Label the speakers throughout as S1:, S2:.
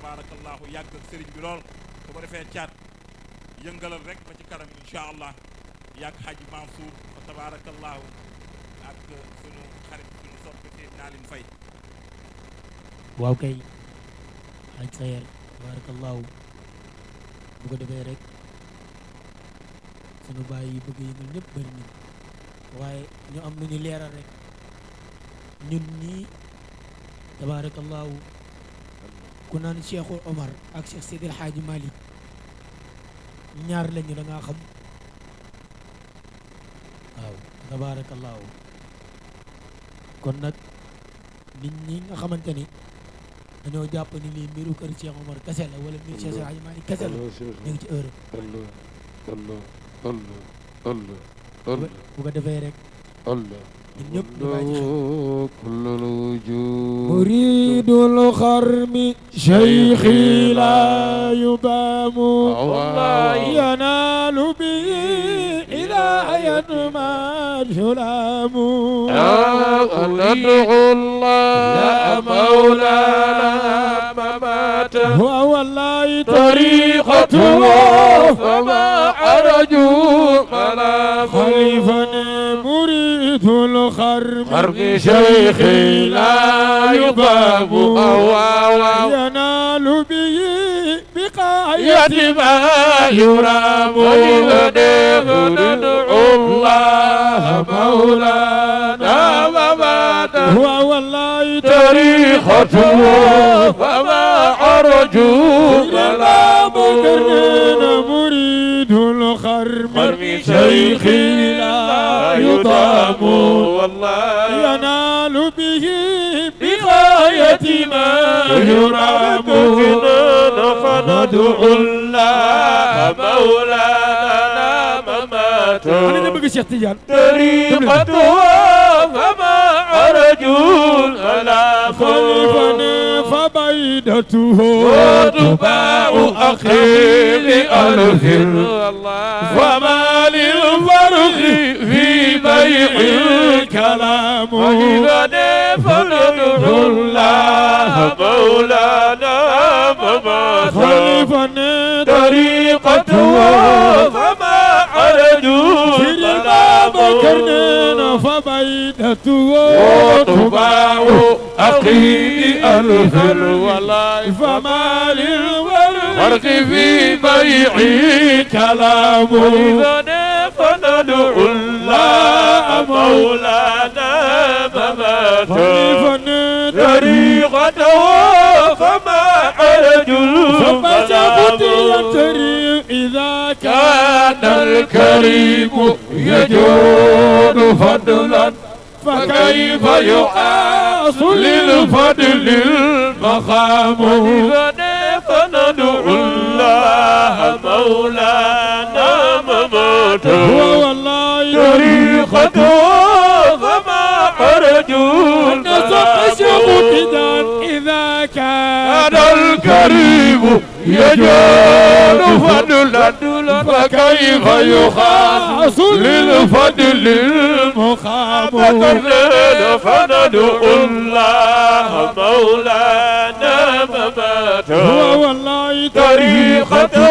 S1: tabarakallahu yàgg ak sëriñ bi lool su ko defee caat yëngalal rek ba ci kanam incha allah yàgg Haji Mansour fa tabarakallahu ak sunu xarit sunu soppe Seydina Aline Faye.
S2: waaw kay Haji Sayer tabarakallahu bu ko defee rek sunu bàyyi yi bëgg yëngal ñëpp bëri nañ waaye ñu am lu ñu leeral rek ñun ñii tabarakallahu ku naan Cheikhul Omar ak Cheikh Seydil Hadji Malick ñaar lañu da ngaa xam waaw tabarakallahu kon nag nit ñi nga xamante ni dañoo jàpp ni lii mbiru kër Cheikh Omar kese la wala mbiru Cheikh Hadji Malick kese la ñu ngi ci heure bu ko defee rek ñun ñëpp ñu bàyyi xel muridul xarmi cheikhi la yudamu yanaalu bi ilayan ma julamu
S3: ندعو الله مولانا مماتا
S2: والله
S3: طريقته فما عرجوا فلا
S2: خليفة مريد الخرم
S3: شيخي لا يضام
S2: ينال به بقاية
S3: ما يرام ندعو الله مولانا مماتا
S2: والله
S3: طريقته فما عرجوا فلا
S2: مكرنا مريد الخرم
S3: شيخي لا يضام والله
S2: ينال به
S3: بغاية ما يرام فندعو الله مولانا مماتا
S2: أنا bëgg Cheikh Tidiane
S3: طريقته فما عرجوا على
S2: خليفة فبيدته
S3: وتباع أخي لألف وما للفرق في بيع الكلام وإذا فندعو الله مولانا مماتا
S2: خليفة
S3: طريقته فما عرجوا
S2: سيدنا بكرنا فبيدته
S3: وتباع أخي ألف والله
S2: فما
S3: فرق في بيع كلامه إذا فندعو الله مولانا مماتا
S2: خليفة
S3: طريقته فما عرجوا
S2: فبجبت يتري إذا
S3: كان الكريم يجود فضلا فكيف يحاصل للفضل المقام إذا فندعو الله مولانا مماتا
S2: والله
S3: طريقته فما عرجوا
S2: إذا
S3: كان الكريم يجود فضلا فكيف يحاصل للفضل
S2: المقام
S3: فندعو الله مولانا مماتا
S2: والله
S3: طريقته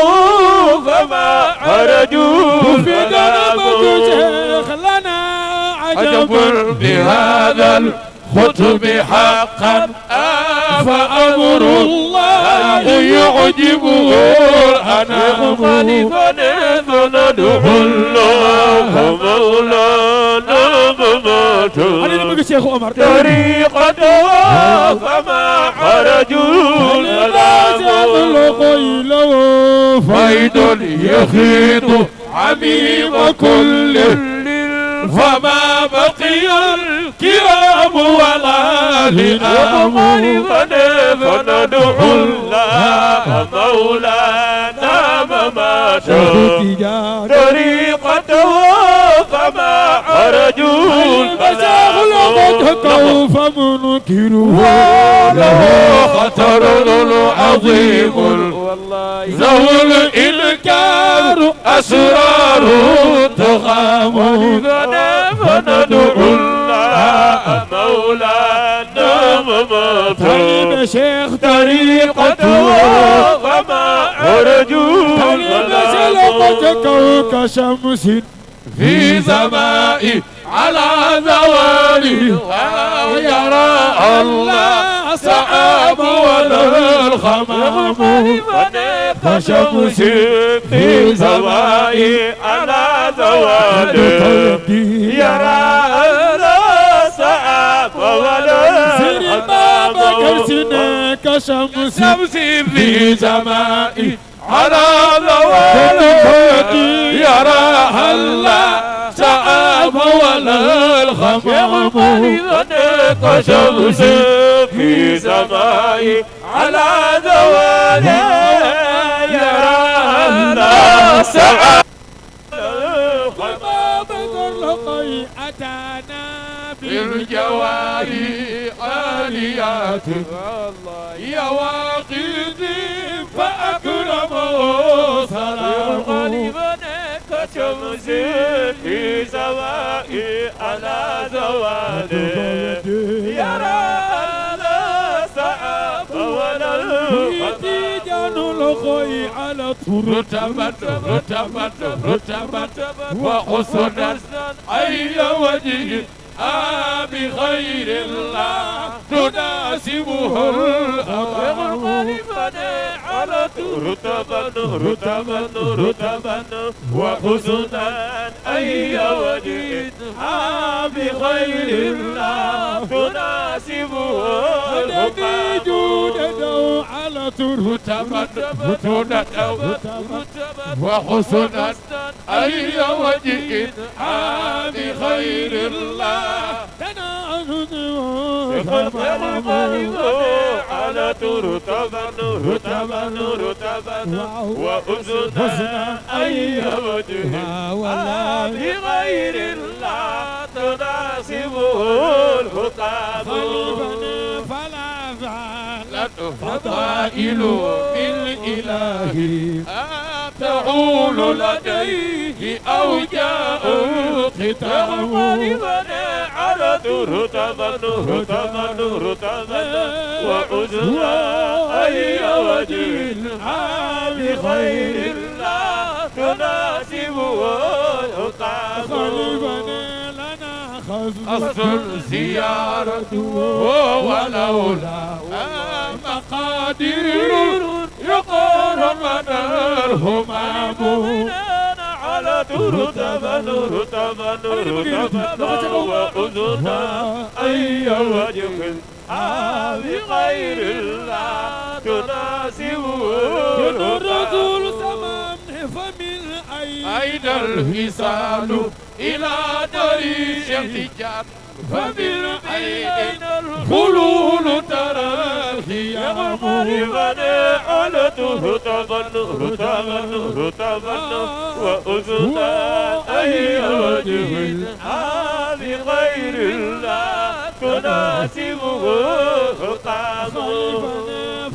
S3: فما عرجوا
S2: في قلبك شيخ لنا
S3: عجب بهذا الخطب حقا فأمر الله يعجبه الأنام فندعو الله مولانا مماتا
S2: أنا نبغى شيخ عمر
S3: طريقته فما خرجوا فيض يخيط عميم كل فما بقي الكرام ولا لئام فندعو الله مولانا مماتا طريقته فما عرجوا
S2: كوف منكره
S3: له خطر عظيم ذو الإنكار أسرار تخام فندعو الله مولانا مماتا شيخ طريقته وما أرجو سلقتك كشمس في سماء على زوالي ويرى الله سحاب ولا الخمام كشمس في سماء على زوالي يرى الله سحاب ولا الخمام كشمس في سماء على زوالي يرى الله سحاب ولا الخمام كشمس في سماء على زوالي يرى الله سحاب الخمام أتانا بالجواري آليات يا واقدي فأكرمه سلام كشمس في سواء على زواده يرى لا سحاب ولا الخمام الخي على رتبت وحسنا أي وجه بخير الله تناسبه الأمام على رتبا وحسنا أي وجه بخير الله تناسبه الأمام جودته على رتبا وحسنا أي وجه بخير الله على رتبا وأذنا أي وجه بغير الله تناسبه الحكام فلا زالت فضائل بالإله تعول لديه أوجاء الختام على رتبا وأذنا أي وجه بخير الله تناسبه الحكام أصل زيارته ولولا مقادير يقر من الهمام على رتبا وأذنا أي وجه بغير الله تناسبه الرسول سمام فمن أين الحسان إلى طريق التجار فبالعين الخلول ترى الخيام على رتبا وأذنا أي وجه بغير الله تناسبه الحكام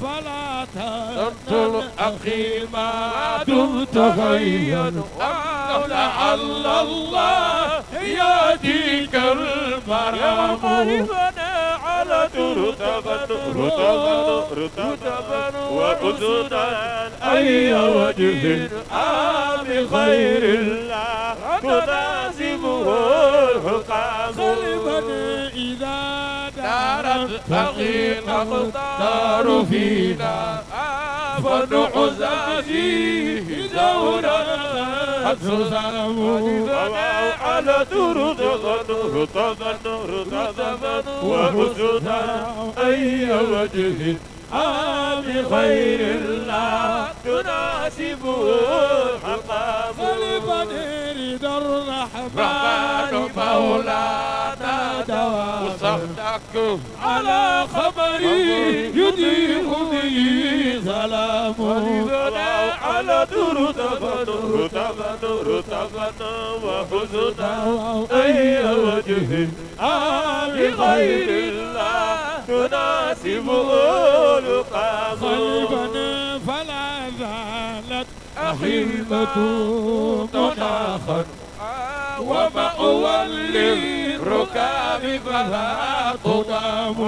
S3: فلا تنطل أخي ما دمت خيا لعل الله يهديك المرام على رتبا وأذنا أي وجه بخير الله تناسبه الحكام إذا دارت فقينا مختار فينا فنعزى فيه زورا حسام على رتبا وحسنا أي وجه بخير الله تناسبه الحكام فلبدر الرحمن مولانا وصحتك على خبري يضيء به سلام على رتبا وحسنا أي وجه بغير الله تناسبه الحكام قلبنا فلا زالت أحبة مناخا ومأوى للركاب فلا تضام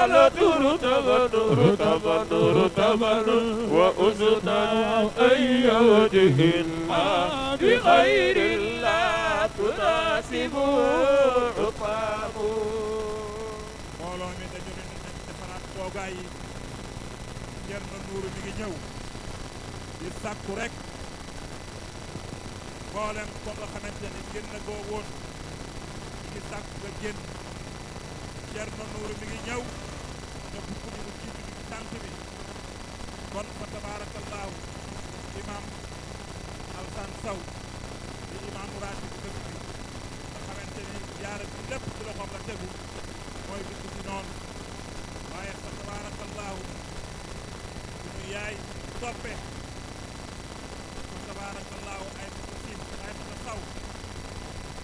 S3: رسالة رتبا وأسنا أي وجه بغير الله تناسب عقاب
S1: mbooloo mi dañu ne nañ defaraat toogaay yi Thierno Nourou mi ngi ñëw di sàkku rek mboolem ko nga xamante ni génn goo woon mi ngi sàkku nga génn Thierno Nourou mi ngi ñëw ñëpp ku ñu mu jiitu ñu ci tànt bi kon fa tabaarakallaahu imam Alsaan Saw di imam raatib dëkk bi nga xamante ni yaara bi lépp ci loxoom la tegu mooy dugg ci noonu waaye fa tabaarakallaahu suñu yaay toppe fa tabaarakallaahu ay mata siin ay mata saw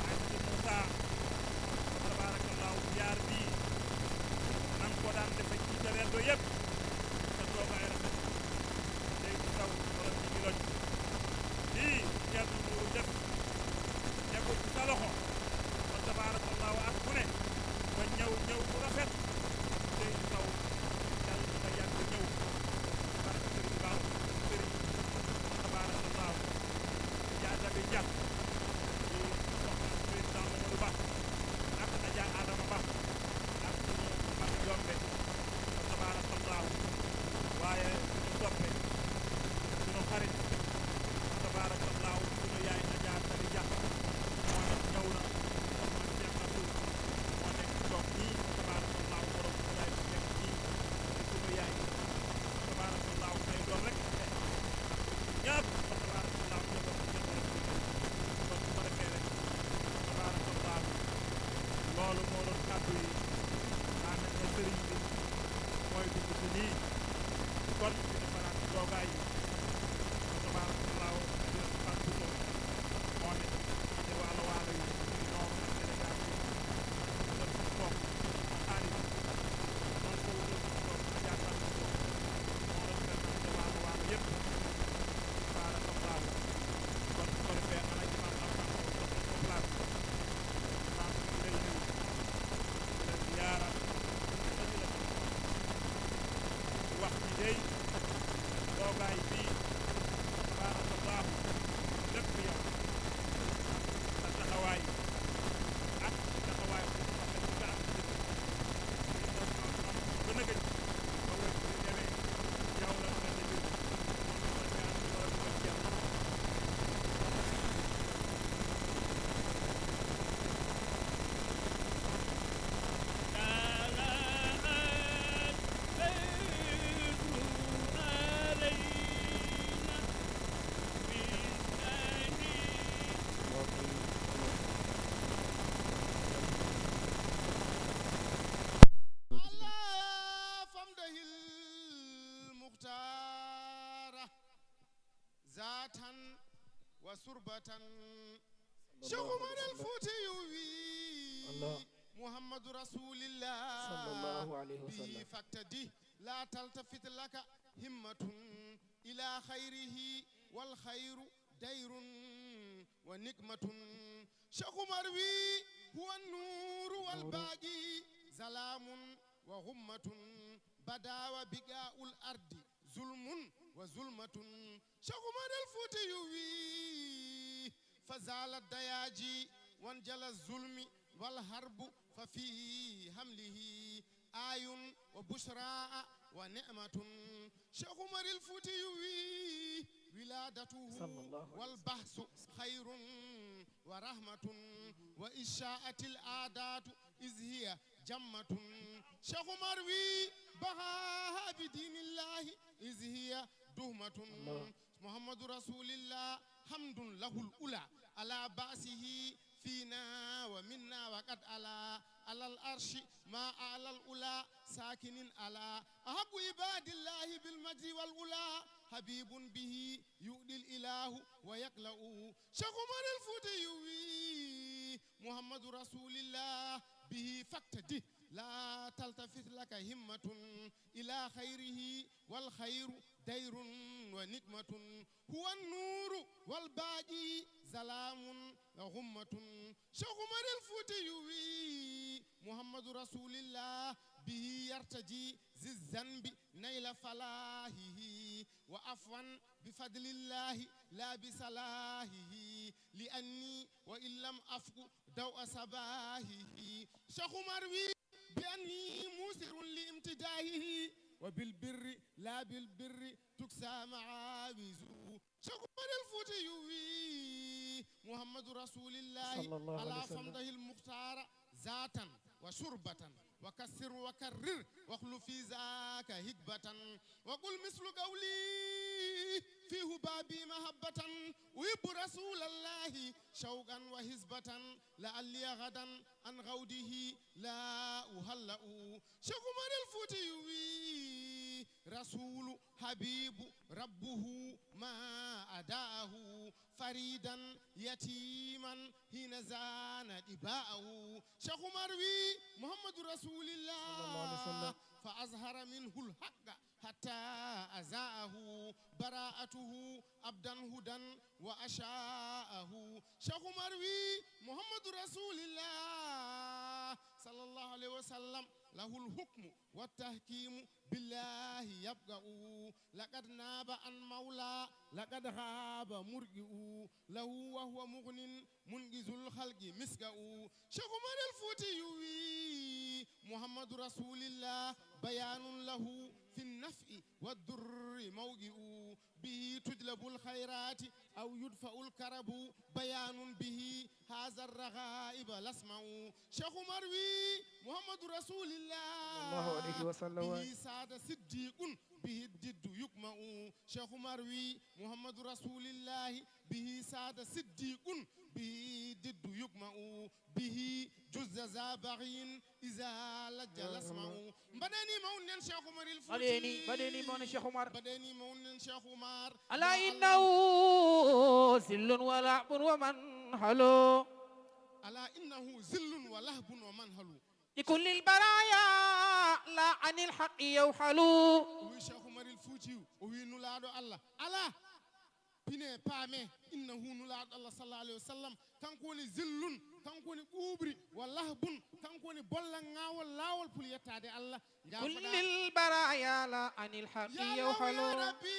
S1: ay mata Moussa fa tabaarakallaahu yaar bii nan ko daan defe ci jaleendo yëpp sa toogaay rafet day bu saw wala ñu ngi loj lii Thierno Nourou def tegu ci sa loxo fa tabaarakallaahu ak bu ne ba ñëw bu rafet day bu saw yàlla na nga yàgg ñëw barke sëriñ baax sëriñ fa tabaarakallaahu jaada bi jàpp di soxna président Mamadou Ba ak Adja Adama Ba ak suñu mag yombe fa tabaarakallaahu waaye suñu soppe suñu xarit fa tabaarakallaahu suñu yaay Adja Tali Dia moom it ñëw na soxna Cheikh Abdou moo nekk toog nii fa tabaarakallaahu borom yaay bi nekk nii di suñu yaay fa tabaarakallaahu say doom rek ñëpp fa tabaarakallaahu ñëpp kon su ma defee rek fa tabaarakallaahu loolu moo doon kàddu yi daa mel ne sëriñ bi mooy dugg si nii kon ñu defaraat toogaay yi fa tabaarakallaahu di la faat bu moom moom it di waalo waalo yi ñu noonu ak Sénégal bi ñu def si toog xaalis noonu ko wutal si toog jàppal si toog moo représenté waalo waalo yëpp fa tabaarakallaahu kon su ko defee ana imam Alsaan Saw jox nañ ko place imam ñu lay nuyu di la ziyaara dañu la wax ni day toogaay bii tabaarakallaahu lépp yow sa taxawaay ak taxawaay bu rafet bi nga am ci dëkk bi ñu am ba nëgëj ba wër bi demee yow la nga ne mbir moom la nga am ci wala du jeex
S4: وسربة شيخ عمر الفوتي محمد رسول الله
S2: صلى الله عليه وسلم
S4: به فاقتدي لا تلتفت لك همة إلى خيره والخير دير ونقمة شيخ عمر هو النور والباقي ظلام وغمة بدا وبقاء الأرض ظلم وظلمة شيخ عمر الفوتي فزال الدياجي وانجل الظلم والحرب ففي حمله آي وبشراء ونعمة شيخ عمر الفوتي ولادته والبحث خير ورحمة وإشاءة العادات إذ هي جمة شيخ عمر بهاها بدين الله إذ هي دهمة محمد رسول الله حمد له الأولى على بأسه فينا ومنا وقد على الأرش ما على الأولى ساكن على أحب عباد الله بالمجد والأولى حبيب به يؤدي الإله ويقلأ شيخ عمر الفوتي محمد رسول الله به فاقتدي لا تلتفت لك همة إلى خيره والخير دير ونقمة هو النور والباقي ظلام وغمة شيخ عمر الفوتي محمد رسول الله به يرتجي ذي الذنب نيل فلاهه وعفوا بفضل الله لا بصلاحه لأني وإن لم أفق دوء صباهه شيخ مروي بأني موسر لامتداهه وبالبر لا بالبر تكسى معاوزه شيخ عمر الفوتي محمد رسول الله
S2: صلى الله عليه
S4: على
S2: وسلم.
S4: فمده المختار ذاتا وشربة وكسر وكرر واخلو في ذاك هكبة وقل مثل قولي فيه بابي محبة ويب رسول الله شوقا وهزبة لعلي غدا عن غوده لا أهلأ شيخ عمر الفوتي رسول حبيب ربه ما أداه فريدا يتيما حين زان إباءه شيخ مروي محمد رسول
S2: صلى الله عليه
S4: الله
S2: وسلم.
S4: فأظهر منه الحق حتى أزاءه براءته أبدا هدى وأشاءه شيخ مروي محمد رسول الله صلى الله عليه وسلم له الحكم والتحكيم بالله يبقى لقد ناب عن مولى لقد غاب مرجئ له وهو مغن منجز الخلق مسكأ شيخ عمر الفوتي محمد رسول الله بيان له في النفع والضر موجئ به تجلب الخيرات أو يدفع الكرب بيان به هذا الرغائب لاسمع شيخ مروي محمد رسول
S2: الله عليه
S4: الله
S2: وسلم.
S4: به ساد صديق به الجد يكمأ شيخ مروي محمد رسول الله به ساد صديق به الجد يكمأ به جز ذا بغي إذا لج لاسمع بدني مونن شيخ عمر الفوتي
S3: بدني مون شيخ عمر
S4: بدني مونن شيخ عمر
S3: ألا إنه سل ولعب ومن حلو
S4: ألا إنه ذل ولهب ومنهل
S3: لكل البرايا لا عن الحق يوحلوا
S4: وي شيخ عمر الفوتي وي نولادو الله ألا بine paame innahu nulaɗo allah sallallahu alayhi wa sallam kanko woni zillun kanko woni ɓuuɓri wa lahbun kanko woni bollal ngawol laawol pour yettade allah
S3: كل البرايا لا عن الحق
S4: ya law ya
S3: يوحلوا
S4: rabbi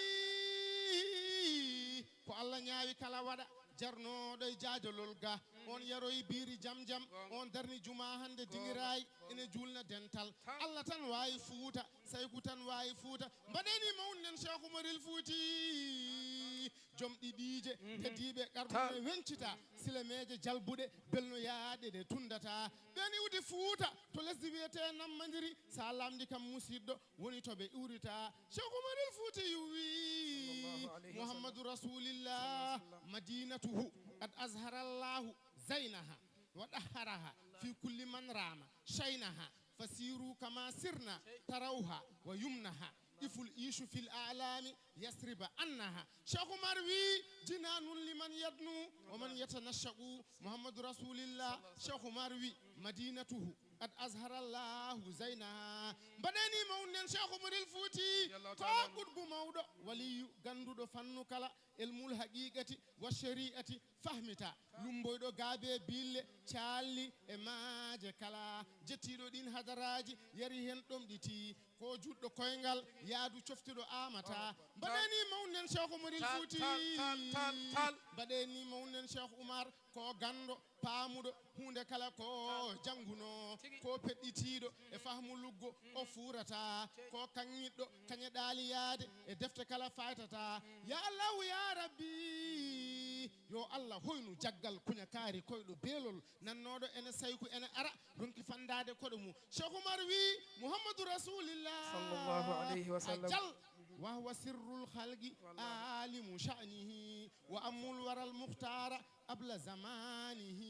S4: ko allah ñaawi kala waɗa jarnoɗo e jaajolol ga on yaroyi biiri jam jam on darni juma hande dingirayi ene julna dental allah tan wawi fuuta sayku tan wawi fuuta mbaɗeni mawnen cheikh oumaril fouti joom ɗiɗiije teddiɓe qarɗuɓe wencita silameje jalbuɗe belnoyaɗe ɗe tundata ɓeni wudi fuuta to lesdi wiyete nammadiri sa lamdi kam musidɗo woni to ɓe iwrita cheikh oumaril fouti wi mouhammadou rasulillah madinatuhu qad azhara llahu زينها ودهرها في كل من رام شينها فسيروا كما سرنا تروها ويمنها iful ishu fil a'lami yasriba annaha cheikh marwi jinanun liman yadnu wa man yatanashaqu muhammadu rasulillah cheikh marwi madinatuhu قد أظهر الله زينها بدني مونن شيخ عمر الفوتي فاقد بموضع ولي غندو فنو كلا علم الحقيقة والشريعة فهمتا لومبويدو غابي بيل تشالي ماجه كلا جتيدو دين hadaraji yari hen dom diti ko juddo koyngal yaadu coftido amata badeni mawnen cheikh Umar al-Fouti badeni mawnen cheikh Umar ko gando paamudo hunde kala ko janguno ko pedditido e fahmu luggo o furata ko kannyiddo kanyedali yaade e defte kala faytata ya allah ya rabbi yo allah hoynu jaggal kunya kaari koydo belol nannodo ene sayku ene ara ronki fandade kodo mu cheikh Umar wi muhammadu rasulillah
S2: sallallahu alayhi wa sallam
S4: ajal وهو سر الخلق عالم شأنه وأم الورى المختار قبل زمانه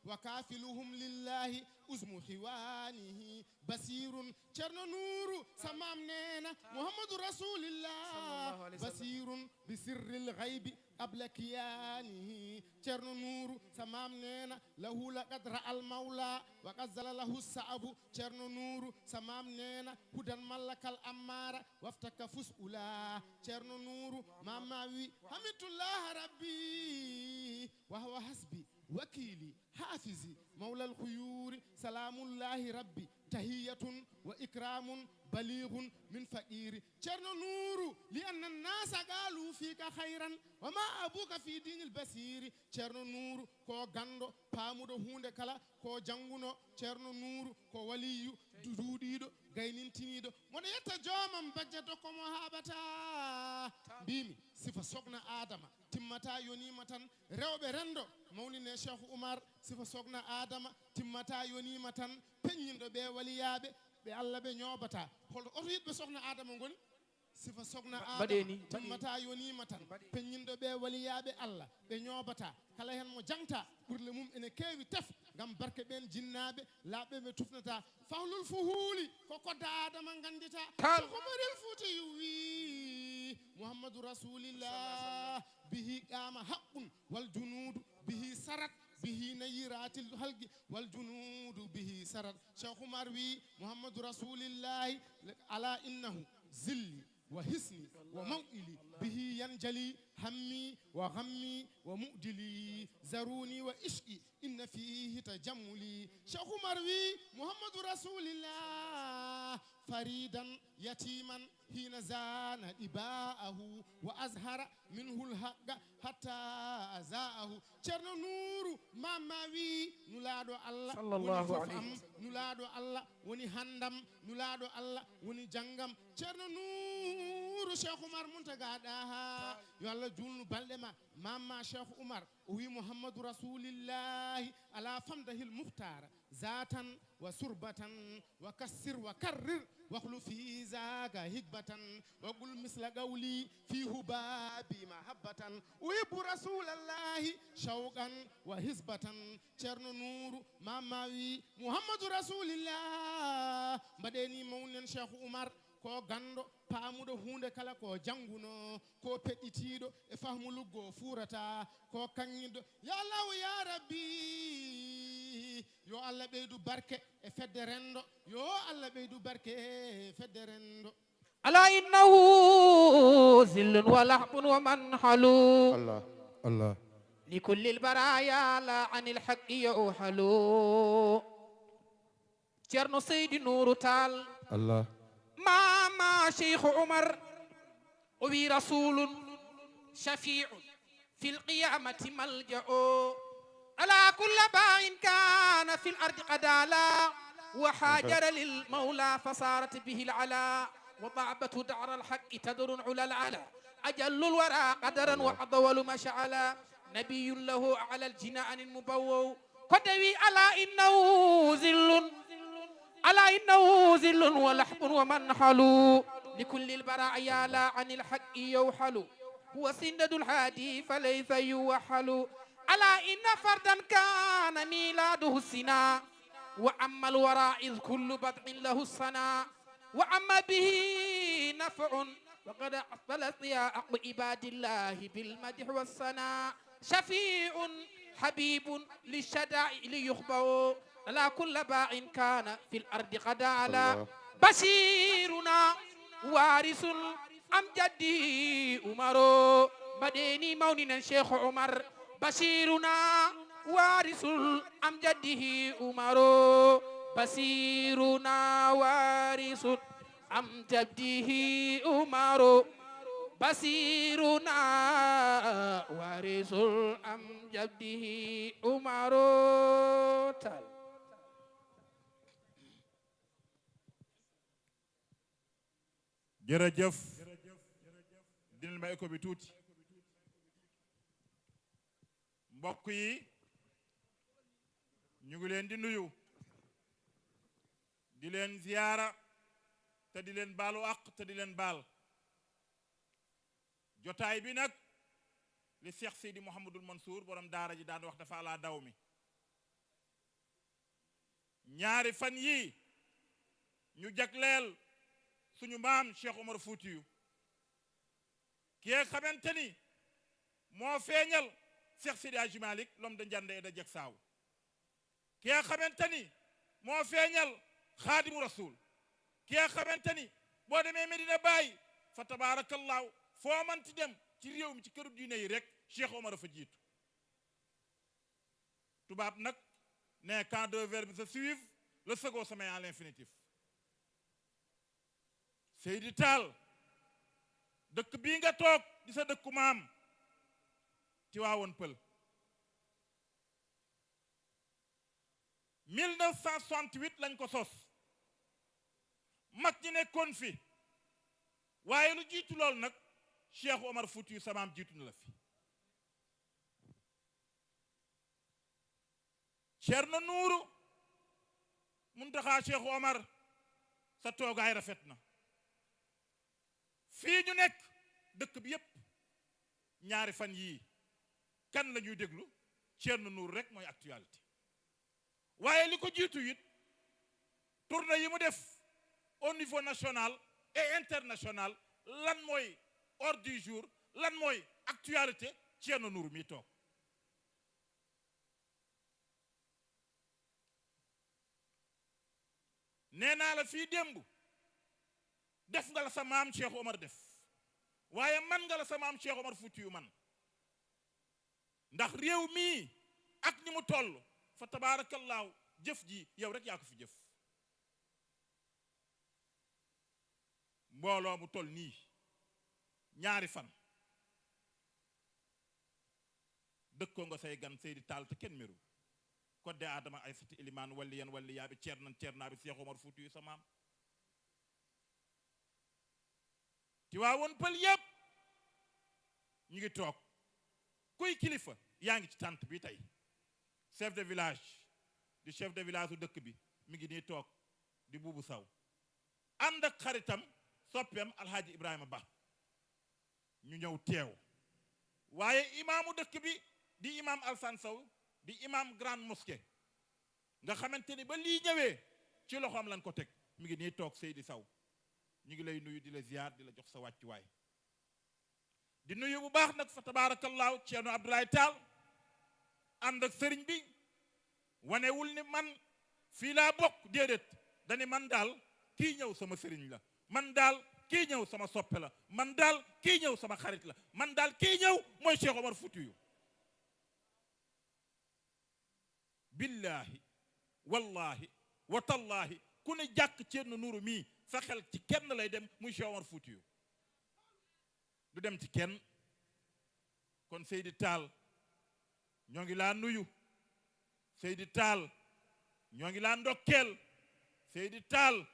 S4: وكافلهم لله أزم خوانه بصير شرن نور سمامنا محمد رسول الله بصير بسر الغيب قبل كيانه شرن نور سمامنا له لقد رأى المولى وقد زل له الصعب شرن نور سمامنا هدى ملك الأمارة وافتك فسؤلا شرن نور ماماوي حمد الله ربي وهو حسبي وكيلي حافظي مولى الخيور سلام الله ربي tahiyatun wa ikramun balighun min faqiri ceerno nuuru li anna nnasa qaalu fika hayran wa ma abuka fi dinil basiri ceerno nuuru ko gando paamuɗo hunde kala ko jannguno ceerno nuuru ko waliyu duuɗiɗo gaynintiniɗo moɗo yetta joomam bajjato komo haɓata mbimi sifa sogna adama timmata yonima tan rewɓe rendo mawnine cheikh oumar sifa sogna adama timmata yonima tan peññinɗo ɓe waliyaɓe ɓe allah ɓe ñoobata holto oto yiɗɓe sogna adama ngoni sifa sogna adama timmata yonima tan peññinɗo ɓe waliyaɓe allah ɓe ñoobata kala hen mo jangta ɓurle mum ene keewi tef ngam barke ɓen jinnaɓe laaɓɓe ɓe tufnata fahlul fu huuli ko kodda adama gandita komarel fuuta wi mouhammadou rasulillah bihi qama haqqun wal junudu bihi sarat bihi nayiratil halqi wal junudu bihi sarat cheikh oumar wi mouhammadou rasulillahi ala innahu zilli wa hisni wa maw'ili bihi yanjali hammi wa ghammi wa mu'dili zaruni wa ishqi inna fihi tajammuli cheikh oumar wi mouhammadou rasulillah faridan yatiman hina zana ɗiba'ahu wa azhara minhu lhaqqa hatta aza'ahu ceerno nuuru mamma wi nulaaɗo allah woni fof am nulaaɗo allah woni handam nulaaɗo allah woni janggam ceerno nuuru cheikh oumar muntaga ɗaha yo allah julnu balɗe ma mamma cheikh oumar o wi mouhammadou rasulillahi ala famdahil muhtara zatan wa surbatan wa kassir wa karrir واخلو في ذاك هكبة وقل مثل قولي في هبابي محبة ويب رسول الله شوقا وهزبة تشرن نور ماماوي محمد رسول الله بدني مونن شيخ عمر ko gando paamuɗo hunde kala ko janguno ko peɗɗitiɗo e fahmu luggo fuurata ko kaŋŋiɗo ya allahu ya rabbi yo allah ɓeydu barke e fedde rendo yo allah ɓeydu barke e fedde rendo
S3: ala innahu zillun wa lahbun wa manhalu
S5: الله الله
S3: لكل البرايا لا عن الحق يوحلو ceerno seydi nouru tall
S5: الله
S3: ماما شيخ عمر وبي رسول شفيع في القيامة ملجأ على كل باع كان في الأرض قد علا وحاجر للمولى فصارت به العلا وضعبته دعر الحق تدر على العلا أجل الورى قدرا وأضول مشعلا نبي له على الجنان المبوو قدوي على إنه ذل ألا إنه ذل ولحم ومنحل لكل البرايا لا عن الحق يوحل هو سندد الهادي فليس يوحل ألا إن فردا كان ميلاده السنا وأما الورى إذ كل بدع له الصنا وأما به نفع وقد أفضل ضياء عباد الله بالمدح والثناء شفيع حبيب للشدائد يخبر على كل باع كان في الأرض قد على بشيرنا وارث أم جدي عمر مديني موننا الشيخ عمر بشيرنا وارث أم جده عمر بشيرنا وارث أم جده عمر بصيرنا وارث أم جده عمر
S1: jërëjëf dinañ ma écho bi tuuti mbokk yi ñu ngi leen di nuyu di leen ziyaara te di leen baalu àq te di leen baal jotaay bi nag li Cheikh Seydi Mouhamadul Mansour borom daara ji daan wax dafa ala daw mi ñaari fan yii ñu jagleel suñu maam Cheikh Omar Foutiyou ki nga xamante ni moo feeñal Cheikh Seydi Hadji Malick l'homme de Ndianda et de Diacksao ki nga xamante ni moo feeñal Xaadimu Rasul ki nga xamante ni boo demee Medina Baye fa tabarakallahu foo manti dem ci réew mi ci këru diine yi rek Cheikh Omar a fa jiitu tubaab nag ne quand deux verbes se suivent le second sommet à l'infinitif Seydi Tall dëkk bii nga toog di sa dëkku maam Tivaouane Peulh 1968 lañ ko sos mag ñi nekkoon fi waaye lu jiitu lool nag Cheikh Omar Foutiyou samaam jiitu na la fi Ceerno Nuuru Muntaxa Cheikh Omar sa toogaay rafet na fii ñu nekk dëkk bi yépp ñaari fan yii kan la ñuy déglu Ceerno Nuuru rek mooy actualité waaye li ko jiitu it tournée yi mu def au niveau national et international lan mooy ordre du jour lan mooy actualité Ceerno Nuuru mi toog nee naa la fii démb def nga la sa maam Cheikh Omar def waaye man nga la sa maam Cheikh Omar Foutiyou man ndax réew mii ak ni mu toll fa tabaarakallaahu jëf ji yow rek yaa ko fi jëf mbooloo mu toll nii ñaari fan dëkkoo nga say gan Seydi Tall te kenn meru kodde Adama Aysatu Ilimaan walli yan walli yaaɓe ceernaaɓe Cheikh Omar Foutiyou sa maam Tivaouane Peulh yépp ñu ngi toog kuy kilifa yaa ngi ci tànt bi tey chef de village di chef de village u dëkk bi mi ngi nii toog di Buubu Saw ànd ak xaritam soppeem Alhaaji Ibrahima Ba ñu ñëw teew waaye imaamu dëkk bi di imaam Alsan Saw di imaam grande mosquée nga xamante ni ba lii ñëwee ci loxoom lañ ko teg mi ngi nii toog Seydi Saw ñu ngi lay nuyu di la ziyaar di la jox sa wàccuwaay di nuyu bu baax nag fa tabaarakallaahu Ceerno Abdoulaye Tall ànd ak sëriñ bi wanewul ni man fii laa bokk déedéet dani man daal kii ñëw sama sëriñ la man daal kii ñëw sama soppe la man daal kii ñëw sama xarit la man daal kii ñëw mooy Cheikh Omar Foutiyou billahi wallahi wa tallahi ku ne jàkk Ceerno Nuuru mii sa xel ci kenn lay dem muy Cheikh Omar Foutiyou du dem ci kenn kon Seydi Tall ñoo ngi laa nuyu Seydi Tall ñoo ngi laa ndokkeel Seydi Tall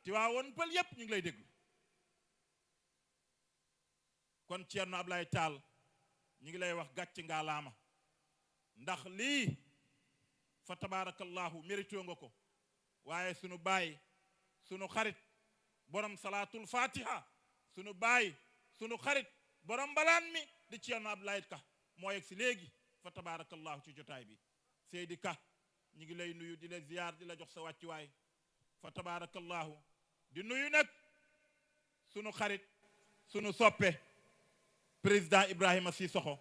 S1: Tivaouane Peulh yépp ñu ngi lay déglu kon Ceerno Ablaye Tall ñu ngi lay wax gàcc ngaalaama ndax lii fa tabarakallahu mérito nga ko waaye sunu baay sunu xarit borom salaatul fatiha sunu baay sunu xarit borom mbalaan mi di Ceerno Ablaye Ka moo yegg si léegi fa tabarakallahu ci jotaay bi Seydi Ka ñu ngi lay nuyu di la ziyaar di la jox sa wàccuwaay fa tabarakallahu di nuyu nag sunu xarit sunu soppe président Ibrahima Sissoko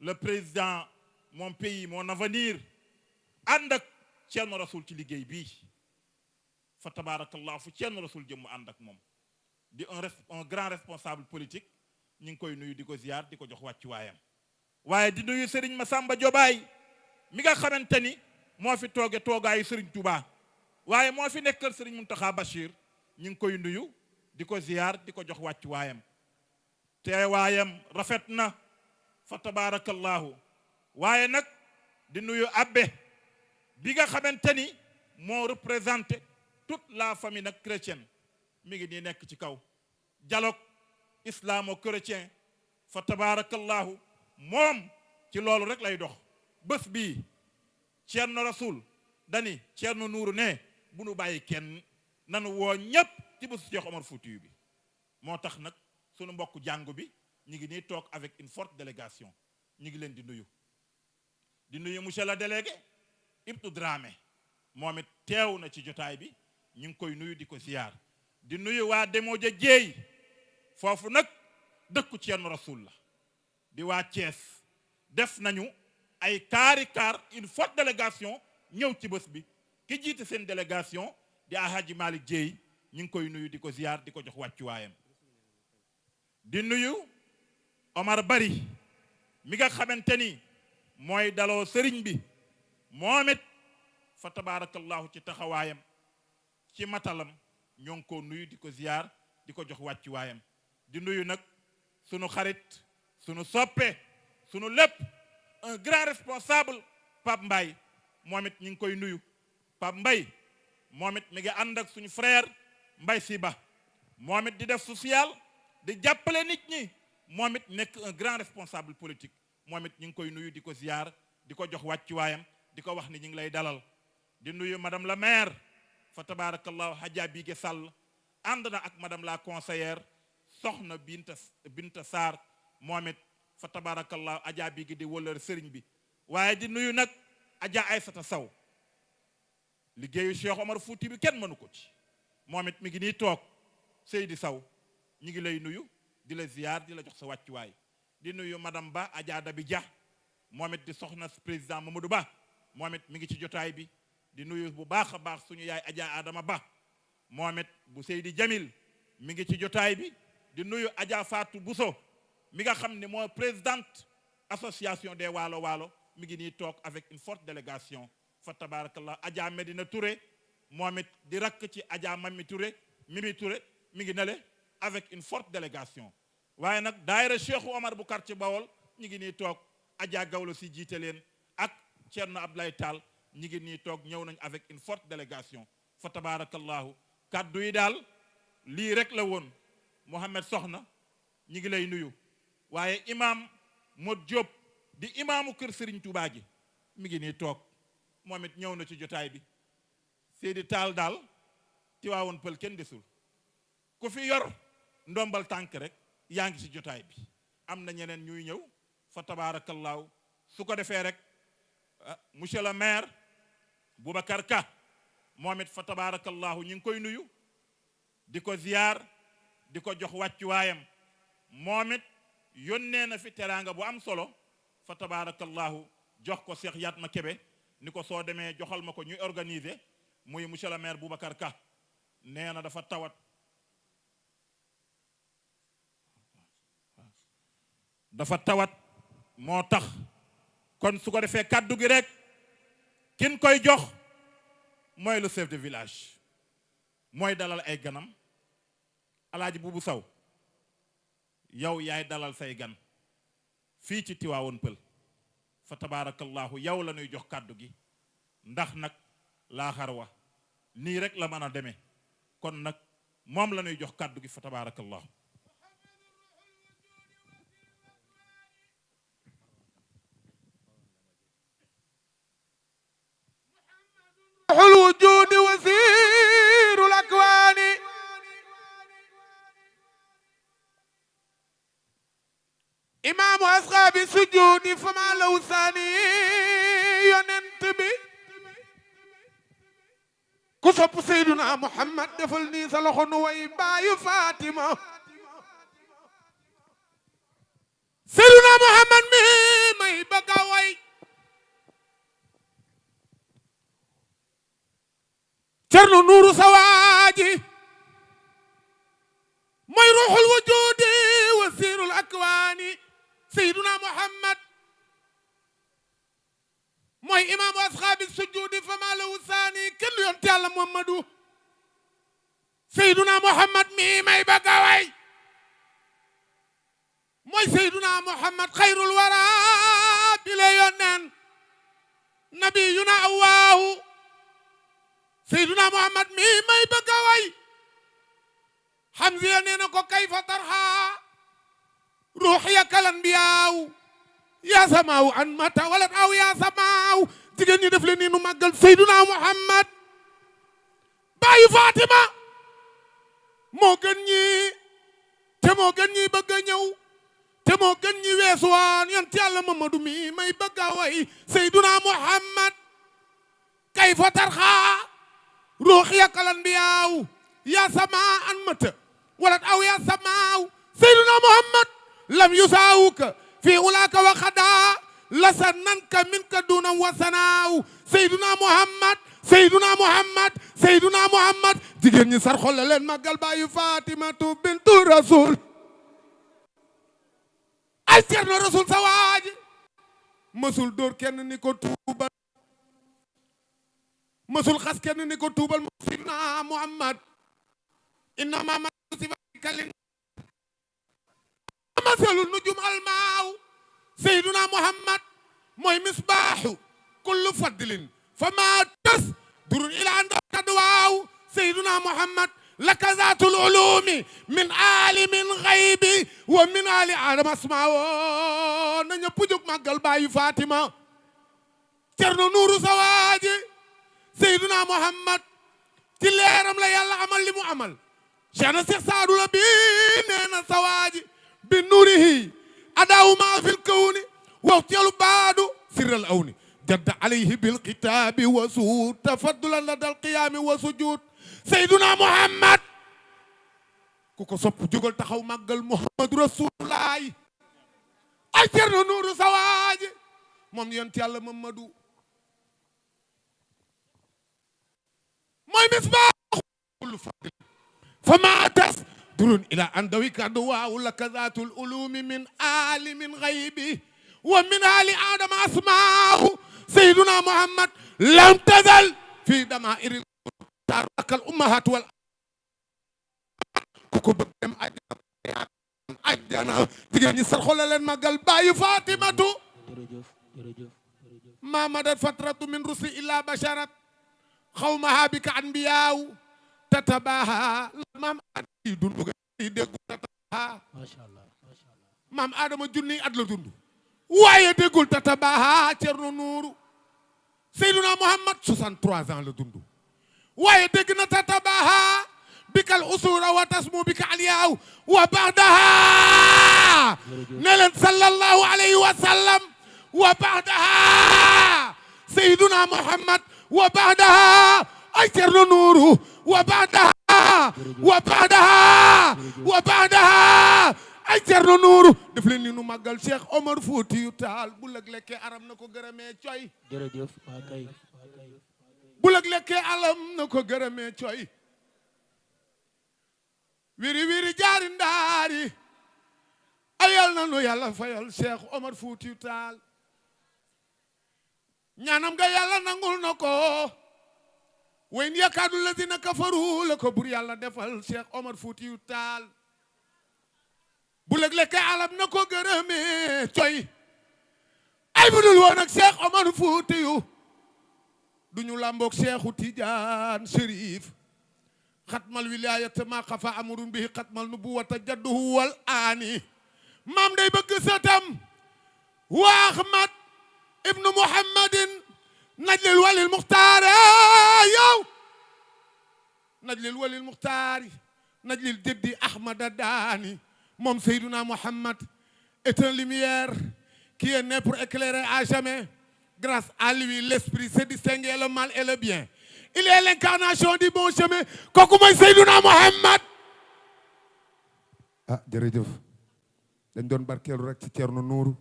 S1: le président mon pays mon avenir ànd ak Ceerno Rasul ci liggéey bii fa tabarakallahu fu Ceerno Rasul jëm mu ànd ak moom di un grand responsable politique ñu ngi koy nuyu di ko ziyaar di ko jox wàccuwaayam waaye di nuyu Serigne Massamba Diobaye mi nga xamante ni moo fi tooge toogaayu Serigne Touba waaye moo fi nekkal Serigne Mountakha Bachir ñu ngi koy nuyu di ko ziyaar di ko jox wàccuwaayam teewaayam rafet na fa tabarakallahu waaye nag di nuyu abbe bi nga xamante ni moo représenté toute la famille nag chrétienne mi ngi nii nekk ci kaw dialogue islamo-chrétien fa tabarakallahu moom ci loolu rek lay dox bés bii Ceerno Rasul dani Ceerno Nuuru ne bu nu bàyyi kenn nanu woo ñépp ci bésu Cheikh Omar Foutiyou bi moo tax nag sunu mbokku jàngu bi ñu ngi nii toog avec une forte délégation ñu ngi leen di nuyu monsieur le délégué Ibtou Dramé moom it teew na ci jotaay bi ñu ngi koy nuyu di ko ziyaar di nuyu waa Demoja Jéey foofu nag dëkku Ceerno Rasul la di waa Thiès def nañu ay kaar une forte délégation ñëw ci bés bi ki jiite seen délégation di Alhaji Malick Jéey ñu ngi koy nuyu di ko ziyaar di ko jox wàccuwaayam di nuyu Omar Bari mi nga xamante ni mooy daloo sëriñ bi moom it fa tabarakallahu ci taxawaayam ci matalam ñoo ngi ko nuyu di ko ziyaar di ko jox wàcci waayam di nuyu nag sunu xarit sunu soppe sunu lépp un grand responsable Pape Mbaye moom it ñu ngi koy nuyu Pape Mbaye moom it mi ngi ànd ak suñu frère Mbaye Siba moom it di def social di jàppale nit ñi moom it nekk un grand responsable politique moom it ñu ngi koy nuyu di ko ziyaar di ko jox wàcci waayam di ko wax ni ñu ngi lay dalal di nuyu madame la maire fa tabarakallahu Hadja Bigué Sall ànd na ak madame la conseillère soxna Binta Sarr moom it fa tabarakallahu Hadja Bigué di wëllër sëriñ bi waaye di nuyu nag Adja Aysata Saw liggéeyu Cheikh Omar Fouti bi kenn mënu ko ci moom it mi ngi nii toog Seydi Saw ñi ngi lay nuyu di la ziyaar di la jox sa wàccuwaay di nuyu madame Ba Adja Dabi Dia moom it di soxna président Mamadou Ba moom it mi ngi ci jotaay bi di nuyu bu baax a baax suñu yaay Adja Adama Ba moom it bu Seydi Jamil mi ngi ci jotaay bi di nuyu Adja Fatou Bousso mi nga xam ne moo présidente association des Waalo Waalo mi ngi nii toog avec une forte délégation fa tabarakallah Adja Medina Touré moom it di rakk ci Adja Mimi Touré mi ngi nele avec une forte délégation waaye nag daayira Cheikh Omar bu quartier Bawol ñi ngi nii toog Adja Gawlo si jiite leen ak Thierno Abdoulaye Tall ñi ngi nii toog ñëw nañ avec une forte délégation fa tabarakallahu kaddu yi daal lii rek la woon Mohamed Soxna ñi ngi lay nuyu waaye imam Mod Diop di imaamu kër Serigne Touba gi mi ngi nii toog moom it ñëw na ci jotaay bi Seydi Tall daal Tiwaawoon Pël kenn desul ku fi yor ndombal tànk rek yaa ngi ci jotaay bi am na ñeneen ñuy ñëw fa tabaarakallaahu su ko defee rek monsieur le maire Boubacar Ka moom it fa tabaarakallaahu ñu ngi koy nuyu di ko ziyaar di ko jox wàccuwaayam moom it yónnee na fi teraanga bu am solo fa tabarakallahu jox ko Cheikh Yatma Kebe ni ko soo demee joxal ma ko ñuy organiser muy monsieur le maire Boubacar Ka nee na dafa tawat moo tax kon su ko defee kàddu gi rek kin koy jox mooy le chef de village mooy dalal ay ganam Alaaji Buubu Saw yow yaay dalal say gan fii ci Tiwaawoon Pël fa tabarakallahu yow la ñuy jox kàddu gi ndax nag laa xarwa nii rek la mën a demee kon nag moom la ñuy jox kàddu gi fa tabarakallahu
S3: الوجود وزير الأكوان إمام أصحاب السجود فما لو ثاني ينتبه كسب سيدنا محمد دفلني سلخن ويباي فاطمة سيدنا محمد ما يبقى وي ترنو نور سواجي ما يروح الوجود وزير الأكوان سيدنا محمد موي إمام أصحاب السجود فما له ثاني كل يوم تعالى محمد سيدنا محمد ما يبقى وي موي سيدنا محمد خير الورى بلا يونان نبينا أواه سيدنا محمد ما يبقى وي حمزة نينكو كيف ترحى روحي كالانبياء يا سماو عن متى ولد أو يا سماو تيجي دفلني نمجل سيدنا محمد باي فاطمة موغني تموغني بغنيو تموغني ويسوان ينتي الله محمد ما يبقى وي سيدنا محمد كيف ترخى روحي كالانبياء يا سماء عن متى ولد أو يا سماو سيدنا محمد لم يساوك في أولاك وخدا لسننك منك دون وسناو سيدنا محمد سيدنا محمد سيدنا محمد جيجن يسار خول لين ماغال باي فاطمة بنت رسول اي سيرنا رسول سواج مسول دور كين نيكو توبا
S5: mësul xas kenn ni ko tuubal mu sidna Muhammad innama kalin masalul nujum almaaw sayyiduna Muhammad mooy misbaaxu kullu fadlin fa ma tas durun ila ando kadwaaw sayyiduna Muhammad laka zaatul ulumi min alimin xaybi wa min ali adam asmaawo na ñëpp jóg màggal baayu Fatima Cerno Nuuru Sawaaji sayyiduna Muhammad ci leeram la yàlla amal li mu amal Cheikh na Cheikh Saadu la bi nee na Sawaaji bi nuurihi adaawu maa fil kawni waxtiyalu baadu sirral awni jadda alayhi bil kitaabi wa suud tafaddulan la dal qiyaami wa sujud sayyiduna Muhammad ku ko sopp jógal taxaw màggal Muhammadu Rasulullahi ay Cerno Nuuru Sawaaji moom yonent yàlla Mamadu mooy misbaaxu kullu fadl fa ma tas durun ila an dawika duwaaw laka zaatul ulumi min alimin ghaybi wa min ali adama asmaahu sayyiduna Muhammad lam tazal fi damaa'iri tarakal ummahat wal ku ko bëgg dem ajjana jigéen ñi sarxole leen magal baayu Fatimatu ma madat fatratu min rusli illa basharat xawmaha bika anbiyaaw tatabaha maam adama dund ga déggu tatabaha maam adama junni at la dund waaye déggul tatabaha Cerno Nuuru Seyduna Muhammad 63 ans la dund waaye dégg na tatabaha bikal usura wa tasmu bika aliyaaw wa baxdaha ne leen sallallahu alayhi wa sallam wa baxdaha Seyduna Muhammad wa baxdaha ay Cerno Nuuru wa baxdaha wa baxdaha wa baxdaha ay Cerno Nuuru def leen ni nu màggal Cheikh Omar Foutiyou Tall bu lëg lekkee aram na ko gërëmee coy
S2: jërëjëf waa kay
S5: bu lëg lekkee alam na ko gërëmee coy wiri wiri jaari ndaari ayal na nu yàlla fayal Cheikh Omar Foutiyou Tall ñaanam nga yàlla nangul na ko wayn yakaadu lazina kafaru la ko bur yàlla defal Cheikh Omar Foutiyou Tall bu lëg-lekke alam na ko gërëmee coy ay budul woon ak Cheikh Omar Foutiyou duñu làmboog Cheikhu Tidiane Chérif xatmal wilayata ma xafa amrun bihi xatmal nubuwata jadduhu wal aani maam day bëgg sëtam wa Ahmad ibnu Muhammadin najlil walil muxtaar yow najlil walil muxtaar najlil jëddi Ahmada Daani moom Seyduna Muhammad est une lumière qui est née pour éclairer à jamais. Grâce à lui, l'esprit sait distinguer le mal et le bien. Il est l'incarnation du bon chemin. Kooku mooy Seyduna Muhammad. ah jërëjëf dañ doon barkeelu rek ci Cerno Nuuru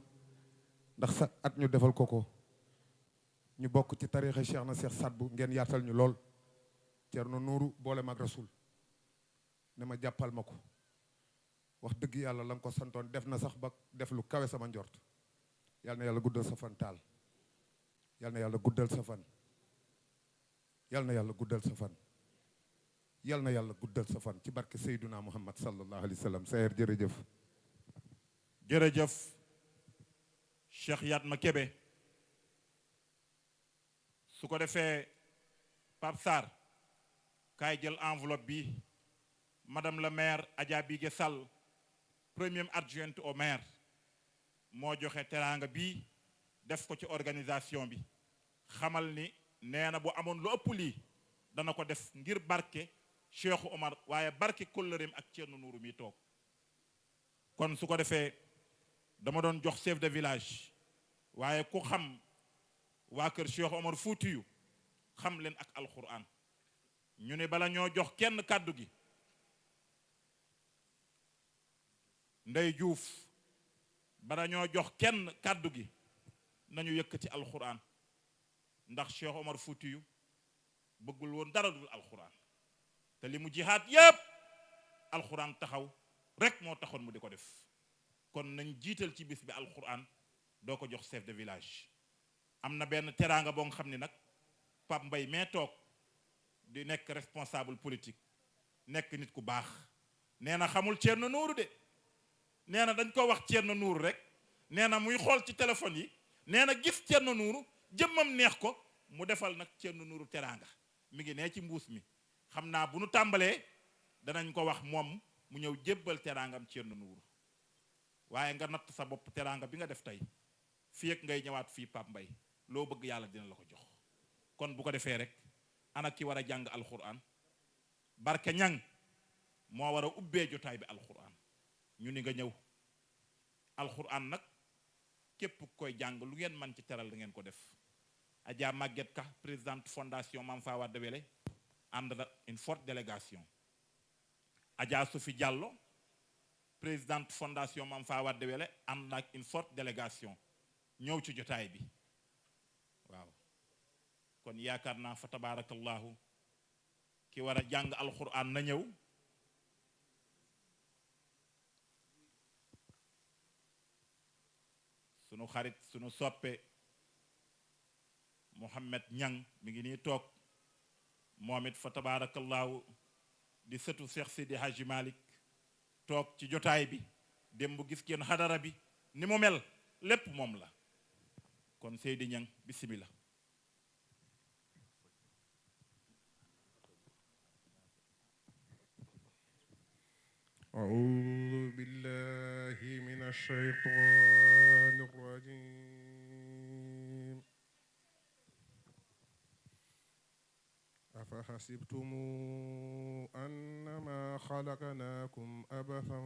S5: ndax sa at ñu defal ko ñu bokk ci tariixa Cheikh na Cheikh Sadbu ngeen yaatal ñu lool Cerno Nuuru boole mag Rasul ne ma jàppal ma ko wax dëgg yàlla la nga ko santoon def na sax ba def lu kawe sama njort yal na yàlla guddal sa fan Taal yal na yàlla guddal sa fan yal na yàlla guddal sa fan yal na yàlla guddal sa fan ci barke Seyduna Muhammad sallallahu alayhi wa sallam sayer jërëjëf
S1: jërëjëf Cheikh Yatma Kébé su ko defee Pape Sarr kaay jël enveloppe bi madame la maire Adja Bigué Sall première adjointe au maire moo joxe teraanga bi def ko ci organisation bi xamal ni nee na bu amoon lu ëpp lii dana ko def ngir barke Cheikh Omar waaye barke kóllëreem ak Cerno Nuuru mi toog kon su ko defee dama doon jox chef de village waaye ku xam waa kër Cheikh Omar Foutiyou xam leen ak alquran ñu ne bala ñoo jox kenn kàddu gi Ndey Juuf bala ñoo jox kenn kàddu gi nañu yëkkati alquran ndax Cheikh Omar Foutiyou bëggul woon dara dul alquran te li mu jihaad yépp alquran taxaw rek moo taxoon mu di ko def kon nañ jiital ci bis bi alquran doo ko jox chef de village am na benn teraanga boo nga xam ne nag Pape Mbay mee toog di nekk responsable politique nekk nit ku baax nee na xamul Thierno Nourou de nee na dañ ko wax Thierno Nourou rek nee na muy xool ci téléphone yi nee na gis Thierno Nourou jëmmam neex ko mu defal nag Thierno Nourou teraanga mi ngi nee ci mbuus mi xam naa bu nu tàmbalee danañ ko wax moom mu ñëw jébbal teraangam Thierno Nourou waaye nga natt sa bopp teraanga bi nga def tey fii ak ngay ñëwaat fii Pape Mbaye loo bëgg yàlla dina la ko jox kon bu ko defee rek ana ki war a jàng alquran barke ñang moo war a ubbee jotaay bi alquran ñu ni nga ñëw alquran nag képp koy jàng lu ngeen man ci teral da ngeen ko def Adja Maguette Ka présidente fondation Mame Fawade Wele ànd na une forte délégation Adja Sophie Diallo présidente fondation Mame Fawade Wele ànd na ak une forte délégation ñëw ci jotaay bi waaw kon yaakaar naa fa tabarakallahu ki war a jàng alquran na ñëw sunu xarit sunu soppe Mohamed Ñang mi ngi nii toog moom it fa tabarakallahu di sëtu Cheikh Sidi Hadji Malick toog ci jotaay bi démb gis ngeen xadara bi ni mu mel lépp moom la kon Seydi Ñang bismillah
S4: أعوذ بالله من الشيطان الرجيم أفحسبتم أنما خلقناكم أبثا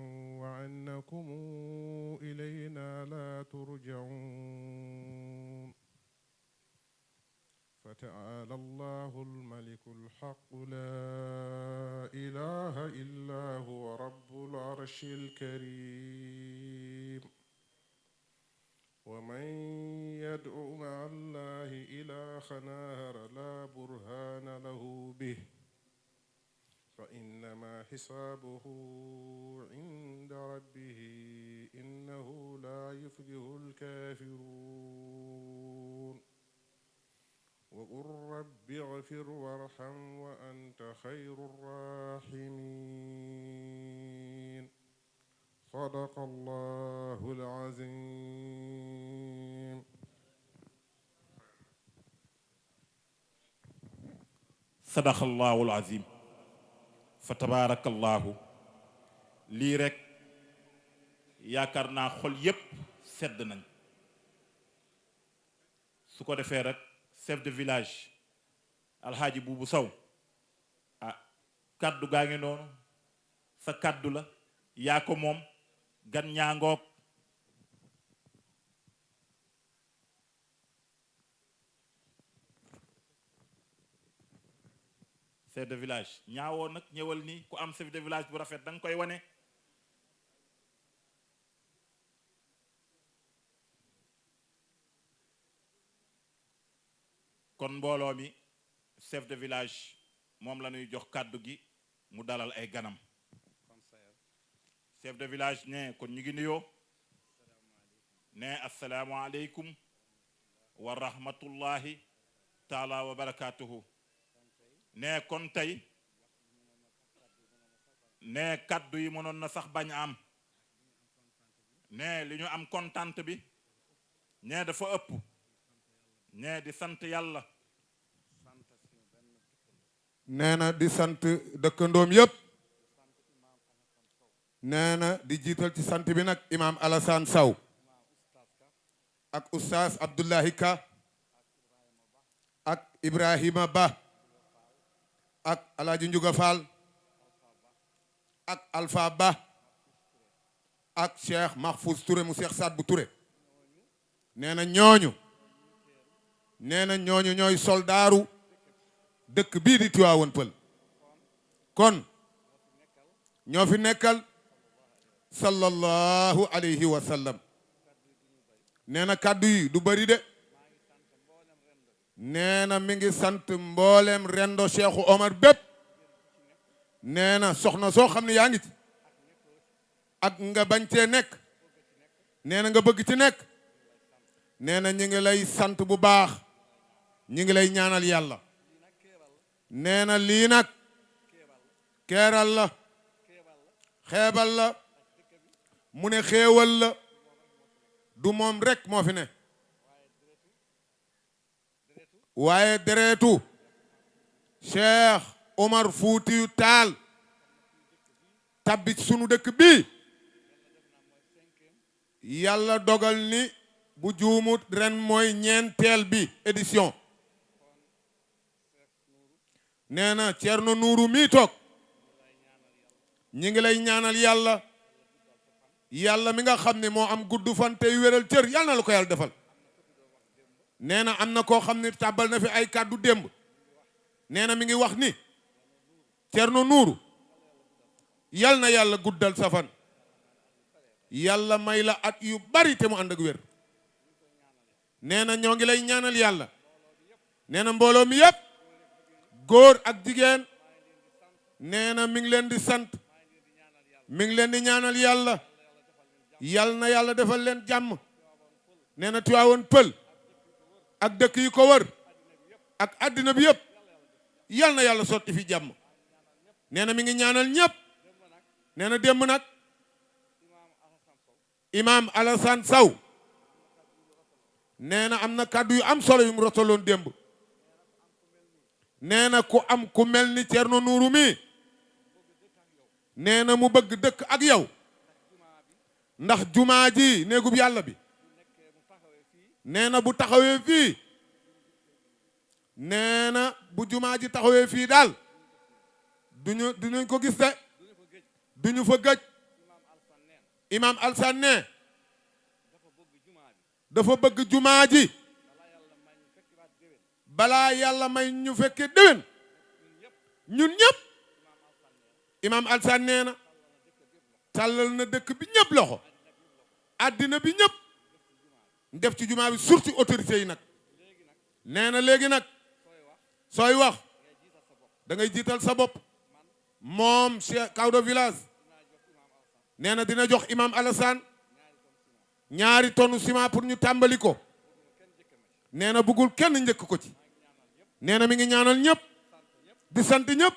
S4: وأنكم إلينا لا ترجعون فتعالى الله الملك الحق لا إله إلا هو رب العرش الكريم ومن يدعو مع الله إلها آخر لا برهان له به فإنما حسابه عند ربه إنه لا يفلح الكافرون وقل رب اغفر وارحم وأنت خير الراحمين صدق الله العظيم
S1: صدق الله العظيم فتبارك الله lii rek yaakaar naa xol yépp sedd nañ su ko defee rek chef de village alxaaji buubu saw ah kaddu gaa ngi noonu sa kaddu la yaa ko moom gan ñaangoog chef de village ñaawoo nag ñëwal nii ku am chef de village bu rafet da nga koy wane kon mbooloo mi chef de village moom la ñuy jox kàddu gi mu dalal ay ganam chef de village ne kon ñu ngi nuyoo ne asalaamaaleykum wa rahmatullahi taala wa barakatuhu ne kon tey ne kàddu yi mënoon na sax bañ am ne li ñu am kontante bi ne dafa ëpp ne di sant yàlla
S5: nee na di sant dëkkandoom yépp nee na di jiital ci sant bi nag imaam Alassane Sow ak oustaz Abdoulahi Ka ak Ibrahima Ba ak Alaaji Njuga Fall ak Alpha Ba ak Cheikh Mahfouz Touré mu Cheikh Saad bu Touré nee na ñooñu ñooy soldaaru dëkk bii di Tivaouane Peulh kon ñoo fi nekkal sallallahu alayhi wa sallam nee na kàddu yi du bari de nee na mi ngi sant mboolem rendo Cheikhu Omar bépp nee na soxna soo xam ne yaa ngi ci ak nga bañ cee nekk nee na nga bëgg ci nekk nee na ñi ngi lay sant bu baax ñi ngi lay ñaanal yàlla nee na lii nag keeral la xeebal la mu ne xéewal la du moom rek moo fi ne waaye dereetu Cheikh Omar Foutiyu Taal tabbi sunu dëkk bi yàlla dogal ni bu juumut ren mooy ñeenteel bi édition nee na Thierno Nourou mii toog ñi ngi lay ñaanal yàlla yàlla mi nga xam ne moo am gudd fan tey wéral cër yàlla na la ko yàlla defal nee na am na koo xam ne tàbbal na fi ay kàddu démb nee na mi ngi wax ni Thierno Nourou yal na yàlla guddal sa fan yàlla may la at yu bari te mu ànd ak wér nee na ñoo ngi lay ñaanal yàlla nee na mbooloo mi yëpp góor ak jigéen nee na mi ngi leen di sant mi ngi leen di ñaanal yàlla yal na yàlla defal leen jàmm nee na Tiwaawoon Pël ak dëkk yi ko wër ak àddina bi yëpp yal na yàlla sotti fi jàmm nee na mi ngi ñaanal ñëpp nee na démb nag imaam Alassane Sow nee na am na kàddu yu am solo yu mu rotaloon démb nee na ku am ku mel ni Thierno Nourou mi nee na mu bëgg dëkk ak yow ndax jumaa ji néegub yàlla bi nee na bu taxawee fii nee na bu jumaa ji taxawee fii daal duñu ko gis de duñu fa gëj imaam Alsaan ne dafa bëgg jumaa ji balaa yàlla may ñu fekke déwén ñun ñëpp imaam Alsaan nee na tàllal na dëkk bi ñëpp loxo àddina bi ñëpp def ci jumaa bi surtout autorités yi nag nee na léegi nag sooy wax da ngay jiital sa bopp moom Cheikh Kawdo village nee na dina jox imam Alassane 2 tonnes ciment pour ñu tàmbali ko nee na bëggul kenn njëkk ko ci nee na mi ngi ñaanal ñëpp di sant ñëpp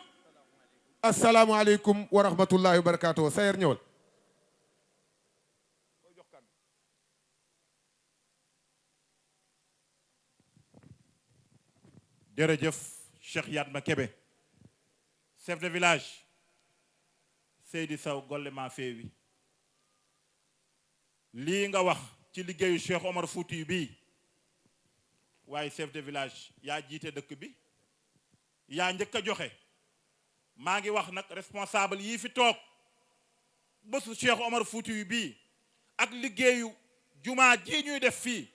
S5: asalaamualeykum wa rahmatullahi wa barakaatu. Sayer ñëwal.
S1: jërëjëf Cheikh Yatma Kébé chef de village Seydi Sow Gollema Feewi lii nga wax ci liggéeyu Cheikh Omar Foutiyu bii waaye chef de village yaa jiite dëkk bi yaa njëkk a joxe maa ngi wax nag responsable yii fi toog bésu Cheikh Omar Foutiyu bii ak liggéeyu jumaa ji ñuy def fii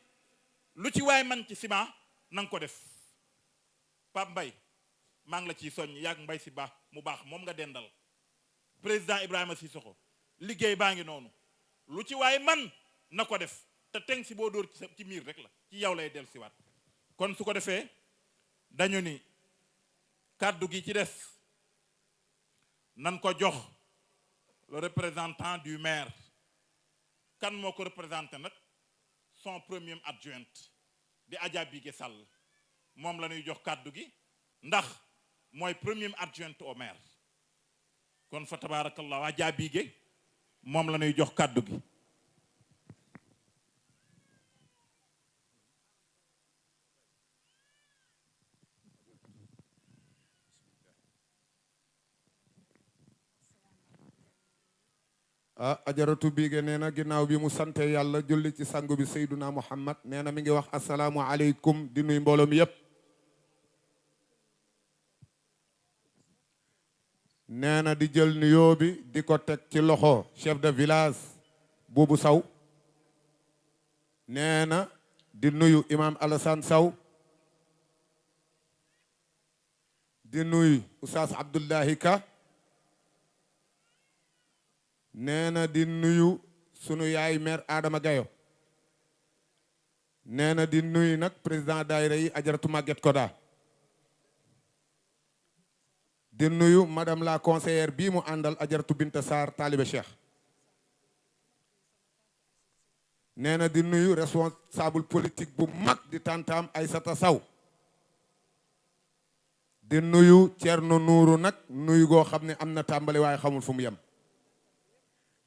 S1: lu ci waay man ci ciment nanga ko def Pape Mbaye maa ngi la ciy soññ yàgg Mbaye si baax mu baax moom nga dendal président Ibrahima Sissoko liggéey baa ngi noonu lu ci waay man na ko def te teng si boo dóor ci miir rek la ci yow lay del siwaat kon su ko defee dañu ni kàddu gi ci des nan ko jox le représentant du maire kan moo ko représenté nag son premier adjoint di Adja Bigué Sall moom la ñuy jox kàddu gi ndax mooy premier adjoint au maire kon fa tabarakallah Adja Bigué moom la ñuy jox kàddu gi
S5: ajaratu Bigué nee na ginnaaw bi mu sante yàlla julli ci sangu bi Seyduna Muhammad nee na mi ngi wax asalaamu aleykum di nuy mbooloo mi yépp nee na di jël nuyoo bi di ko teg ci loxo chef de village Boubou Sow nee na di nuyu imam Alassane Sow di nuyu Oustaz Abdullahi Ka nee na di nuyu sunu yaay maire Adama Gayo nee na di nuyu nag président daayira yi ajaratu Maguette Koda di nuyu madame la conseillère bii mu àndal ajaratu Binta Sarr taalibe Cheikh nee na di nuyu responsable politique bu mag di tantam Aïssata Sow di nuyu Thierno Nourou nag nuyu goo xam ne am na tàmbali waaye xamul fu mu yem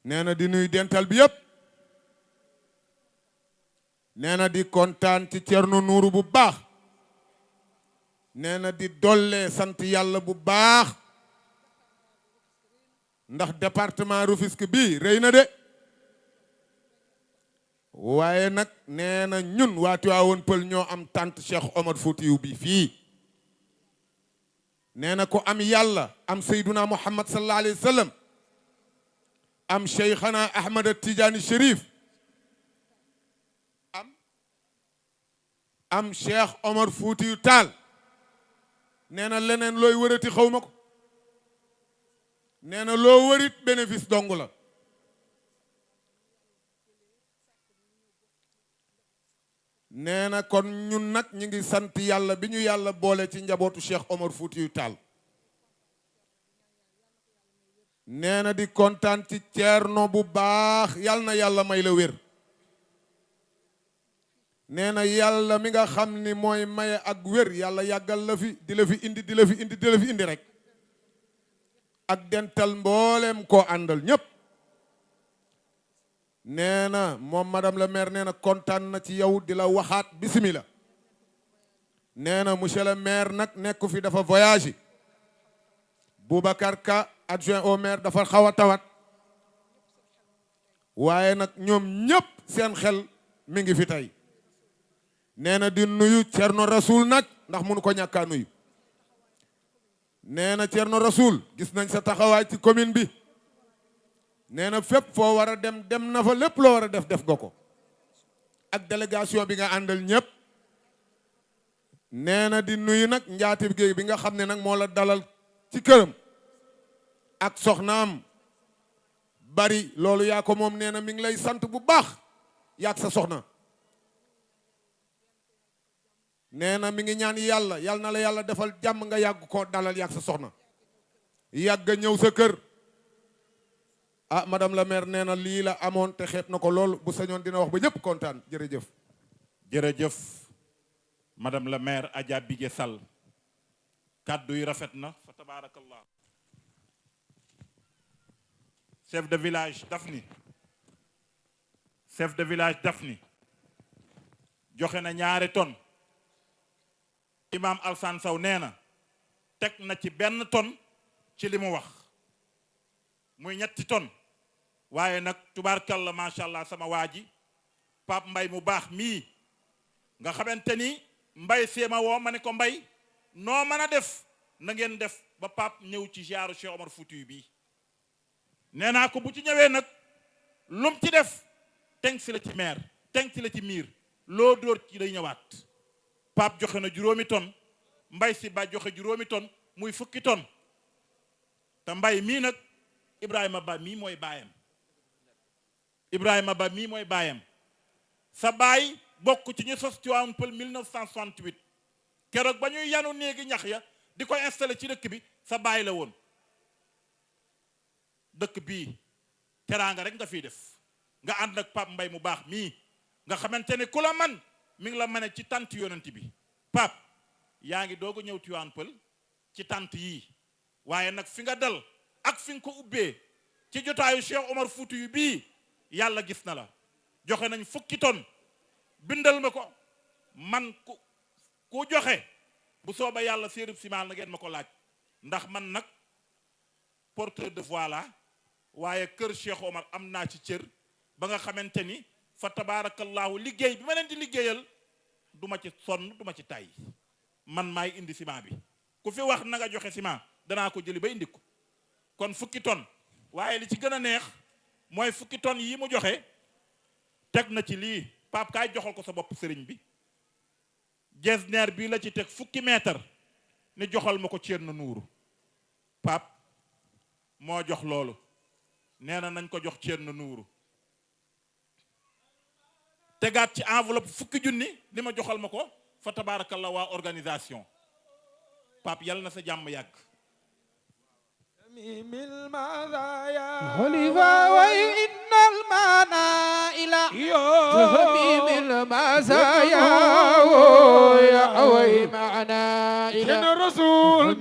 S5: nee na di nuyu dental bi yëpp nee na di kontaan ci Thierno Nourou bu baax nee na di dollee sant yàlla bu baax ndax département Rufisque bi rëy na de waaye nag nee na ñun waa Tivaouane Peulh ñoo am tant Cheikh Omar Foutiyou bi fii nee na ko am yàlla am Seyduna Muhammad sallallahu alayhi wa sallam am Cheikhana Ahmad Tidiane Chérif am Cheikh Omar Foutiyou Tall nee na leneen looy wërati xaw ma ko nee na loo wërit bénéfice dong la nee na kon ñun nag ñu ngi sant yàlla bi ñu yàlla boole ci njabootu Cheikh Omar Foutiyou Tall nee na di kontaan ci Ceerno bu baax yàlla na yàlla may la wér nee na yàlla mi nga xam ni mooy maye ak wér yàlla yàggal la fi di la fi indi di la fi indi di la fi indi rek ak dental mboolem koo àndal ñépp nee na moom madame la maire nee na kontaan na ci yow di la waxaat bismillah nee na monsieur le maire nag nekku fi dafa voyage Boubacar Ka adjoint au maire dafa xaw a tawat waaye nag ñoom ñépp seen xel mi ngi fi tey nee na di nuyu Thierno Rasoul nag ndax mënu ko ñàkkaa nuyu nee na Thierno Rasoul gis nañ sa taxawaay ci commune bi nee na fépp foo war a dem dem na fa lépp loo war a def def nga ko ak délégation bi nga àndal ñépp nee na di nuyu nag njaati géey bi nga xam ne nag moo la dalal ci këram ak soxnaam bari loolu yaa ko moom nee na mi ngi lay sant bu baax yaag sa soxna nee na mi ngi ñaan yàlla yàlla na la yàlla defal jàmm nga yàgg koo dalal yaag sa soxna yàgg ñëw sa kër ah madame la maire nee na lii la amoon te xeeb na ko lool bu sañoon dina wax ba ñëpp kontaan jërëjëf
S1: jërëjëf madame la maire Adja Bigué Sall kàddu yi rafet na fa tabaarakallah chef de village Dafni joxe na 2 tonnes imam Alsane Sow nee na teg na ci 1 tonne ci li mu wax muy 3 tonnes waaye nag tubaarkalla macha allah sama waa ji Pape Mbay mu baax mii nga xamante ni Mbay seema woo ma ne ko Mbay noo mën a def na ngeen def ba Pape ñëw ci ziaru Cheikh Omar Foutiyou bii nee naa ko bu ci ñëwee nag lum ci def teng si la ci maire teng si la ci miir loo dóor ci day ñëwaat Pape joxe na 2 tonnes Mbay si ba joxe 2 tonnes muy 10 tonnes te Mbay mii nag Ibrahima Ba mii mooy baayam sa baay bokk ci ñu sos Tivaouane Peulh 1968 keroog ba ñuy yanu néegi ñax ya di ko installé ci dëkk bi sa baay la woon dëkk bii teraanga rek nga fiy def nga ànd ak Pape Mbay mu baax mii nga xamante ne ku la man mi ngi la mane ci tant yonent bi Pape yaa ngi doog a ñëw Tivaouane Peulh ci tant yii waaye nag fi nga dal ak fi nga ko ubbee ci jotaayu Cheikh Omar Foutiyou bii yàlla gis na la joxe nañ 10 tonnes bindal ma ko man ku joxe bu sooba yàlla séerib simaal na ngeen ma ko laaj ndax man nag porteur de voix la waaye kër Cheikh Omar am naa ci cër ba nga xamante ni fa tabaarakallaahu liggéey bi ma leen di liggéeyal du ma ci sonn du ma ci tay man maay indi ciment bi ku fi wax na nga joxe ciment danaa ko jëli ba indi ko kon 10 tonnes waaye li ci gën a neex mooy 10 tonnes yi mu joxe teg na ci lii Pape kaay joxal ko sa bopp sëriñ bi jesneer bii la ci teg 10 mètres ni joxal ma ko Thierno Nourou Pape moo jox loolu nee na nañ ko jox Thierno Nourou tegaat ci enveloppe 10 junni ni ma joxal ma ko fa tabaarakallah waa organisation Pape yàlla na sa jàmm yàgg
S3: خليفة وإن المنائل تهميم المزايا يا وي معنا إلى
S4: الرسول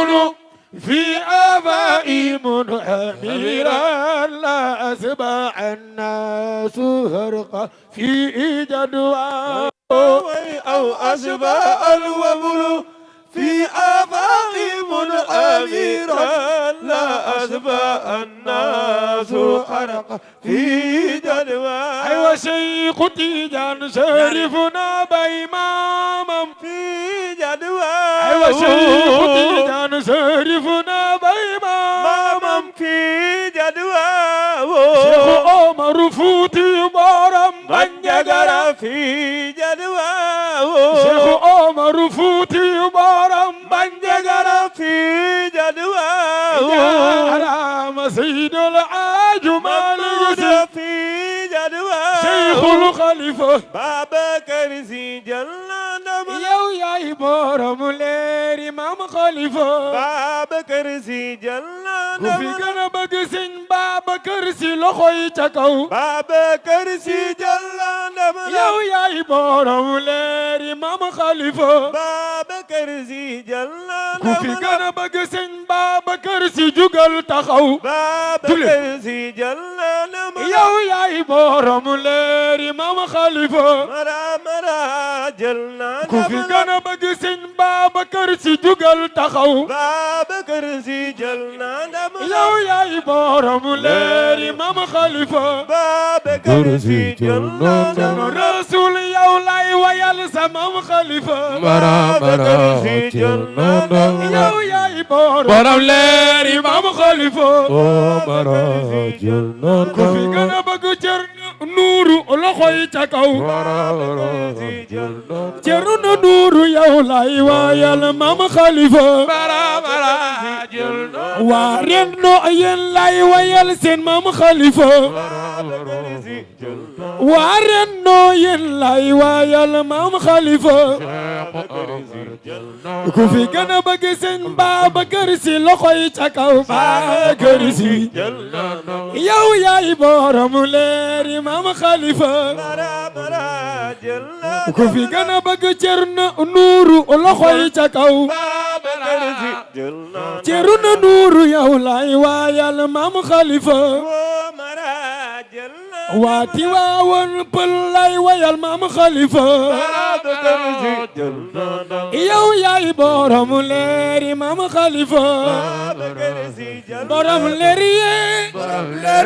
S2: الوبل في آبائي منحميرا لا أسبع الناس هرقا في جدوى أو أسبع الوبل في آبائي منحميرا لا أسبع الناس هرقا في جدوى أيوة شيخ تيجان شريفنا بإماما في جدوى أيوة شيخ تيجان شريفنا بإماما في جدوى شيخ عمر فوتي بارم بنجغر في جدوى شيخ عمر فوتي بارم بنجغر في جدوى يا سيد العاج مالك في جدوى شيخ الخليفة بابا كرسي جلال يا بارم لير امام خليفة بابا كرسي جلال وفي قلبك سن بابا كرسي لخوي تكو بابا كرسي جلال يا بارم لير امام خليفة بابا كرسي جلال وفي قلبك سن بابا كرسي جوجل تخو بابا كرسي جلال يا بارم لير امام خليفة مرا جلال كوفي كان بغي سن بابا كرسي جوجل تخو بابا كرسي جلنا يا بارم لير امام خليفة بابا كرسي جلنا رسول يا لاي ويا سمام خليفة مرا كرسي جلنا يا بارم لير امام خليفة مرا جلنا كوفي كان بغي نور لخوي تكو جرنا نور يا لاي ويا مام خليفة وارنو ين لاي ويا سين مام خليفة وارنو ين لاي ويا مام خليفة كوفي كان بغي سين بابا كرسي لخوي تكو بابا كرسي يا بارم لير مام خليفة كوفي كان بغي جرنا نور لخوي تكو جرنا نور يا لاي ويا مام خليفة واتي واون بلاي ويا مام خليفة يا بارم لير مام خليفة بارم ليري لا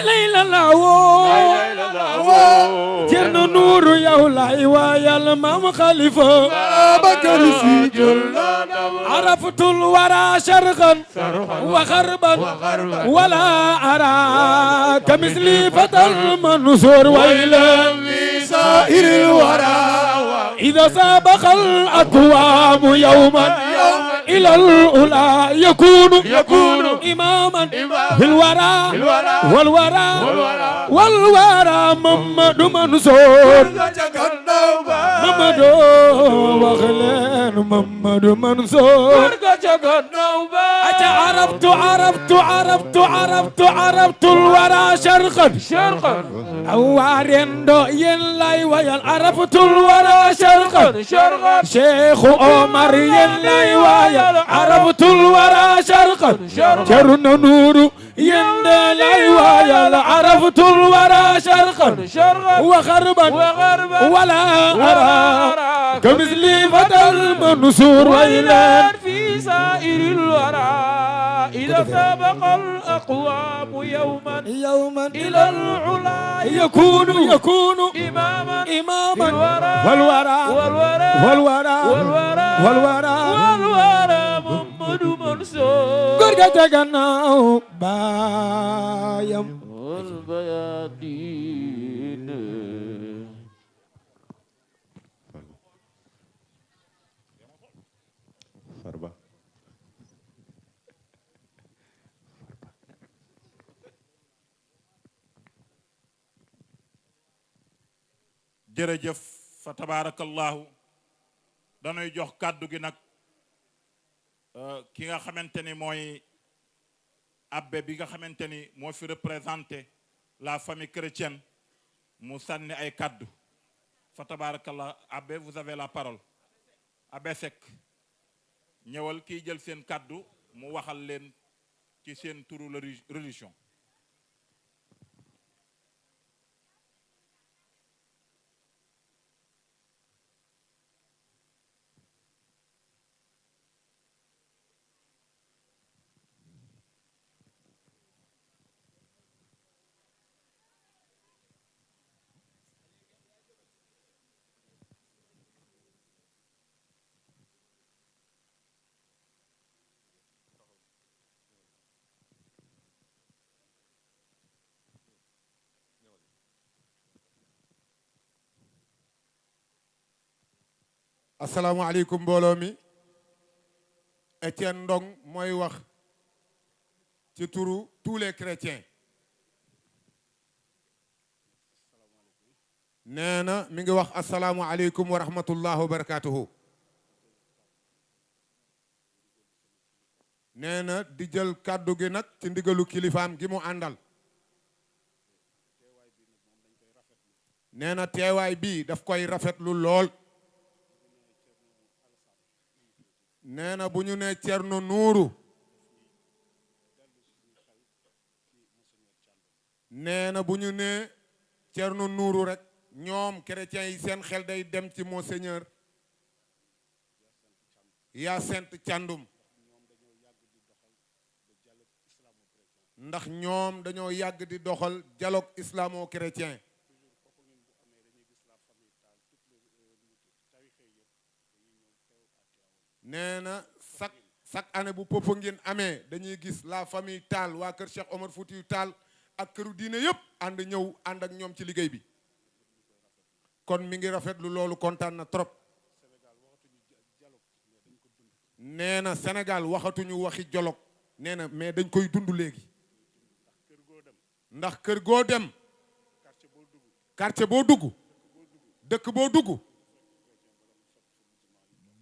S2: لا لا جرنا نور يا لاي ويا مام خليفة بكرسي عرفت الورى شرقا وغربا ولا أرى كمثلي فتى المنصور ويلا لسائر الورى إذا سابق الأقوام يوما إلى الأولى يكون إماما في الورى والورى محمد منصور محمد وخلين محمد منصور عرفت الورى شرقا أوارين دو ينلاي ويل عرفت الورى شرقا شيخ عمر ينلاي ويل عرفت الورى شرقا جرنا نور ينلاي ويل عرفت الورى شرقا وغربا ولا أرى كمثلي فتى المنصور ويلان في سائر الورى إذا سبق الأقوام يوما إلى العلا يكون إماما والورى محمد منصور قرقة جناو بايم والبيادين
S1: jërëjëf fa tabarakallahu dañuy jox kàddu gi nag ki nga xamante ni mooy abbé bi nga xamante ni moo fi représenté la famille chrétienne mu sànni ay kàddu fa tabarakallah abbé vous avez la parole abbé Seck ñëwal kiy jël seen kàddu mu waxal leen ci seen turu la religion.
S5: asalaamaaleykum mbooloo mi Etienne Ndong mooy wax ci turu tous les chrétiens nee na mi ngi wax asalaamualeykum wa rahmatullah wa barakatuhu nee na di jël kàddu gi nag ci ndigalu kilifaam gi mu àndal nee na teewaay bii daf koy rafetlu lool nee na bu ñu nee Thierno Nourou nee na bu ñu nee Thierno Nourou rek ñoom chrétiens yi seen xel day dem ci monseigneur Hyacinthe Thiandoum ndax ñoom dañoo yàgg di doxal dialogue islamo-chrétien nee na chaque année bu Popenguine amee dañuy gis la famille Tall waa kër Cheikh Omar Foutiyou Tall ak këru diine yëpp ànd ñëw ànd ak ñoom ci liggéey bi kon mi ngi rafetlu loolu kontaan na trop nee na Sénégal waxatuñu waxi dialogue nee na mais dañ koy dund léegi ndax kër goo dem quartier boo dugg dëkk boo dugg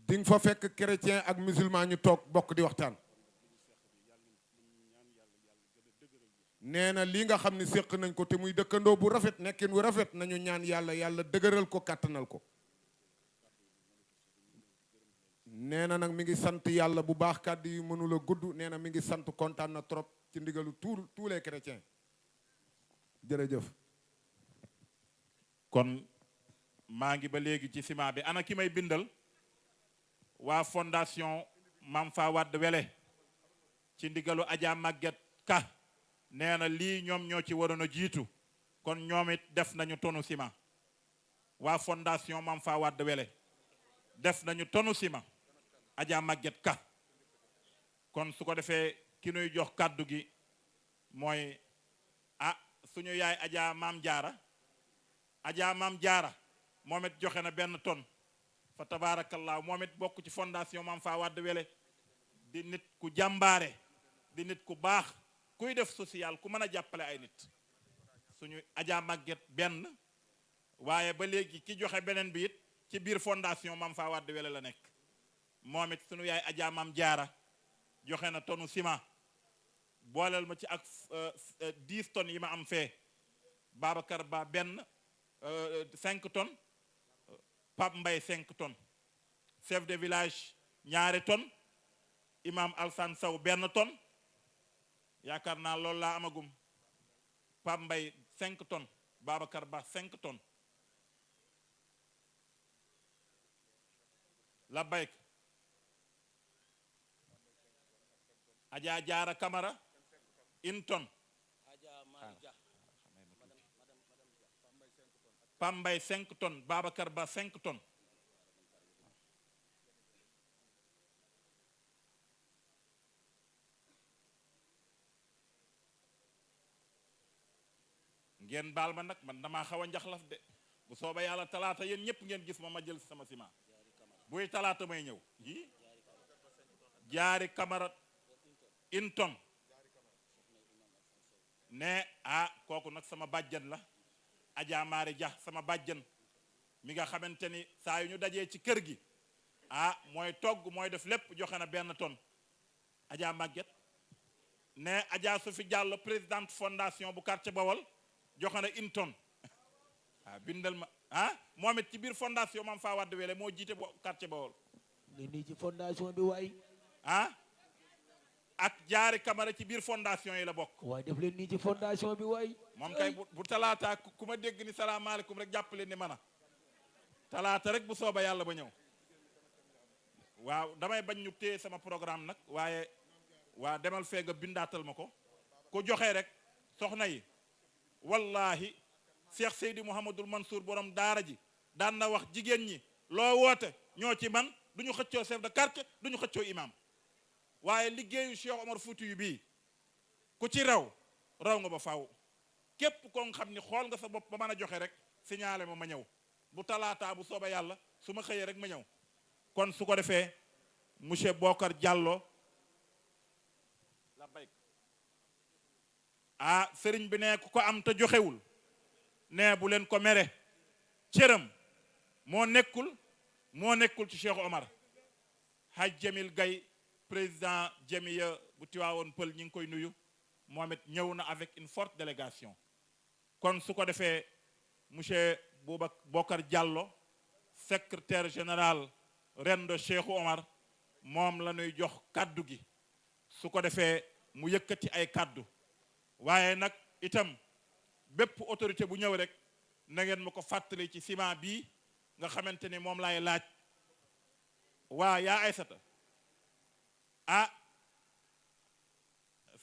S5: di nga fa fekk chrétien ak musulman ñu toog bokk di waxtaan nee na lii nga xam ne séq nañ ko te muy dëkkandoo bu rafet nekkin wu rafet nañu ñaan yàlla yàlla dëgëral ko kàttanal ko nee na nag mi ngi sant yàlla bu baax kàddu yi mënula gudd nee na mi ngi sant kontaan na trop ci ndigalu tous les chrétiens jërëjëf
S1: kon maa ngi ba léegi ci ciment bi ana ki may bindal waa fondation Mame Fawade Wele ci ndigalu Adja Maguette Ka nee na lii ñoom ñoo ci waroon a jiitu kon ñoom it def nañu tonu ciment waa fondation Mame Fawade Wele def nañu tonu ciment Adja Maguette Ka kon su ko defee ki nuy jox kàddu gi mooy suñu yaay Adja Maam Jaara moom it joxe na benn tonne fa tabaarakallaa moom it bokk ci fondation Mame Fawade Wele di nit ku jàmbaare di nit ku baax kuy def social ku mën a jàppale ay nit suñu Adja Maguette benn waaye ba léegi ki joxe beneen bi it ci biir fondation Mame Fawade Wele la nekk moom it suñu yaay Adja Maam Jaara joxe na tonu ciment booleel ma ci ak 10 tonnes yi ma am fee Babacar Ba benn 5 tonnes Pape Mbaye 5 tonnes chef de village 2 tonnes imam Alsan Sow 1 tonne yaakaar naa loolu laa amagum Pape Mbaye 5 tonnes Babacar Ba 5 tonnes la bayk Adja Jaara Camara 1 tonne Pape Mbaye 5 tonnes Babacar Ba 5 tonnes ngeen baal ma nag man damaa xaw a njaxlaf de bu sooba yàlla talaata yéen ñëpp ngeen gis ma jël sama ciment buy talaata may ñëw yi jaari Camara 1 tonne ne kooku nag sama bàjjan la Adja Maari Dia sama bàjjan mi nga xamante ni saa yu ñu dajee ci kër gi mooy togg mooy def lépp joxe na 1 tonne Adja Maguette ne Adja Sophie Diallo présidente fondation bu quartier Bawol joxe na 1 tonne bindal ma moom it ci biir fondation Mame Fawade Wele moo jiite quartier Bawol
S2: li nii ci fondation bi waay
S1: ah ak jaari Camara ci biir fondation yi la bokk.
S2: waaye def leen nii ci fondation bi waay.
S1: moom kay bu talaata ku ma dégg ni salaamaaleykum rek jàppale ni mana talaata rek bu sooba yàlla ba ñëw. waaw damay bañ ñu téye sama programme nag waaye waa demal fee nga bindaatal ma ko ku joxe rek soxna yi wallahi Cheikh Seydi Mouhamadul Mansour borom daara ji daan na wax jigéen ñi loo woote ñoo ci man duñu xëccoo chef de quartier duñu xëccoo imam waaye liggéeyu Cheikh Omar Foutiyou bii ku ci raw nga ba faaw képp ko nga xam ni xool nga sa bopp ba mën a joxe rek signalé ma ñëw bu talaataa bu sooba yàlla su ma xëyee rek ma ñëw kon su ko defee monsieur Bokar Diallo la bay ah sëriñ bi ne ku ko am te joxewul ne bu leen ko mere cëram moo nekkul ci Cheikh Omar Haj Jamil Gay président Jamiya bu Tiwaawoon Pël ñi ngi koy nuyu moom it ñëw na avec une forte délégation kon su ko defee monsieur Bokar Diallo secrétaire général Rendo Cheikh Omar moom la ñuy jox kaddu gi su ko defee mu yëkkati ay kaddu waaye nag itam bépp autorité bu ñëw rek na ngeen ma ko fàttali ci ciment bii nga xamante ni moom laay laaj waa yaa Aysata ah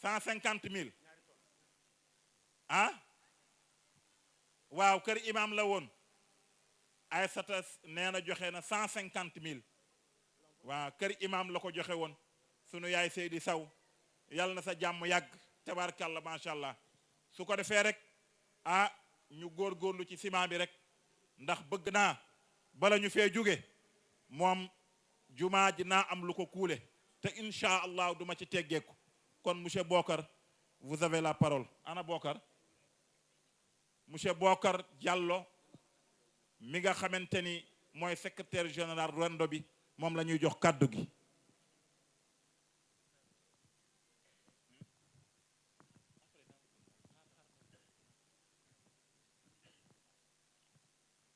S1: 150 000 ah waaw kër imam la woon Aysata nee na joxe na 150 000 waaw kër imam la ko joxe woon sunu yaay Seydi Saw yàlla na sa jàmm yàgg tabaarkalla macha allah su ko defee rek ah ñu góorgóorlu ci ciment bi rek ndax bëgg naa bala ñu fee jóge moom jumaa ji naa am lu ko kuule te incha allah duma ci teggeeku kon monsieur Bokar vous avez la parole ana Bokar monsieur Bokar Diallo mi nga xamante ni mooy secrétaire général Rendo bi moom la ñuy jox kàddu gi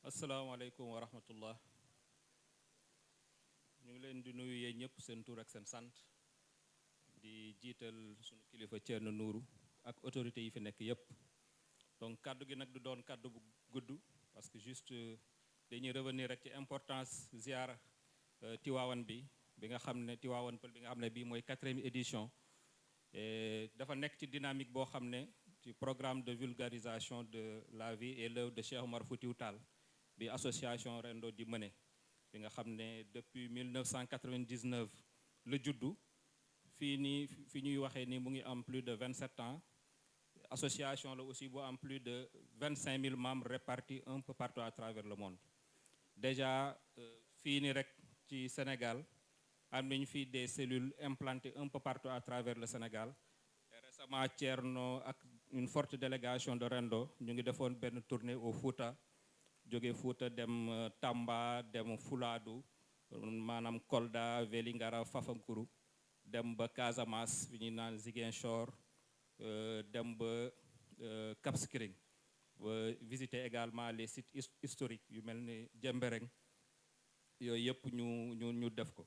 S6: asalaamaaleykum wa rahmatullah ñu ngi leen di nuyu yéen ñëpp seen tur ak seen sant di jiital sunu kilifa Thierno Nourou ak autorités yi fi nekk yépp donc kaddu gi nag du doon kaddu bu gudd parce que juste dañuy revenir rek ci importance ziara Tiwaawan bi nga xam ne Tiwaawan Pël bi nga xam ne bii mooy 4e édition dafa nekk ci dynamique boo xam ne ci programme de vulgarisation de la vie et l'œuvre de Cheikh Omar Foutiyou Tall bi association Rendo di mëne bi nga xam ne depuis 1999 la juddu fii nii fi ñuy waxee ni mu ngi am plus de 27 ans association la aussi bu am plus de 25 000 membres répartis un peu partout à travers le monde déjà fii nii rek ci Sénégal am nañu fii des cellules implantées un peu partout à travers le Sénégal et récemment Thierno ak une forte délégation de Rendo ñu ngi defoon benn tournée au Fouta jóge Fouta dem Tamba dem Fulaadu maanaam Kolda Vélingara Fafankuru dem ba Casamance bi ñuy naan Ziguinchor dem ba Cap Skirring ba visiter également les sites historiques yu mel ni Jembereng yooyu yëpp ñu def ko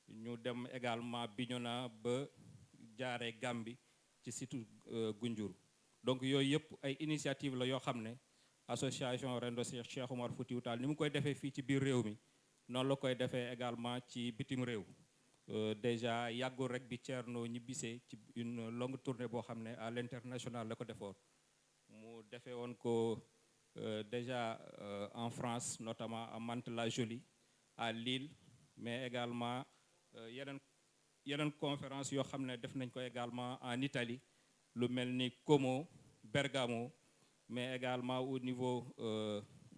S6: ñu dem également Bignona ba jaaree Gambie ci site Gunjur donc yooyu yëpp ay initiative la yoo xam ne association Rendo Cheikh Omar Foutiyou Tall ni mu koy defee fii ci biir réew mi noonu la koy defee également ci bitim réew déjà yàggul rek bi Thierno ñibbisee ci une longue tournée boo xam ne à l'international la ko defoon mu defee woon ko déjà en France notamment à Mantes-la-Jolie à Lille mais également yeneen conférence yoo xam ne def nañ ko également en Italie lu mel ni Como Bergamo mais également au niveau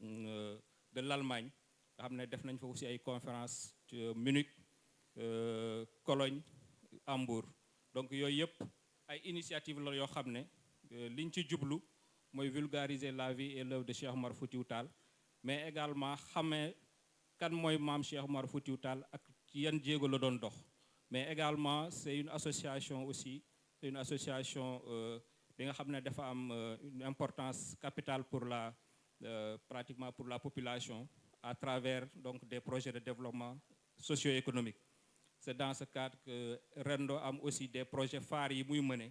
S6: de l'Allemagne nga xam ne def nañ fa aussi ay conférence Munich Cologne Hambourg donc yooyu yëpp ay initiative la yoo xam ne liñ ci jublu mooy vulgariser la vie et l'œuvre de Cheikh Omar Foutiyou Tall mais également xamee kan mooy maam Cheikh Omar Foutiyou Tall ak ci yan jéego la doon dox mais également c'est une association aussi c'est une association bi nga xam ne dafa am une importance capitale pour la pratiquement pour la population à travers donc des projets de développement socio-économique c'est dans ce cadre que Rendo am aussi des projets phares yi muy mëne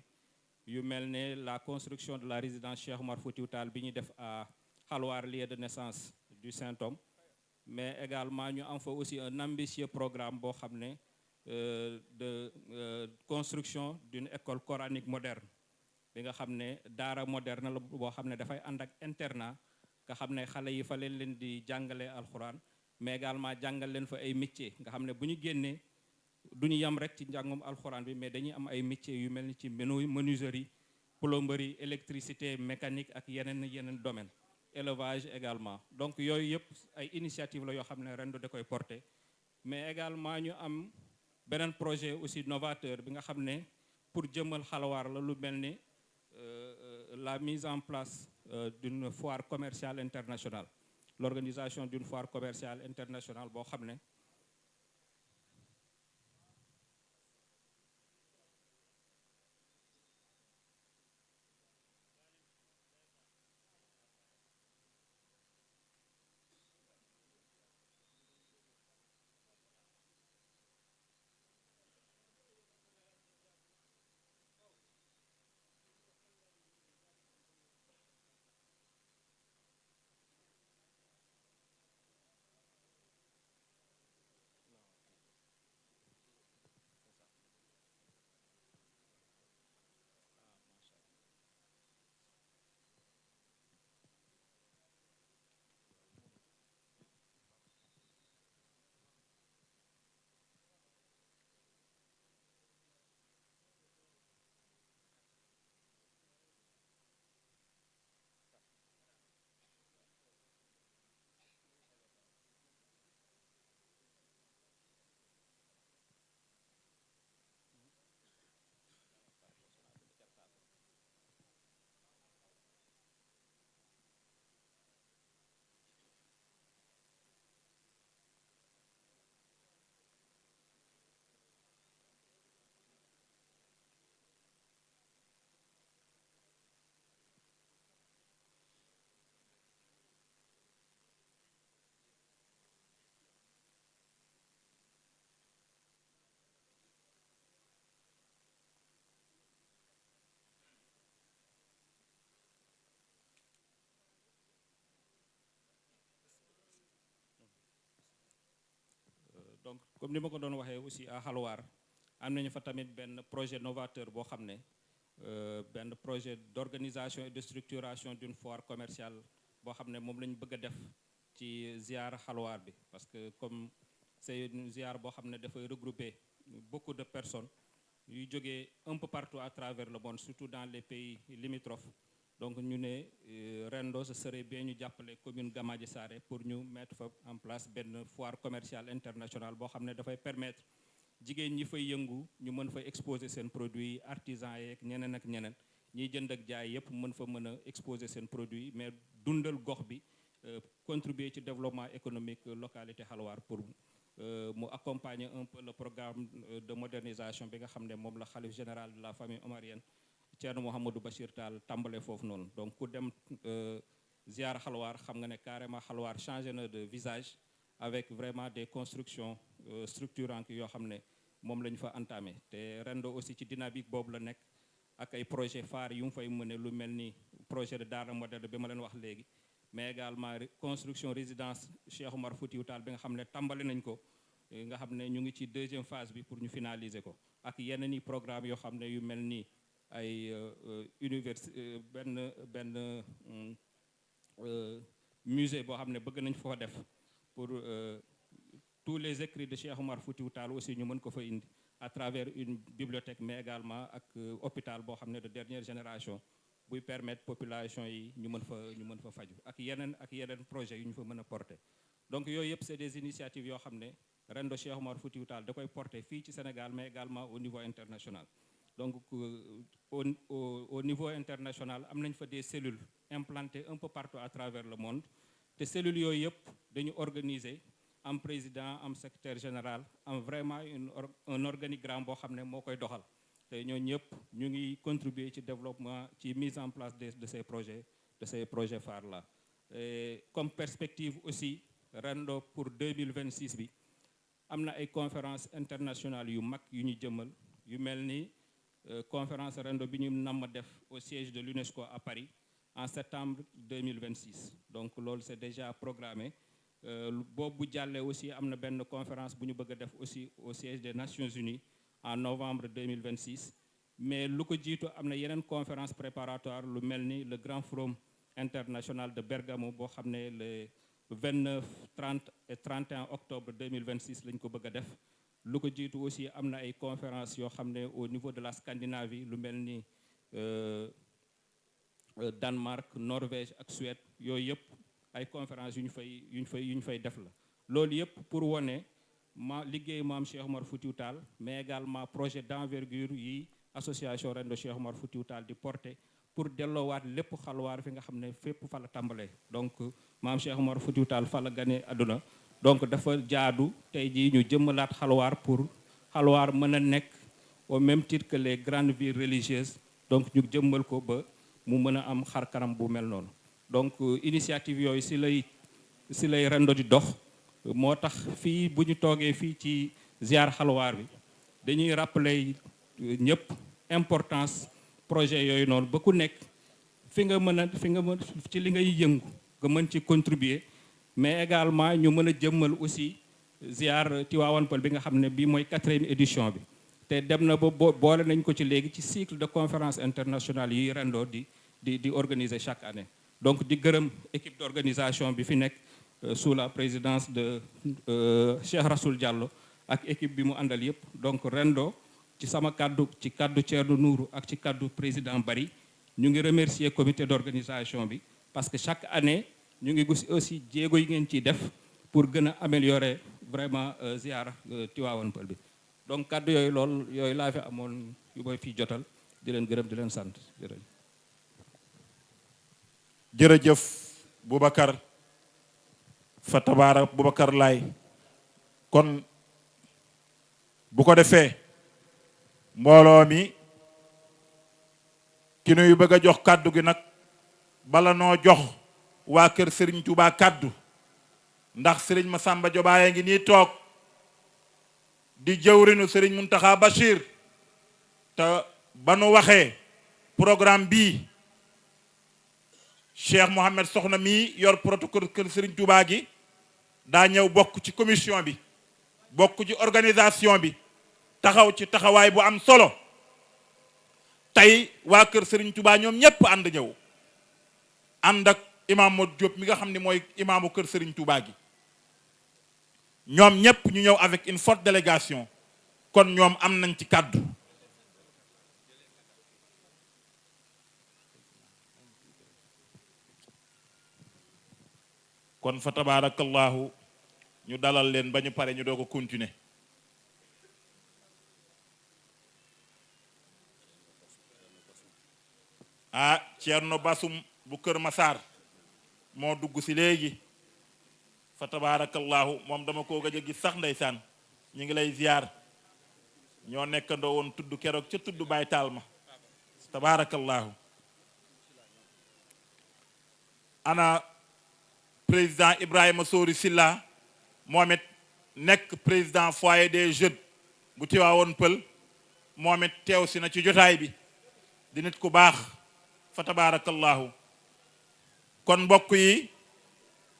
S6: yu mel ne la construction de la résidence Cheikh Oumar Foutiyou Tall bi ñu def à Halwar, lieu de naissance du Saint-Homme, mais également ñu am fa aussi un ambitieux programme boo xam ne de construction d'une école coranique moderne bi nga xam ne daara moderne la boo xam ne dafay ànd ak internat nga xam ne xale yi fa leen di jàngale alxuraan mais également jàngal leen fa ay métiers nga xam ne bu ñu génnee du ñu yem rek ci njàngum alxuraan bi mais dañuy am ay métiers yu mel ni ci menuiserie plomberie électricité mécanique ak yeneen domaine élevage également donc yooyu yëpp ay initiative la yoo xam ne Rendo da koy porter mais également ñu am beneen projet aussi novateur bi nga xam ne pour jëmmal Halwar la lu mel ni la mise en place d'une foire commerciale internationale l'organisation d'une foire commerciale internationale boo xam ne donc comme ni ma ko doon waxee aussi à Halwar am nañu fa tamit benn projet novateur boo xam ne benn projet d'organisation et de structuration d'une foire commerciale boo xam ne moom la ñu bëgg a def ci ziar Halwar bi parce que comme c'est une ziar boo xam ne dafay regrouper beaucoup de personnes yuy jógee un peu partout à travers le monde surtout dans les pays limitrophes donc ñu ne Rendo ce serait bien ñu jàppale commune Gamadji Saré pour ñu mettre fa en place benn foire commerciale internationale boo xam ne dafay permettre jigéen ñi fay yëngu ñu mën fa exposer seen produits artisans yeeg ñeneen ak ñeneen ñiy jënd ak jaay yëpp mën fa mën a exposer seen produits mais dundal gox bi contribuer ci développement économique localité Halwar pour mu accompagner un peu le programme de modernisation bi nga xam ne moom la khalife général de la famille omarienne Thierno Mouhamadou Bachir Tall tàmbale foofu noonu donc ku dem ziar Halwar xam nga ne carrément Halwar changé na de visage avec vraiment des constructions structurantes yoo xam ne moom la ñu fa entamé te Rendo aussi ci dynamique boobu la nekk ak ay projet phare yu mu fay mëne lu mel ni projet de daara moderne bi ma leen wax léegi mais également construction résidence Cheikh Oumar Foutiyou Tall bi nga xam ne tàmbali nañ ko nga xam ne ñu ngi ci deuxième phase bi pour ñu finaliser ko ak yeneen i programme yoo xam ne yu mel ni ay benn musée boo xam ne bëgg nañ foo def pour tous les écrits de Cheikh Oumar Foutiyou Tall aussi ñu mën ko fa indi à travers une bibliothèque mais également ak hôpital boo xam ne de dernière génération buy permettre population yi ñu mën fa faju ak yeneen projet yu ñu fa mën a porter donc yooyu yëpp c'est des initiatives yoo xam ne Rendo Cheikh Oumar Foutiyou Tall da koy porter fii ci Sénégal mais également au niveau international donc au niveau international am nañ fa des cellules implantées un peu partout à travers le monde te cellules yooyu yëpp dañu organiser am président am secrétaire général am vraiment un organigramme boo xam ne moo koy doxal te ñoo ñëpp ñu ngi contribuer ci développement ci mise en place de ces projets phares là et comme perspective aussi Rendo pour 2026 bi am na ay conférence internationale yu mag yu ñu jëmal yu mel ni conférence Rendo bi ñu namm def au siège de l'UNESCO à Paris en septembre 2026 donc loolu c'est déjà programmé boobu bu jàllee aussi am na benn conférence bu ñu bëgg a def aussi au siège des Nations Unies en novembre 2026 mais lu ko jiitu am na yeneen conférence préparatoire lu mel ni le Grand Forum international de Bergamo boo xam ne le 29 30 et 31 octobre 2026 lañ ko bëgg a def lu ko jiitu aussi am na ay conférences yoo xam ne au niveau de la Scandinavie lu mel ni Danemark Norvège ak Suède yooyu yëpp ay conférences yu ñu fay def la loolu yëpp pour wone liggéey maam Cheikh Omar Foutiyou Tall mais également projet d'envergure yi association Rendo Cheikh Omar Foutiyou Tall di porter pour delloowaat lépp xalwaar fi nga xam ne fépp fa la tàmbalee donc maam Cheikh Omar Foutiyou Tall fa la gane àdduna donc dafa jaadu tey jii ñu jëmmalaat xalwaar pour xalwaar mën a nekk au même titre que les grandes villes religieuses donc ñu jëmmal ko ba mu mën a am xar kanam bu mel noonu donc initiative yooyu si lay Rendo di dox moo tax fii bu ñu toogee fii ci ziar xalwaar bi dañuy rappeler ñëpp importance projet yooyu noonu ba ku nekk fi nga mën ci li ngay yëngu nga mën ci contribuer mais également ñu mën a jëmmal aussi ziar Tivaouane Peulh bi nga xam ne bii mooy 4e édition bi te dem na ba boole nañ ko ci léegi ci cycle de conférence internationale yi Rendo di organiser chaque année donc di gërëm équipe d'organisation bi fi nekk sous la présidence de Cheikh Rassoul Diallo ak équipe bi mu àndal yëpp donc Rendo ci sama kaddu ci kaddu Thierno Nourou ak ci kaddu président Bari ñu ngi remercier comité d'organisation bi parce que chaque année ñu ngi gis aussi jéego yi ngeen ciy def pour gën a améliorer vraiment ziar Tivaouane Peulh bi donc kaddu yooyu laa fi amoon yu may fi jotal di leen gërëm di leen sant
S1: jërëjëf Boubacar fa tabaarak Boubacar Laye kon bu ko defee mbooloo mi ki nuy bëgg a jox kàddu gi nag bala noo jox waa kër Serigne Touba kàddu ndax Serigne Massamba Diobaye ngi nii toog di jëwrinu Serigne Mountakha Bachir te ba nu waxee programme bii Cheikh Mohamed Soxna mii yor protocole kër Serigne Touba gi daa ñëw bokk ci commission bi bokk ci organisation bi taxaw ci taxawaay bu am solo tey waa kër Serigne Touba ñoom ñépp ànd ñëw ànd ak imam Modou Diop mi nga xam ne mooy imaamu kër Serigne Touba gi ñoom ñépp ñu ñëw avec une forte délégation kon ñoom am nañ ci kàddu kon fa tabarakallahu ñu dalal leen ba ñu pare ñu doog a continuer Thierno Basum bu Kër Massar moo dugg si léegi fa tabarakallahu moom dama koo gëj a gis sax ndeysaan ñu ngi lay ziar ñoo nekkandoo woon tudd keroog ca tudd Baay Taal ma tabarakallahu ana président Ibrahima Sori Silla moom it nekk président foyer des jeunes bu Tivaouane Peulh moom it teew si na ci jotaay bi di nit ku baax fa tabarakallahu kon mbokk yi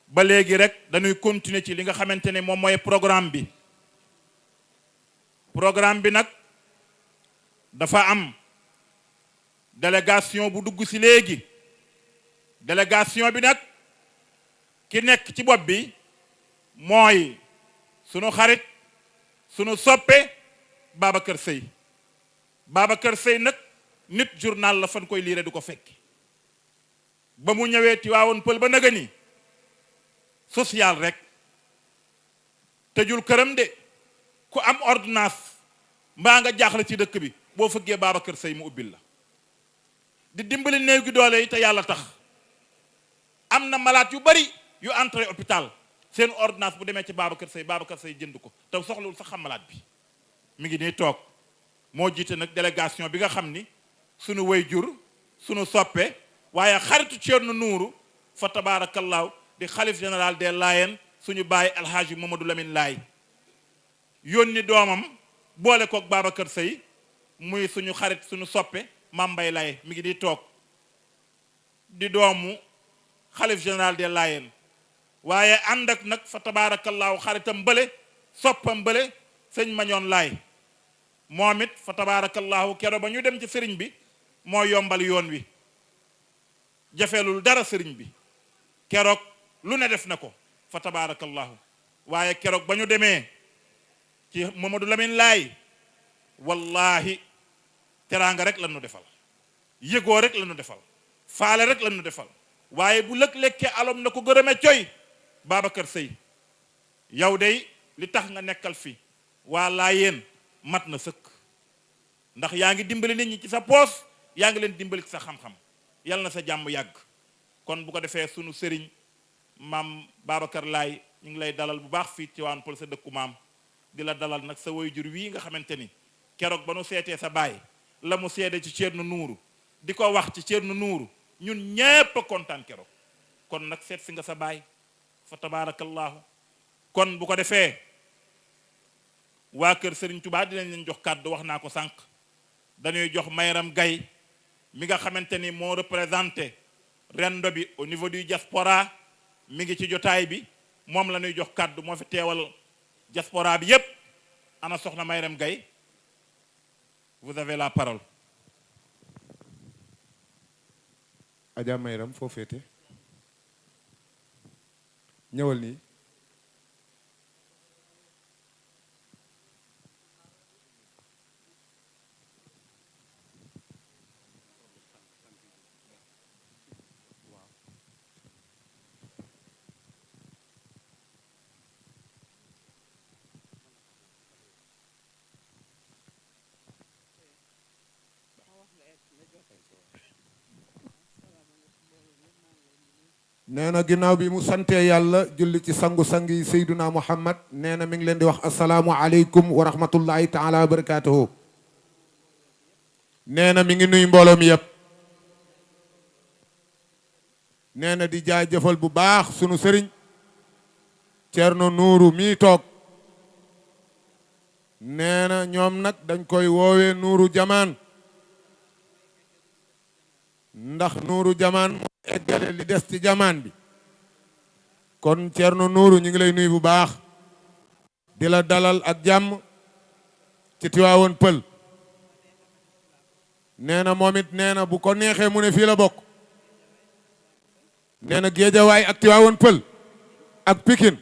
S1: ba léegi rek dañuy continuer ci li nga xamante ne moom mooy programme bi nag dafa am délégation bu dugg si léegi délégation bi nag ki nekk ci bopp bi mooy sunu xarit sunu soppe Babacar Seye nag nit journal la fan koy liire du ko fekk ba mu ñëwee Tivaouane Peulh ba naga ni social rek tëjul këram de ku am ordonnance mbaa nga jaaxle ci dëkk bi boo fëggee Babacar Seye mu ubbil la di dimbali néew gi doole yi te yàlla tax am na malade yu bari yu entré hôpital seen ordonnance bu demee ci Babacar Seye jënd ko te soxlawul sax xam malade bi mi ngi nii toog moo jiite nag délégation bi nga xam ni sunu waajur sunu soppe waaye xaritu Thierno Nourou fa tabaarakallaahu di xalif général des Layènes suñu baay alhaaji Mamadou Lamine Laye yónni doomam boole koog Babacar Seye muy suñu xarit suñu soppe Mame Mbaye Laye mi ngi di toog di doomu xalif général des Layènes waaye ànd ak nag fa tabaarakallaahu xaritam bële soppam bële sëñ Mañoon Laay moom it fa tabaarakallaahu kero ba ñu dem ci sëriñ bi moo yombal yoon wi jafelul dara sëriñ bi keroog lu ne def na ko fa tabaarakallaahu waaye keroog ba ñu demee ci Mamadou Lamine Laay wallahi teraanga rek la ñu defal yëgoo rek la ñu defal faale rek la ñu defal waaye bu lëg-lekkee alom na ko gërëme coy Babacar Seye yow day li tax nga nekkal fi waa Laayeen mat na sëkk ndax yaa ngi dimbali nit ñi ci sa poos yaa ngi leen dimbali ci sa xam-xam yal na sa jàmm yàgg kon bu ko defee sunu sëriñ maam Babacar Laay ñu ngi lay dalal bu baax fii ci waan Pël sa dëkku maam di la dalal nag sa waajur wii nga xamante ni keroog ba nu seetee sa baay la mu seede ci Thierno Nourou di ko wax ci Thierno Nourou ñun ñépp a kontaan keroog kon nag seet si nga sa baay fa tabaarakallaahu kon bu ko defee waa kër Serigne Touba dinañ leen jox kàddu wax naa ko sànq dañuy jox Mayram Gaye mi nga xamante ni moo représenté rendo bi au niveau du diaspora mi ngi ci jotaay bi moom la ñuy jox kàddu moo fi teewal diaspora bi yépp ana soxna Mayram Gaye vous avez la parole.
S5: Adja Mayram foo féete ñëwal nii nee na ginnaaw bi mu santee yàlla julli ci sangu-sang yi Seyduna Muhammad nee na mi ngi leen di wax asalaamu aleykum wa rahmatullahi taala wa barakatuhu nee na mi ngi nuy mbooloo mi yëpp nee na di jaajëfal bu baax sunu sëriñ Thierno Nourou mii toog nee na ñoom nag dañ koy woowee Nourou Jamaan ndax Nourou Jamaan moo eggale li des ci jamaan bi kon Thierno Nourou ñu ngi lay nuyu bu baax di la dalal ak jàmm ci Tiwaawoon Pël nee na moom it nee na bu ko neexee mu ne fii la bokk nee na Géejawaay ak Tiwaawoon Pël ak Pikine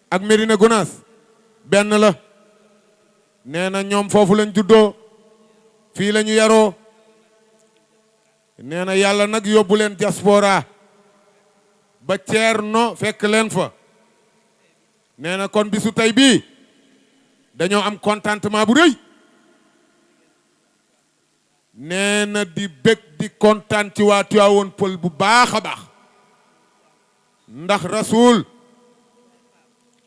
S5: ak Médina Gounass benn la nee na ñoom foofu lañ juddoo fii la ñu yaroo nee na yàlla nag yóbbu leen diaspora ba Thierno fekk leen fa nee na kon bisu tey bii dañoo am contentement bu rëy nee na di bég di kontaan ci waa Tiwaawoon Pël bu baax a baax ndax Rasoul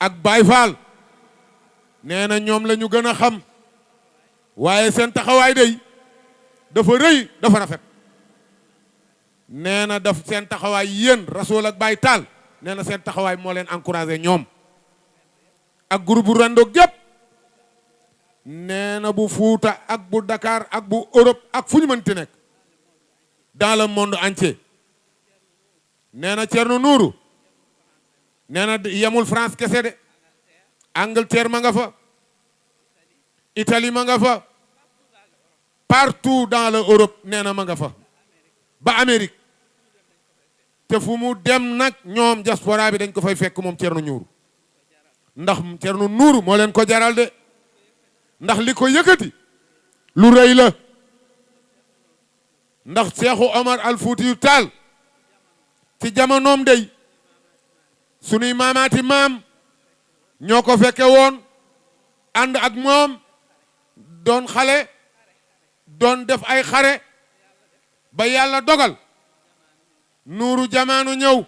S5: ak Baye Fall nee na ñoom la ñu gën a xam waaye seen taxawaay day dafa rëy dafa rafet nee na daf seen taxawaay yéen Rasoul ak Baye Tall nee na seen taxawaay moo leen encouragé ñoom ak groupe bu Rando gépp nee na bu Fuuta ak bu Dakar ak bu Europe ak fu ñu mënti nekk dans le monde entier nee na Thierno Nourou nee na yemul France kese de Angleterre ma nga fa Italie ma nga fa partout dans l'Europe nee na ma nga fa ba Amérique te fu mu dem nag ñoom diaspora bi dañ ko fay fekk moom Thierno Nourou ndax Thierno Nourou moo leen ko jaral de ndax li ko yëkkati lu rëy la ndax Seexu Omar al Fuutiyu Taal ci jamonoom day sunuy maamaati maam ñoo ko fekke woon ànd ak moom doon xale doon def ay xare ba yàlla dogal Nuuru Jamaanu ñëw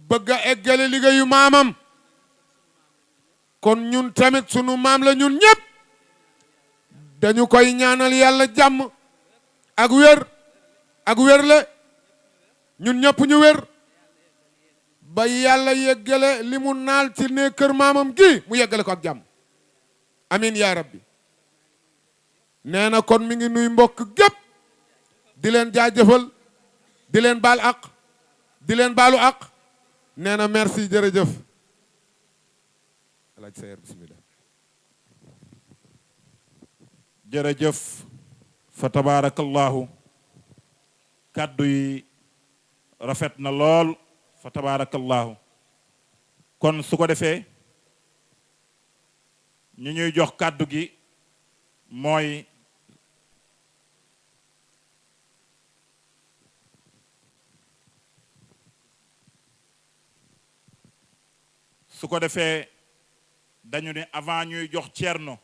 S5: bëgg a eggale liggéeyu maamam kon ñun tamit sunu maam la ñun ñëpp dañu koy ñaanal yàlla jàmm ak wér la ñun ñëpp ñu wér ba yàlla yeggale li mu naal ci ne kër maamam gi mu yeggale ko ak jàmm amin yaa rabbi. nee na kon mi ngi nuy mbokk gépp di leen jaajëfal di leen baal ak di leen baalu ak nee na merci jërëjëf. alaaj Sayer bismillah.
S1: jërëjëf fa tabaarakallahu kàddu yi rafet na lool fa tabaarakallahu. kon su ko defee ñu ñuy jox kàddu gi mooy su ko defee dañu ne avant ñuy jox Thierno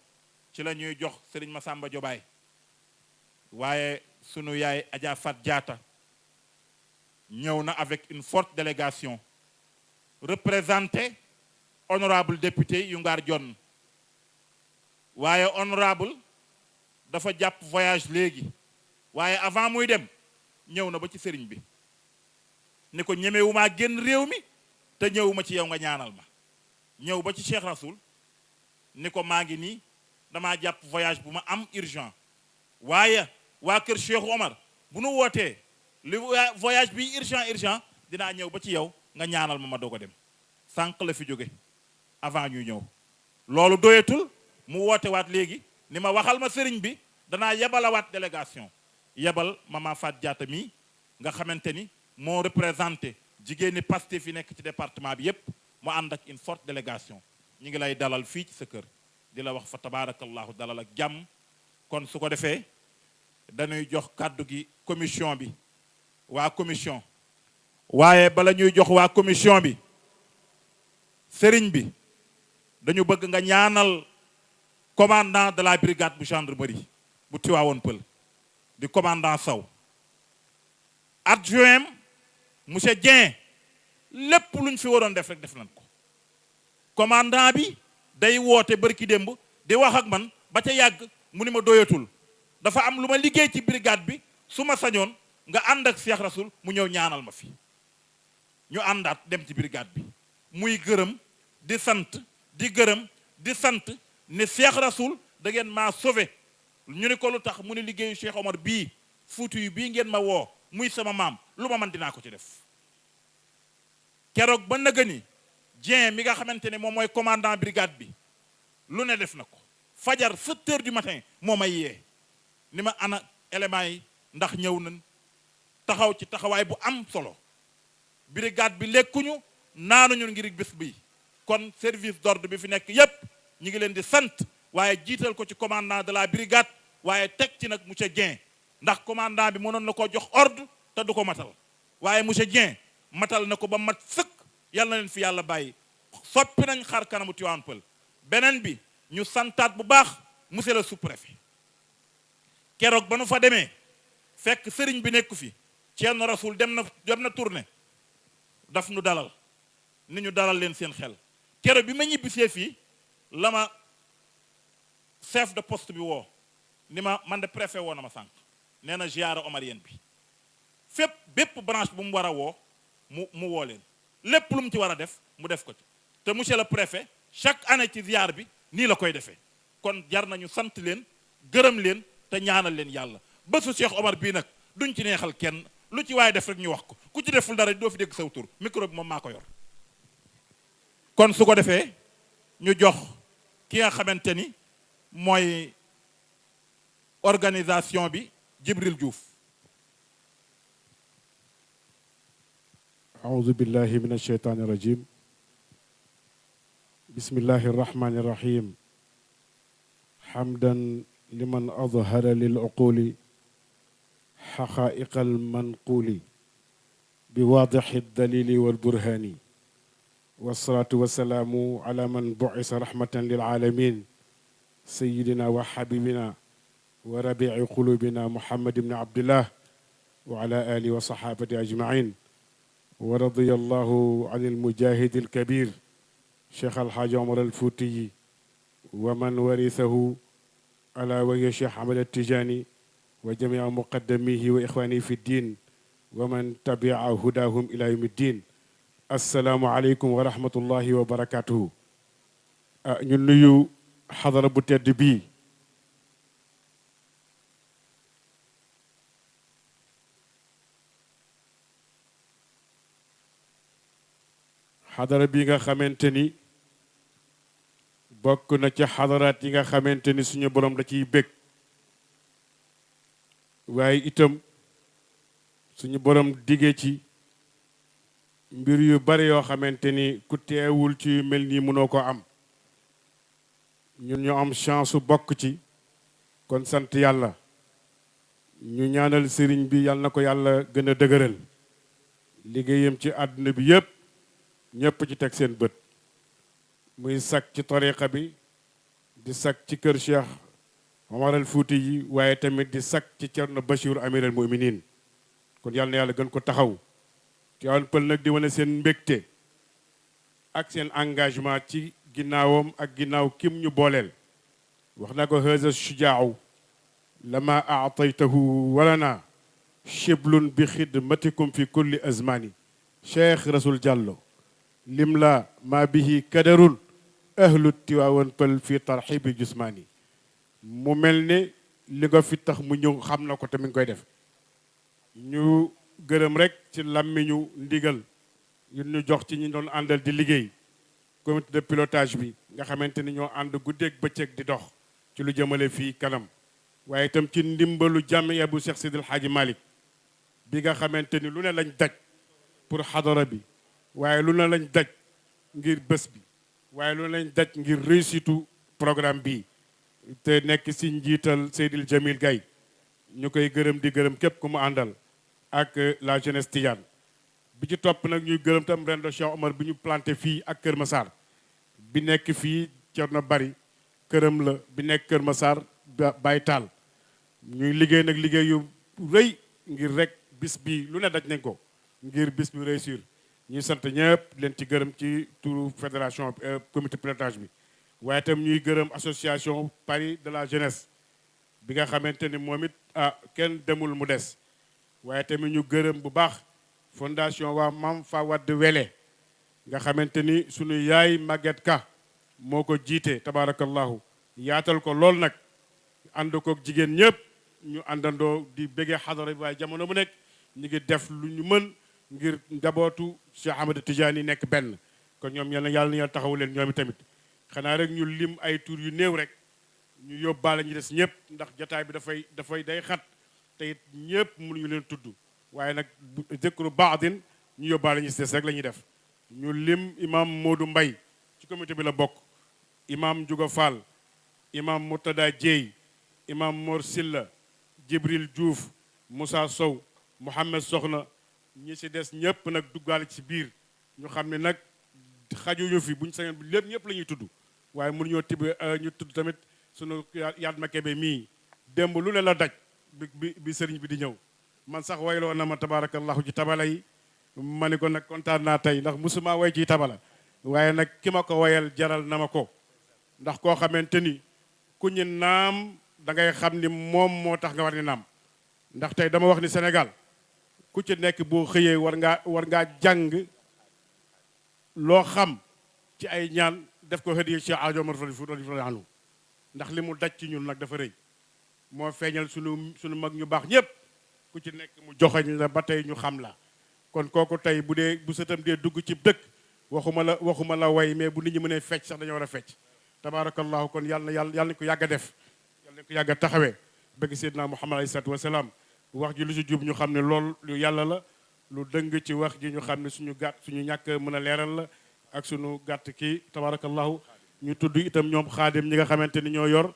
S1: ci la ñuy jox Serigne Massamba Diobaye waaye sunu yaay Adja Fat Diatta ñëw na avec une forte délégation représenté honorable député Yungar Dione waaye honorable dafa jàpp voyage léegi waaye avant muy dem ñëw na ba ci sëriñ bi ni ko ñemewumaa génn réew mi te ñëwuma ci yow nga ñaanal ma ñëw ba ci Cheikh Rasoul ni ko maa ngi nii damaa jàpp voyage bu ma am urgent waaye waa kër Cheikh Omar bu nu wootee li voyage bi urgent dinaa ñëw ba ci yow nga ñaanal ma doog a dem sànq la fi jóge avant ñuy ñëw loolu doyatul mu woote waat léegi ni ma waxal ma sëriñ bi danaa yebalawaat délégation yebal Mama Fat Diatta mi nga xamante ni moo représenté jigéeni Pastef fi nekk ci département bi yépp mu ànd ak une forte délégation ñu ngi lay dalal fii ci sa kër di la wax fa tabaarakallahu dalal ak jàmm. kon su ko defee dañuy jox kàddu gi commission bi waa commission waaye bala ñuy jox waa commission bi sëriñ bi dañu bëgg nga ñaanal commandant de la brigade bu gendarmerie bu Tivaouane Peulh di commandant Sow adjoint monsieur Dieng lépp luñ fi waroon def rek def nañ ko commandant bi day woote bërki démb di wax ak man ba ca yàgg mu ni ma doyatul dafa am lu ma liggéey ci brigade bi su ma sañoon nga ànd ak Cheikh Rasoul mu ñëw ñaanal ma fi ñu àndaat dem ci brigade bi muy gërëm di sant di gërëm di sant ne Cheikh Rasoul da ngeen maa sauvé ñu ni ko lu tax mu ni liggéeyu Cheikh Omar bii Fuuti yu bii ngeen ma woo muy sama maam lu ma man dinaa ko ci def keroog ba naga ni Dieng mi nga xamante ne moom mooy commandant brigade bi lu ne def na ko fajar 7 heures du matin moo may yee ni ma ana éléments yi ndax ñëw nañ taxaw ci taxawaay bu am solo brigade bi lekkuñu naanuñu ngir bés bi kon service d'ordre bi fi nekk yépp ñi ngi leen di sant waaye jiital ko ci commandant de la brigade waaye teg ci nag monsieur Dieng ndax commandant bi mënoon na koo jox ordre te du ko matal waaye monsieur Dieng matal na ko ba mat sëkk yàlla na leen fi yàlla bàyyi soppi nañ xar kanamu Tivaouane Peulh beneen bi ñu santaat bu baax monsieur le sous-préfet keroog ba nu fa demee fekk sëriñ bi nekku fi Thierno Rasoul dem na tournée daf nu dalal ni ñu dalal leen seen xel keroog bi ma ñibbisee fii la ma chef de poste bi woo ni ma man de préfet woo na ma sànq nee na ziyaara omarienne bi fépp bépp branche bu mu war a woo mu woo leen lépp lu mu ci war a def mu def ko ci te monsieur le préfet chaque année ci ziyaar bi nii la koy defee kon jar nañu sant leen gërëm leen te ñaanal leen yàlla bésu Cheikh Omar bii nag duñ ci neexal kenn lu ci waaye def rek ñu wax ko ku ci deful dara doo fi dégg saw tur micro bi moom maa ko yor kon su ko defee ñu jox ki nga xamante ni mooy organisation bi Djibril Diouf.
S7: أعوذ بالله من الشيطان الرجيم بسم الله الرحمن الرحيم حمدا لمن أظهر للعقول حقائق المنقول بواضح الدليل والبرهان والصلاة والسلام على من بعث رحمة للعالمين سيدنا وحبيبنا وربيع قلوبنا محمد بن عبد الله وعلى آله وصحابته أجمعين ورضي الله عن المجاهد الكبير شيخ الحاج عمر الفوتي ومن ورثه ألا وهي شيخ أحمد التجاني وجميع مقدميه وإخوانه في الدين ومن تبع هداهم إلى يوم الدين السلام عليكم ورحمة الله وبركاته ñu nuyu xadara bu tedd bii xadara bi nga xamante ni bokk na ci xadaraat yi nga xamante ni suñu borom da ciy bég waaye itam suñu borom dige ci mbir yu bari yoo xamante ni ku teewul ci yu mel nii mënoo ko am ñun ñu am chance su bokk ci kon sant yàlla ñu ñaanal sëriñ bi yàlla na ko yàlla gën a dëgëral liggéeyam ci àdduna bi yépp ñépp ci teg seen bët muy sakk ci tariqa bi di sakk ci kër Cheikh Omar al Fouti yi waaye tamit di sakk ci Cerno Bachir Amir al Muminin kon yàlla na yàlla gën ko taxaw Tivaouane Peulh nag di wane seen mbégte ak seen engagement ci ginnaawam ak ginnaaw kim ñu booleel wax na ko haza shujaaw lama aataytahu walana chiblun bi xidmatikum fi kulli azmani Cheikh Rasoul Diallo lim la ma bihi kadarun ahlu Tivaouane Peulh fi tarxibi jusmaani mu mel ne li nga fi tax mu ñëw xam na ko te mi ngi koy def ñu gërëm rek ci làmmiñu ndigal yu ñu jox ci ñi doon àndal di liggéey comité de pilotage bi nga xamante ni ñoo ànd guddeeg bëccëg di dox ci lu jëmale fii kanam waaye itam ci ndimbalu jàmmiya bu Cheikh Sidil Hadji Malick bi nga xamante ni lu ne lañ daj pour xadara bi waaye lu ne lañ daj ngir bés bi waaye lu ne lañ daj ngir réussitu programme bi te nekk si njiital Seydil Jamil Gaye ñu koy gërëm di gërëm képp ku mu àndal ak la jeunesse tidiane bi ci topp nag ñuy gërëm tam rendo Cheikh Omar bi ñu planté fii ak Kër Massar bi nekk fii Cerno Bari këram la bi nekk Kër Massar Baye Tall ñuy liggéey nag liggéey yu rëy ngir rek bis bi lu ne daj nañ ko ngir bis bi réussir ñuy sant ñëpp leen ci gërëm ci turu fédération comité pilotage bi waaye itam ñuy gërëm association Paris de la jeunesse bi nga xamante ni moom it kenn demul mu des waaye tamit ñu gërëm bu baax fondation waa Mam Fawade Wele nga xamante ni sunu yaay Maguette Ka moo ko jiite tabarakallahu yaatal ko lool nag ànd kook jigéen ñëpp ñu àndandoo di bëggee xadara bi waaye jamono bu nekk ñu ngi def lu ñu mën ngir njabootu Cheikh Ahmed Tidiane nekk benn kon ñoom yàlla na taxawu leen ñoom tamit xanaa rek ñu lim ay tur yu néew rek ñu yóbbaale ñu des ñëpp ndax jotaay bi dafay day xat te it ñëpp mënuñu leen tudd waaye nag zikru baadin ñu yóbbaale ñu si des rek la ñuy def ñu lim imam Modou Mbaye ci comité bi la bokk imam Djuga Fall imam Murtada Dieye imam Mor Silla Jibril Diouf Moussa Sow Mouhamed Soxna ñi si des ñëpp nag duggaale ci biir ñu xam ne nag xajuñu fi buñ sañoon lépp ñëpp la ñuy tudd waaye mënuñoo tibb ñu tudd tamit sunu yaat ma kebe mii démb lu ne la daj bi sëriñ bi di ñëw man sax wayloo na ma tabarakallahu ci tabala yi ma ni ko nag kontaan naa tey ndax musuma way ci tabala waaye nag ki ma ko wayal jaral na ma ko ndax koo xamante ni ku ñu naam da ngay xam ni moom moo tax nga war ni naam ndax tey dama wax ni Sénégal ku ci nekk boo xëyee war ngaa jàng loo xam ci ay ñaan def ko hadiya Cheikh Adio Omar Fouti anu ndax li mu daj ci ñun nag dafa rëy moo feeñal sunu mag ñu baax ñëpp ku ci nekk mu joxañ la ba tey ñu xam la kon kooku tey bu sëtam dee dugg ci dëkk waxuma la way mais bu nit ñi mënee fecc sax dañoo war a fecc tabarakallahu kon yàlla nañ ko yàgg a def yàlla nañ ko yàgg a taxawee bëgg Seydina Muhammad alayhi salaatu wasalaam wax ji lu si jub ñu xam ne lool lu yàlla la lu dëng ci wax ji ñu xam ne suñu ñàkk mën a leeral la ak suñu gàtt kii tabarakallahu ñu tudd itam ñoom xaadim ñi nga xamante ni ñoo yor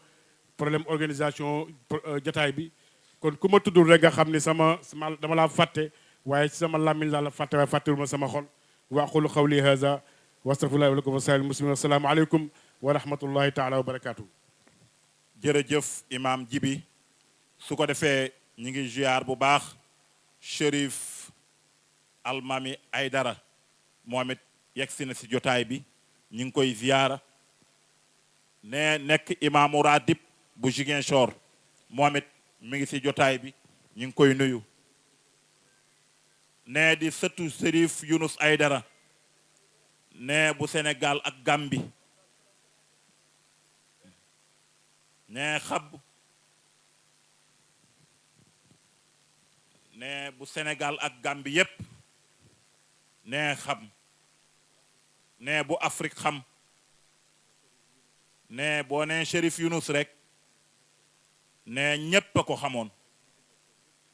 S7: problème organisation jotaay bi kon ku ma tuddul rek nga xam ni dama laa fàtte waaye ci sama làmmiñ laa la fàtte waaye fàttewul ma sama xol wa aqulu qawli haza wa astaghfirullahi wa lakum wa sa'il muslimin assalaamu aleykum wa rahmatullahi taala wa barakatuh
S1: jërëjëf imam Jibi su ko defee ñi ngi ziar bu baax Chérif Almami Aydara moom it yegsi na si jotaay bi ñi ngi koy ziyaara ne nekk imaamu Radib bu Ziguinchor moom it mi ngi si jotaay bi ñi ngi koy nuyu ne di sëtu Chérif Younous Aydara ne bu Sénégal ak Gambie ne xab ne bu Sénégal ak Gambie yépp ne xam ne bu Afrique xam ne boo ne Chérif Yunus rek ne ñépp a ko xamoon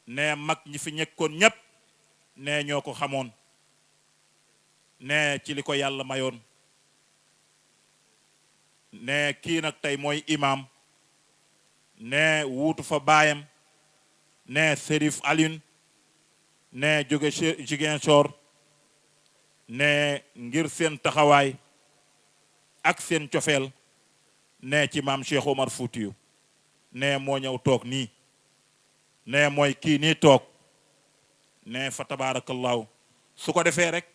S1: ne mag ñi fi ñekkoon ñépp ne ñoo ko xamoon ne ci li ko yàlla mayoon ne kii nag tey mooy imam ne wuutu fa baayam ne Chérif Alioune ne jóge Ziguinchor ne ngir seen taxawaay ak seen cofeel ne ci maam Cheikh Omar Foutiyou ne moo ñëw toog nii ne mooy kii nii toog ne fa tabarakallahu su ko defee rek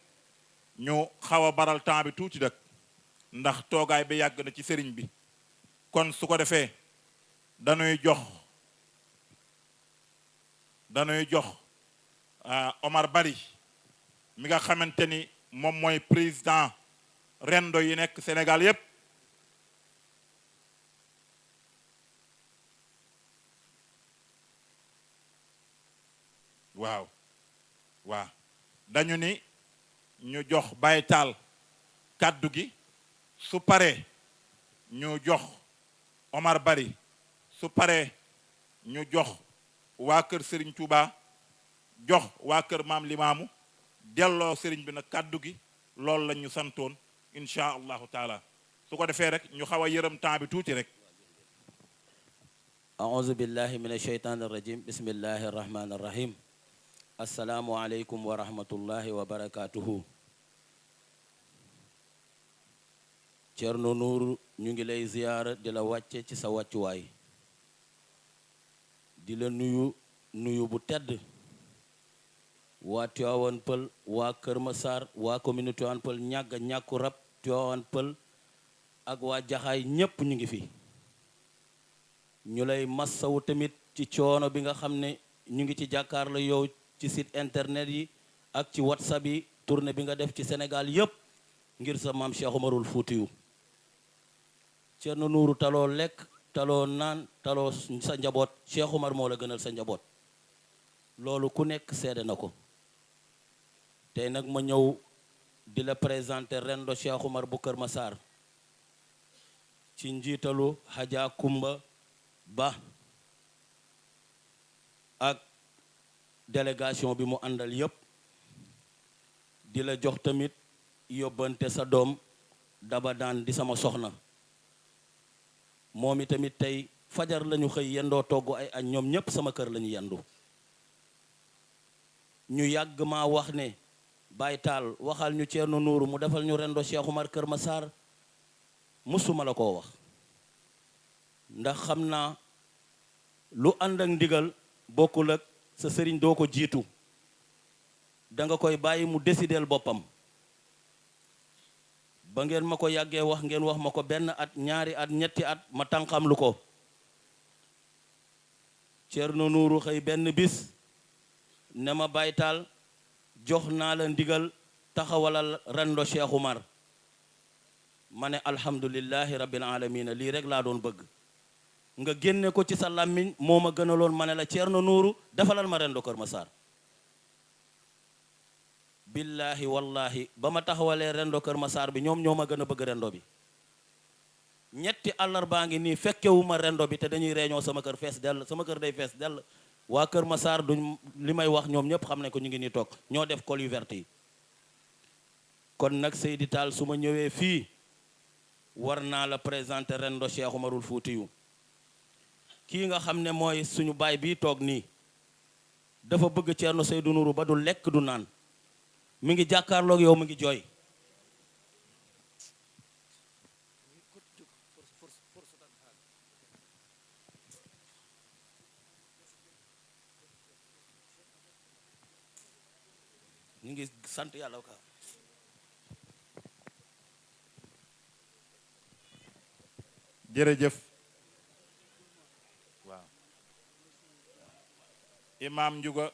S1: ñu xaw a baral temps bi tuuti rek ndax toogaay bi yàgg na ci sëriñ bi kon su ko defee dañuy jox Omar Bari mi nga xamante ni moom mooy président rendo yi nekk Sénégal yépp waaw dañu ni ñu jox Baye Tall kàddu gi su paree ñu jox Omar Bari su paree ñu jox waa kër Serigne Touba jox waa kër maam Limaamu delloo Serigne bi nag kàddu gi loolu la ñu santoon incha allahu taala su ko defee rek ñu xaw a yërëm temps bi tuuti rek.
S8: أعوذ بالله من الشيطان الرجيم بسم الله الرحمن الرحيم السلام عليكم ورحمة الله وبركاته Ceerno Nuuru ñu ngi lay ziyaara di la wàcce ci sa wàccuwaay di la nuyu bu tedd waa Tivaouane Peulh waa Kër Massar waa commune Tivaouane Peulh ñàkku rab Tivaouane Peulh ak waa Jaxaay ñépp ñu ngi fi ñu lay massawu tamit ci coono bi nga xam ne ñu ngi ci jàkkaarloo yow ci site internet yi ak ci WhatsApp yi tournée bi nga def ci Sénégal yépp ngir sa maam Cheikh Omarul Foutiyou Ceerno Nuuru taloo lekk taloo naan taloo sa njaboot Cheikh Omar moo la gënal sa njaboot loolu ku nekk seede na ko tey nag ma ñëw di la présenter rendo Cheikh Omar bu Kër Massar ci njiitalu Hadja Kumba Ba ak délégation bi mu àndal yépp di la jox tamit yóbbante sa doom Daba Daan di sama soxna moom i tamit tey fajar lañu xëy yendoo togg ay añ ñoom ñépp sama kër lañu yendu ñu yàgg maa wax ne Baye Tall waxal ñu Ceerno Nuuru mu defal ñu rendo Cheikh Omar Kër Massar musuma la koo wax ndax xam naa lu ànd ak ndigal bokkul ak sa sëriñ doo ko jiitu danga koy bàyyi mu décideel boppam ba ngeen ma ko yàggee wax ngeen wax ma ko benn at ñaari at ñetti at ma tànqam lu ko Ceerno Nuuru xëy benn bis ne ma Baye Tall jox naa la ndigal taxawalal rendo Cheikh Omar ma ne alhamdulillahi rabbil alamina lii rek laa doon bëgg nga génne ko ci sa làmmiñ moo ma gënaloon ma ne la Ceerno Nuuru defalal ma rendo Kër Massar billahi wallahi ba ma taxawalee rendo Kër Massar bi ñoom ñoo ma gën a bëgg rendo bi ñetti àllarbaa ngi nii fekkewuma rendo bi te dañuy réunion sama kër fees dell sama kër day fees dell waa Kër Massar duñ li may wax ñoom ñëpp xam ne ko ñu ngi nii toog ñoo def col yu vert yi kon nag Seydi Tall su ma ñëwee fii war naa la présenter rendo Cheikh Omarul Foutiyou kii nga xam ne mooy suñu baay bii toog nii dafa bëgg Ceerno Seydou Nourou ba du lekk du naan mi ngi jàkkaarloog yow mi ngi jooy ñu ngi sant yàlla ka
S1: jërëjëf waaw imaam Njuga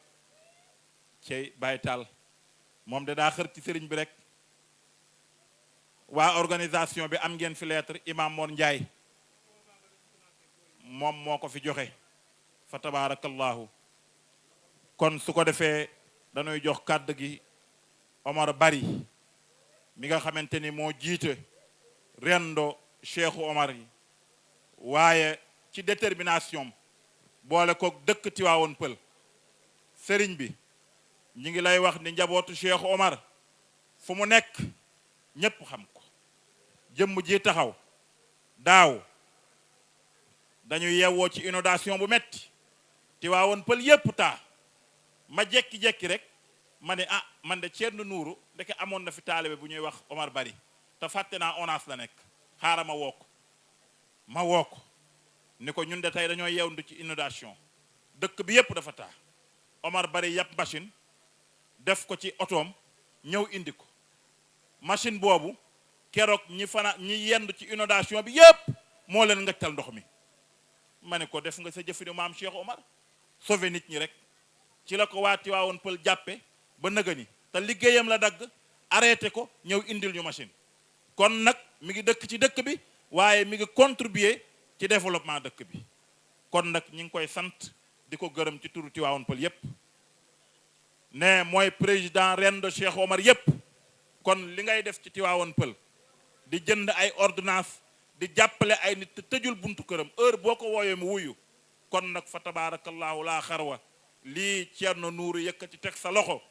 S1: cey Baye Tall moom de daa xër ci sëriñ bi rek waa organisation bi am ngeen fi lettre imam Mor Ndiaye moom moo ko fi joxe fa tabaarakallahu kon su ko defee dañuy jox kàddu gi Omar Bari mi nga xamante ni moo jiite rendo Cheikhu Omar yi waaye ci détermination boole ko dëkk Tiwaawoon Pël sëriñ bi ñi ngi lay wax ni njabootu Cheikhu Omar fu mu nekk ñépp xam ko jëmm ji taxaw daaw dañu yewwoo ci inondation bu metti Tiwaawoon Pël yépp taa ma jekki-jekki rek ma ne ah man de Thierno Nourou ndeke amoon na fi taalibe bu ñuy wax Omar Bari te fàtte naa ONAS la nekk xaaral ma woo ko ni ko ñun de tey dañoo yewndu ci inondation dëkk bi yépp dafa taa Omar Bari yàpp machine def ko ci otoom ñëw indi ko machine boobu keroog ñi yendu ci inondation bi yépp moo leen ngëccal ndox mi ma ne ko def nga sa jëfinu maam Cheikh Omar sauvé nit ñi rek ci la ko waa Tiwaawoon Pël jàppe ba nëga ni te liggéeyam la dagg arrêté ko ñëw indil ñu machine kon nag mi ngi dëkk ci dëkk bi waaye mi ngi contribuer ci développement dëkk bi kon nag ñi ngi koy sant di ko gërëm ci turu Tiwaawoon Pël yépp ne mooy président rendo Cheikh Omar yépp kon li ngay def ci Tiwaawoon Pël di jënd ay ordonnance di jàppale ay nit te tëjul buntu këram heure boo ko wooyee mu wuyu kon nag fa tabaarakallaahu laa xarwa lii Thierno Nourou yëkkati teg sa loxo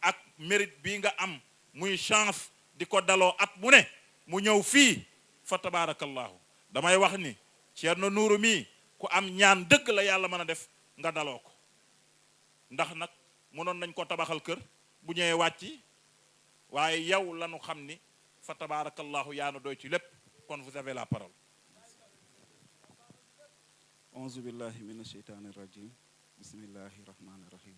S1: ak mérite bii nga am muy chance di ko daloo at mu ne mu ñëw fii fa tabaarakallaahu damay wax ni Thierno Nourou mii ku am ñaan dëgg la yàlla mën a def nga daloo ko ndax nag mënoon nañ ko tabaxal kër bu ñëwee wàcci waaye yow lañu xam ni fa tabaarakallaahu yaa na doy ci lépp kon vous avez la parole.
S9: auzu billahi mina sheytaani rajim bismillahi rahmaani rahim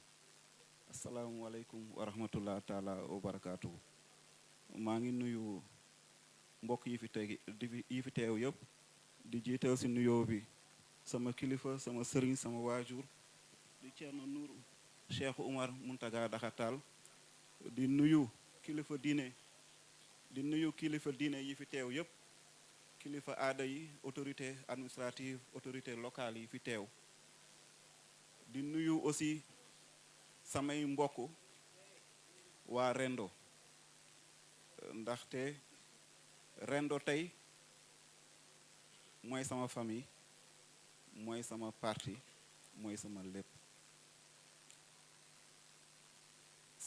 S9: asalaamualeykum wa rahmatullah taala wa barakaatu. maa ngi nuyu mbokk yi fi teew yëpp di jiital si nuyoo bi sama kilifa sama sëriñ sama waajur di Thierno Nourou Cheikh Oumar Muntaga Daxatal di nuyu kilifa diine yi fi teew yëpp kilifa aada yi autorité administrative autorité locale yi fi teew di nuyu aussi samay mbokk waa rendo ndaxte rendo tey mooy sama famille mooy sama parti mooy sama lépp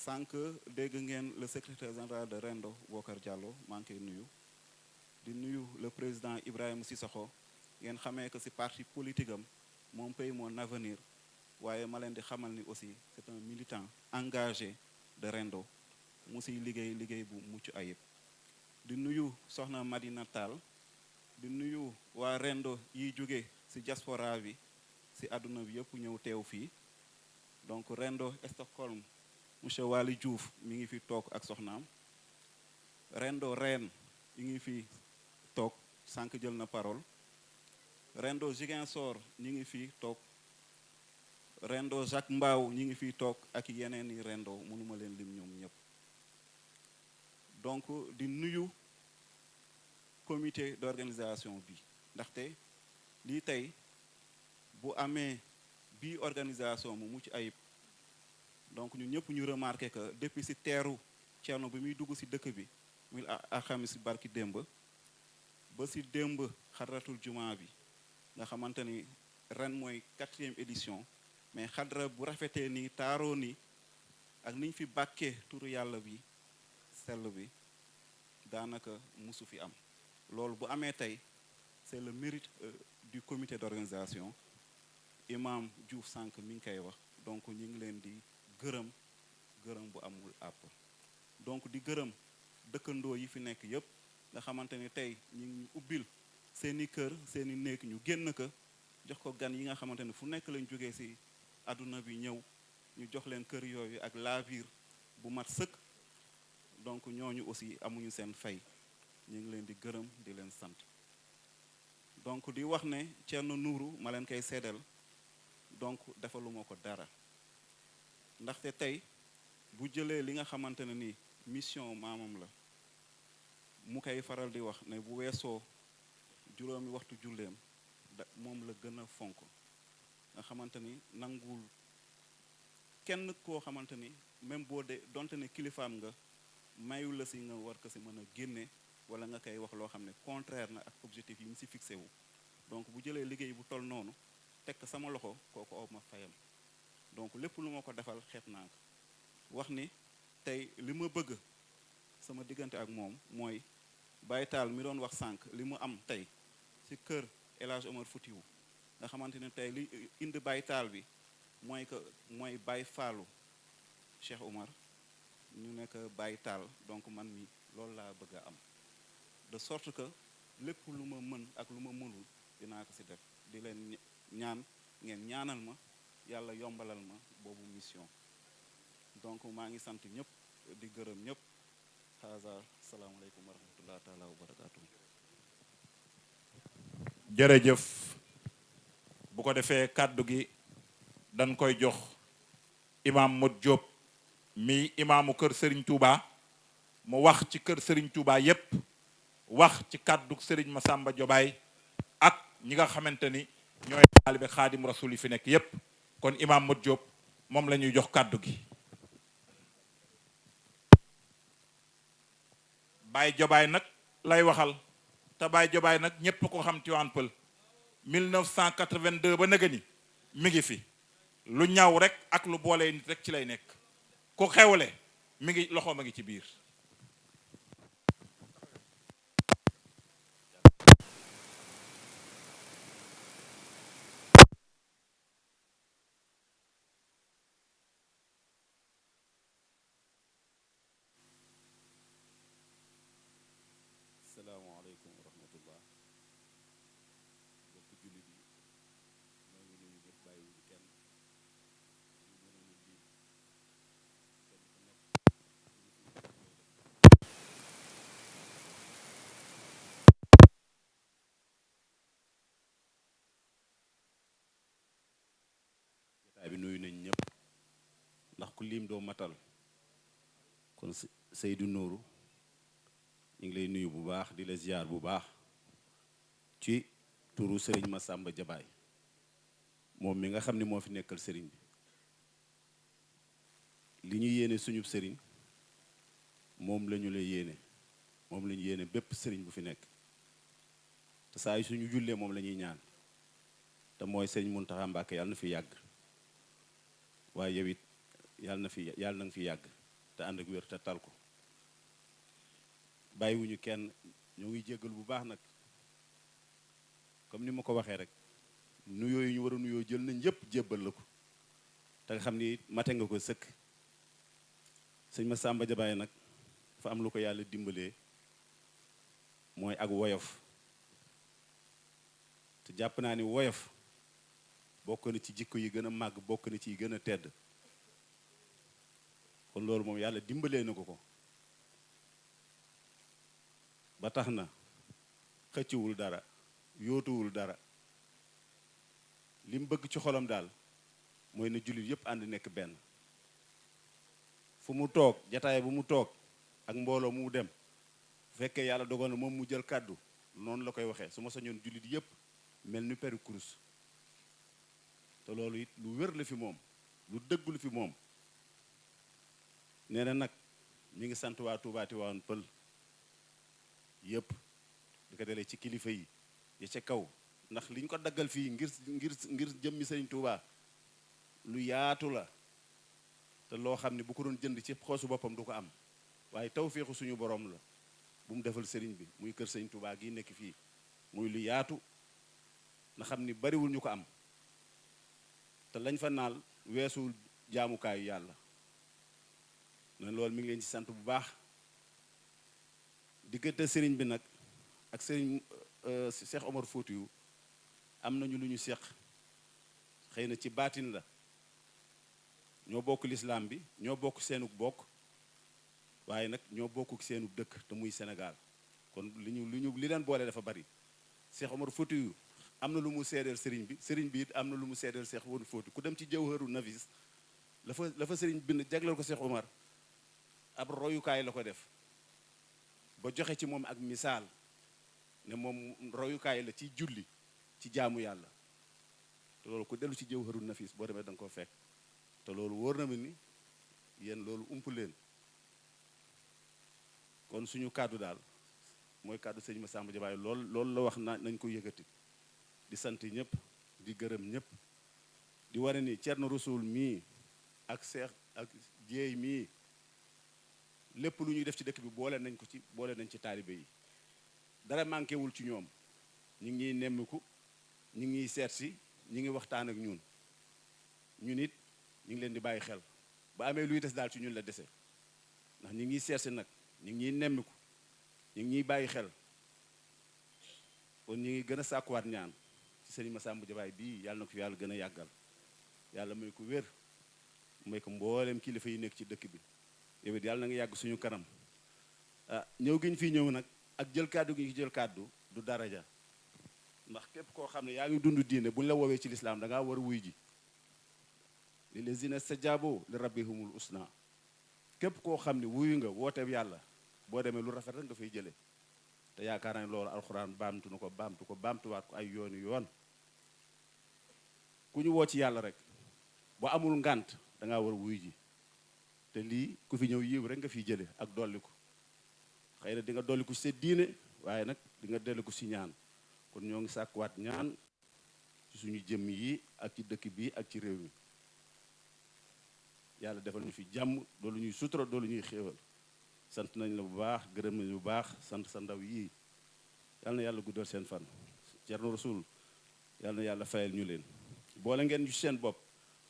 S9: sànq dégg ngeen le secrétaire général de rendo Bokar Diallo maa ngi koy nuyu di nuyu le président Ibrahima Sissoko ngeen xamee que ci parti politique am mon pays mon avenir waaye ma leen di xamal ni aussi c'est un militant engagé de rendo mu siy liggéey bu mucc ayib di nuyu soxna Madina Tall di nuyu waa rendo yiy jóge ci diaspora bi ci àdduna bi yëpp ñëw teew fii donc rendo Stockholm monsieur Waly Diouf mi ngi fi toog ak soxnaam rendo Rennes mi ngi fi toog sànq jël na parole rendo Ziguinchor ñi ngi fi toog rendo Jacques Mbao ñi ngi fi toog ak yeneen i rendo mënuma leen lim ñoom ñëpp donc di nuyu comité d'organisation bi ndaxte lii tey bu amee bii organisation mu mucc ayib donc ñu ñëpp ñu remarqué que depuis ci teeru Thierno bi muy dugg ci dëkk bi muy alxamis barki démb ba ci démb xadratul juma bi nga xamante ni ren mooy 4e édition mais xadra bu rafetee ni taaroo ni ak niñ fi bàkkee turu yàlla bi sell bi daanaka musu fi am loolu bu amee tey c'est le mérite du comité d'organisation imam Diouf sànq mi ngi koy wax donc ñu ngi leen di gërëm bu amul àpp donc di gërëm dëkkandoo yi fi nekk yépp nga xamante ni tey ñu ngi ubbil seeni kër seeni néeg ñu génn ko jox ko gan yi nga xamante ni fu nekk lañ jógee ci àdduna bi ñëw ñu jox leen kër yooyu ak laabiir bu mat sëkk donc ñooñu aussi amuñu seen fay ñu ngi leen di gërëm di leen sant donc di wax ne Thierno Nourou ma leen koy seddal donc defaluma ko dara ndaxte tey bu jëlee li nga xamante ne ni mission maamam la mu koy faral di wax ne bu weesoo juróomi waxtu julleem moom la gën a fonk nga xamante ni nanguwul kenn koo xamante ni même boo de donte ne kilifaam nga mayu la si nga war ko si mën a génne wala nga koy wax loo xam ne contraire na ak objectif yi mu si fixé wu donc bu jëlee liggéey bu toll noonu teg sama loxo kooku aw ma fayam donc lépp lu ma ko defal xeeb naa ko wax ni tey li ma bëgg sama diggante ak moom mooy Baye Tall mi doon wax sànq li mu am tey si kër El Hadj Omar Foutiou nga xamante ne tey li indi Baye Tall bi mooy Baye Fallou Cheikh Omar ñu nekk Baye Tall donc man mi loolu laa bëgg a am de sorte que lépp lu ma mën ak lu ma mënul dinaa ko si def di leen ñaan ngeen ñaanal ma yàlla yombalal ma boobu mission donc maa ngi sant ñëpp di gërëm ñëpp haza salaamaaleykum wa rahmatullah taala wa barakaatu.
S1: jërëjëf bu ko defee kàddu gi dañ koy jox imam Modou Diop mi imaamu kër Serigne Touba mu wax ci kër Serigne Touba yépp wax ci kàddu Serigne Massamba Diobaye ak ñi nga xamante ni ñooy taalibe Xaadim Rasul yi fi nekk yépp kon imam Modou Diop moom la ñuy jox kàddu gi. Baye Diobaye nag lay waxal te Baye Diobaye nag ñépp ko xam Tivaouane Peulh 1982 ba nëga ni mi ngi fi lu ñaw rek ak lu boole nit rek ci lay nekk ku xewle mi ngi loxoom a ngi ci biir.
S10: salaamaaleykum wa rahmatullah bokk jullit yi ñoo ngi nuyu ñëpp bàyyiwuñu kenn ñu mënoon a lii kenn ku nekk jotaay bi nuyu nañ ñëpp ndax ku lim doo matal kon Seydou Nourou ñu ngi lay nuyu bu baax di la ziar bu baax ci turu Serigne Massamba Diobaye moom mi nga xam ne moo fi nekkal Serigne bi li ñu yéene suñu Serigne moom la ñu la yéene moom la ñu yéene bépp Serigne bu fi nekk te saa yu suñu jullee moom la ñuy ñaan te mooy Serigne Mountakha Mbacké yàlla na fi yàgg waaye yow it yàlla na nga fi yàgg te ànd ak wér te tal ko bàyyiwuñu kenn ñoo ngi jéggal bu baax nag comme ni ma ko waxee rek nuyoo yi ñu war a nuyoo jël nañ yëpp jébbal la ko te nga xam ni mate nga ko sëkk sëñ Massamba Diobaye nag dafa am lu ko yàlla dimbalee mooy ak woyof te jàpp naa ni woyof bokk na ci jikko yi gën a màgg bokk na ci yi gën a tedd kon loolu moom yàlla dimbalee na ko ba tax na xëcciwul dara yóotuwul dara li mu bëgg ci xolam daal mooy na jullit yépp ànd nekk benn fu mu toog jataay bu mu toog ak mbooloo mu dem bu fekkee yàlla dogal na moom mu jël kàddu noonu la koy waxee su ma sañoon jullit yépp mel ni peru kurus te loolu it lu wér la fi moom lu dëgg lu fi moom nee na nag mi ngi sant waa Touba Tivaouane Peulh yëpp di ko dalee ci kilifa yi ya ca kaw ndax li ñu ko daggal fii ngir jëmmi Sëriñ Touba lu yaatu la te loo xam ne bu ko doon jënd ci xoosu boppam du ko am waaye tawféexu suñu borom la bu mu defal sëriñ bi muy kër Sëriñ Touba gi nekk fii muy lu yaatu na xam ni bariwul ñu ko am te lañ fa naal weesuwul jaamukaayu yàlla ne loolu mi ngi leen ci sant bu baax diggante sëriñ bi nag ak sëriñ Cheikh Omar Foutiou am nañu lu ñu seq xëy na ci baatin la ñoo bokk lislaam bi ñoo bokk seenug bokk waaye nag ñoo bokk seenug dëkk te muy Sénégal kon li leen boole dafa bari Cheikh Omar Foutiou am na lu mu seedeel sëriñ bi it am na lu mu seedeel Cheikh Omar Foutiou ku dem ci Jawharu Nafis la fa sëriñ bind jagleel ko Cheikh Omar ab royukaay la ko def ba joxe ci moom ak misaal ne moom royukaay la ci julli ci jaamu yàlla te loolu ku dellu ci Jawharun Nafis boo demee da nga ko fekk te loolu wóor na ma ni yéen loolu ump leen kon suñu kàddu daal mooy kàddu sëñ Massamba Diabaye loolu la wax nañ ko yëkkati di sant ñëpp di gërëm ñëpp di wane ni Thierno Rasoul mii ak Seex ak Jéey mii lépp lu ñuy def ci dëkk bi boole nañ ci taalibe yi dara manqué wul ci ñoom ñu ngi ñuy nemmiku ñu ngi ñuy seet si ñu ngi waxtaan ak ñun it ñu ngi leen di bàyyi xel ba amee luy des daal ci ñun la dese ndax ñu ngi seet si nag ñu ngi ñuy nemmiku ñu ngi ñuy bàyyi xel kon ñu ngi gën a sàkkuwaat ñaan ci sëñ Massamba Diabaye bii yàlla na ko fi yàlla gën a yàggal yàlla may ko wér may ko mboolem kilifa yi nekk ci dëkk bi yow it yàlla na nga yàgg suñu kanam ñëw gi ñu fi ñëw nag ak jël kàddu gi ñu jël kàddu du daraja ndax képp koo xam ne yaa ngi dund diine bu ñu la woowee ci lislaam da ngaa war a wuy ji li lazina stajaabo li rabbihumul usna képp koo xam ne wuyu nga wooteeb yàlla boo demee lu rafet rek nga fay jëlee te yaakaar naa ne loolu alxuraan baamtu na ko baamtuwaat ko ay yooni yoon ku ñu woo ci yàlla rek boo amul ngànt da ngaa war a wuy ji te lii ku fi ñëw yiw rek nga fiy jële ak dolliku xëy na di nga dolliku ci sa diine waaye nag di nga dolliku ci ñaan kon ñoo ngi sàkkuwaat ñaan ci suñu jëmm yi ak ci dëkk bi ak ci réew mi yàlla defal ñu fi jàmm doolu ñuy sutura doolu ñuy xéewal sant nañ la bu baax gërëm nañ bu baax sant sa ndaw yii yàlla na yàlla guddal seen fan Thierno Rasoul yàlla na yàlla fayal ñu leen boole ngeen ñu seen bopp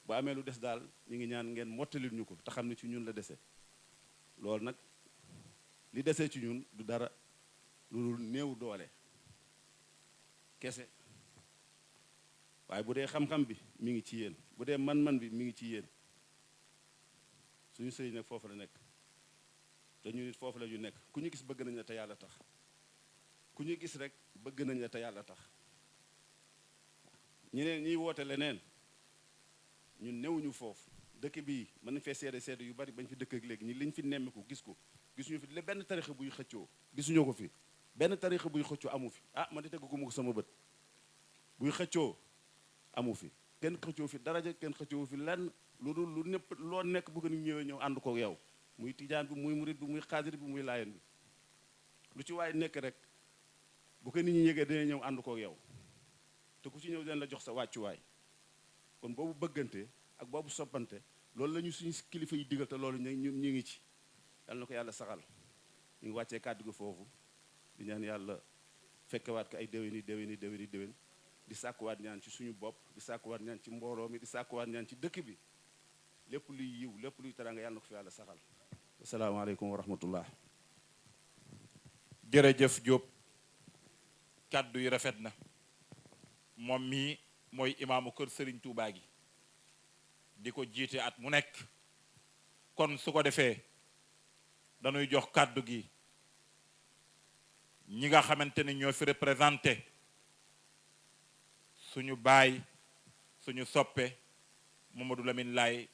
S10: bu amee lu des daal ñu ngi ñaan ngeen mottalil ñu ko te xam ne ci ñun la dese loolu nag li desee ci ñun du dara lu néew doole kese waaye bu dee xam-xam bi mi ngi ci yéen bu dee man-man bi mi ngi ci yéen suñu sëriñ nag foofu la nekk te ñu nit foofu la ñu nekk ku ñu gis bëgg nañ la te yàlla tax ku ñu gis rek bëgg nañ la te yàlla tax ñeneen ñiy woote leneen ñun newuñu foofu dëkk bii mën nañ fee seede yu bari bañ fi dëkk ak léegi ñi liñ fi nemmiku gis ko gisuñu fi benn tarixa buy xëccoo gisuñu ko fi benn tarixa buy xëccoo amu fi man di tegguma ko sama bët buy xëccoo amu fi kenn xëccoo fi daraja kenn xëccoo fi lenn lu dul lu népp loo nekk bu ko nit ñëw ànd ko yow muy tijaan bi muy murit bi muy xaadir bi muy laayeen bi lu ci waay nekk rek bu ko nit ñi yëgee dina ñëw ànd ko yow te ku ci ñëw dina la jox sa wàccuwaay kon boobu bëggante ak boobu soppante loolu la ñu suñu kilifa yi digal te loolu ñu ngi ci yàlla na ko yàlla saxal ñu ngi wàccee kàddu gi foofu di ñaan yàlla fekkewaat ko ay déwén di sàkkuwaat ñaan ci suñu bopp di sàkkuwaat ñaan ci mbooloo mi di sàkkuwaat ñaan ci dëkk bi lépp luy yiw lépp luy teraanga yàlla na ko fi yàlla saxal asalaamaaleykum wa rahmatullah
S1: jërëjëf Diop kàddu yi rafet na moom mii mooy imaamu kër Serigne Touba gi di ko jiite at mu nekk kon su ko defee dañuy jox kàddu gi ñi nga xamante ni ñoo fi représenté suñu baay suñu soppe Mamadou Lamine Laye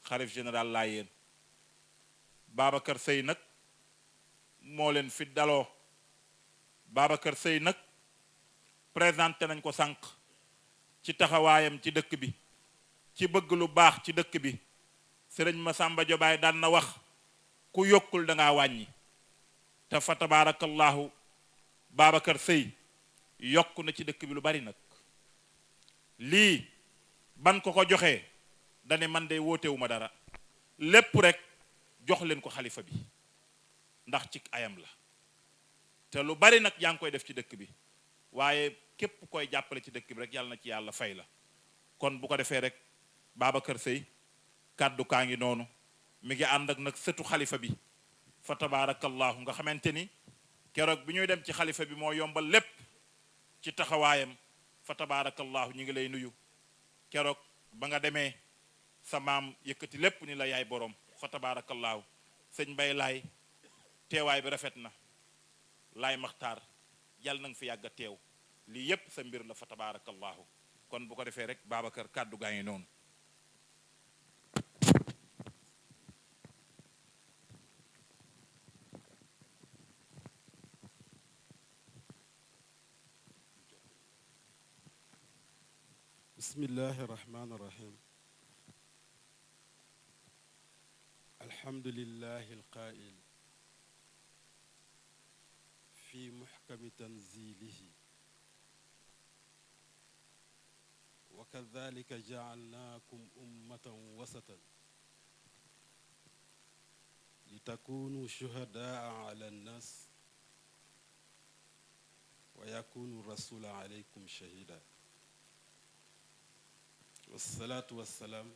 S1: xalif général Layeen Babacar Seye nag moo leen fi daloo Babacar Seye nag présenté nañ ko sànq ci taxawaayam ci dëkk bi ci bëgg lu baax ci dëkk bi sëriñ Massamba Diabaye daan na wax ku yokkul da ngaa wàññi te fa tabarakallahu Babacar Seye yokk na ci dëkk bi lu bari nag lii ban ko joxee dane man de wootewuma dara lépp rek jox leen ko xalifa bi ndax ci ayam la te lu bari nag yaa ngi koy def ci dëkk bi waaye képp koy jàppale ci dëkk bi rek yàlla na ci yàlla fay la kon bu ko defee rek Babacar Seye kàddu kaa ngi noonu mi ngi ànd ak nag sëtu xalifa bi fa tabarakallahu nga xamante ni keroog bi ñuy dem ci xalifa bi moo yombal lépp ci taxawaayam fa tabarakallahu ñu ngi lay nuyu keroog ba nga demee sa maam yëkkati lépp ni la yaay borom fa tabarakallahu sëñ Mbay Laay teewaay bi rafet na Laay Maxtaar yàlla na nga fi yàgg a teew lii yépp sa mbir la fa tabarakallahu kon bu ko defee rek Babacar kàddu gaa ngi noonu
S11: بسم الله الرحمن الرحيم الحمد لله القائل في محكم تنزيله وكذلك جعلناكم أمة وسطا لتكونوا شهداء على الناس ويكون الرسول عليكم شهيدا والصلاة والسلام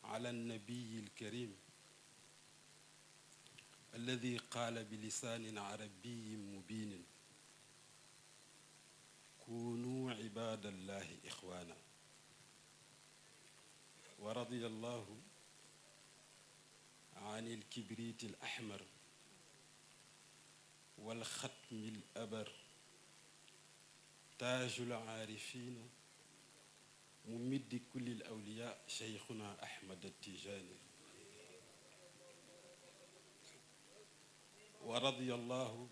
S11: على النبي الكريم الذي قال بلسان عربي مبين كونوا عباد الله إخوانا ورضي الله عن الكبريت الأحمر والختم الأبر تاج العارفين ممد كل الأولياء شيخنا أحمد التيجاني ورضي الله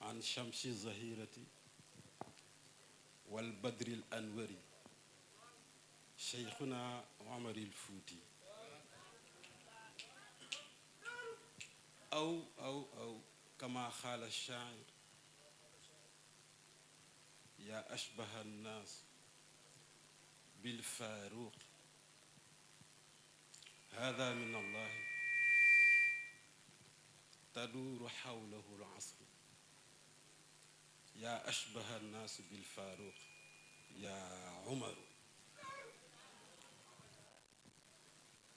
S11: عن شمس الظهيرة والبدر الأنور شيخنا عمر الفوتي أو كما قال الشاعر يا أشبه الناس بالفاروق هذا من الله تدور حوله العصر يا أشبه الناس بالفاروق يا عمر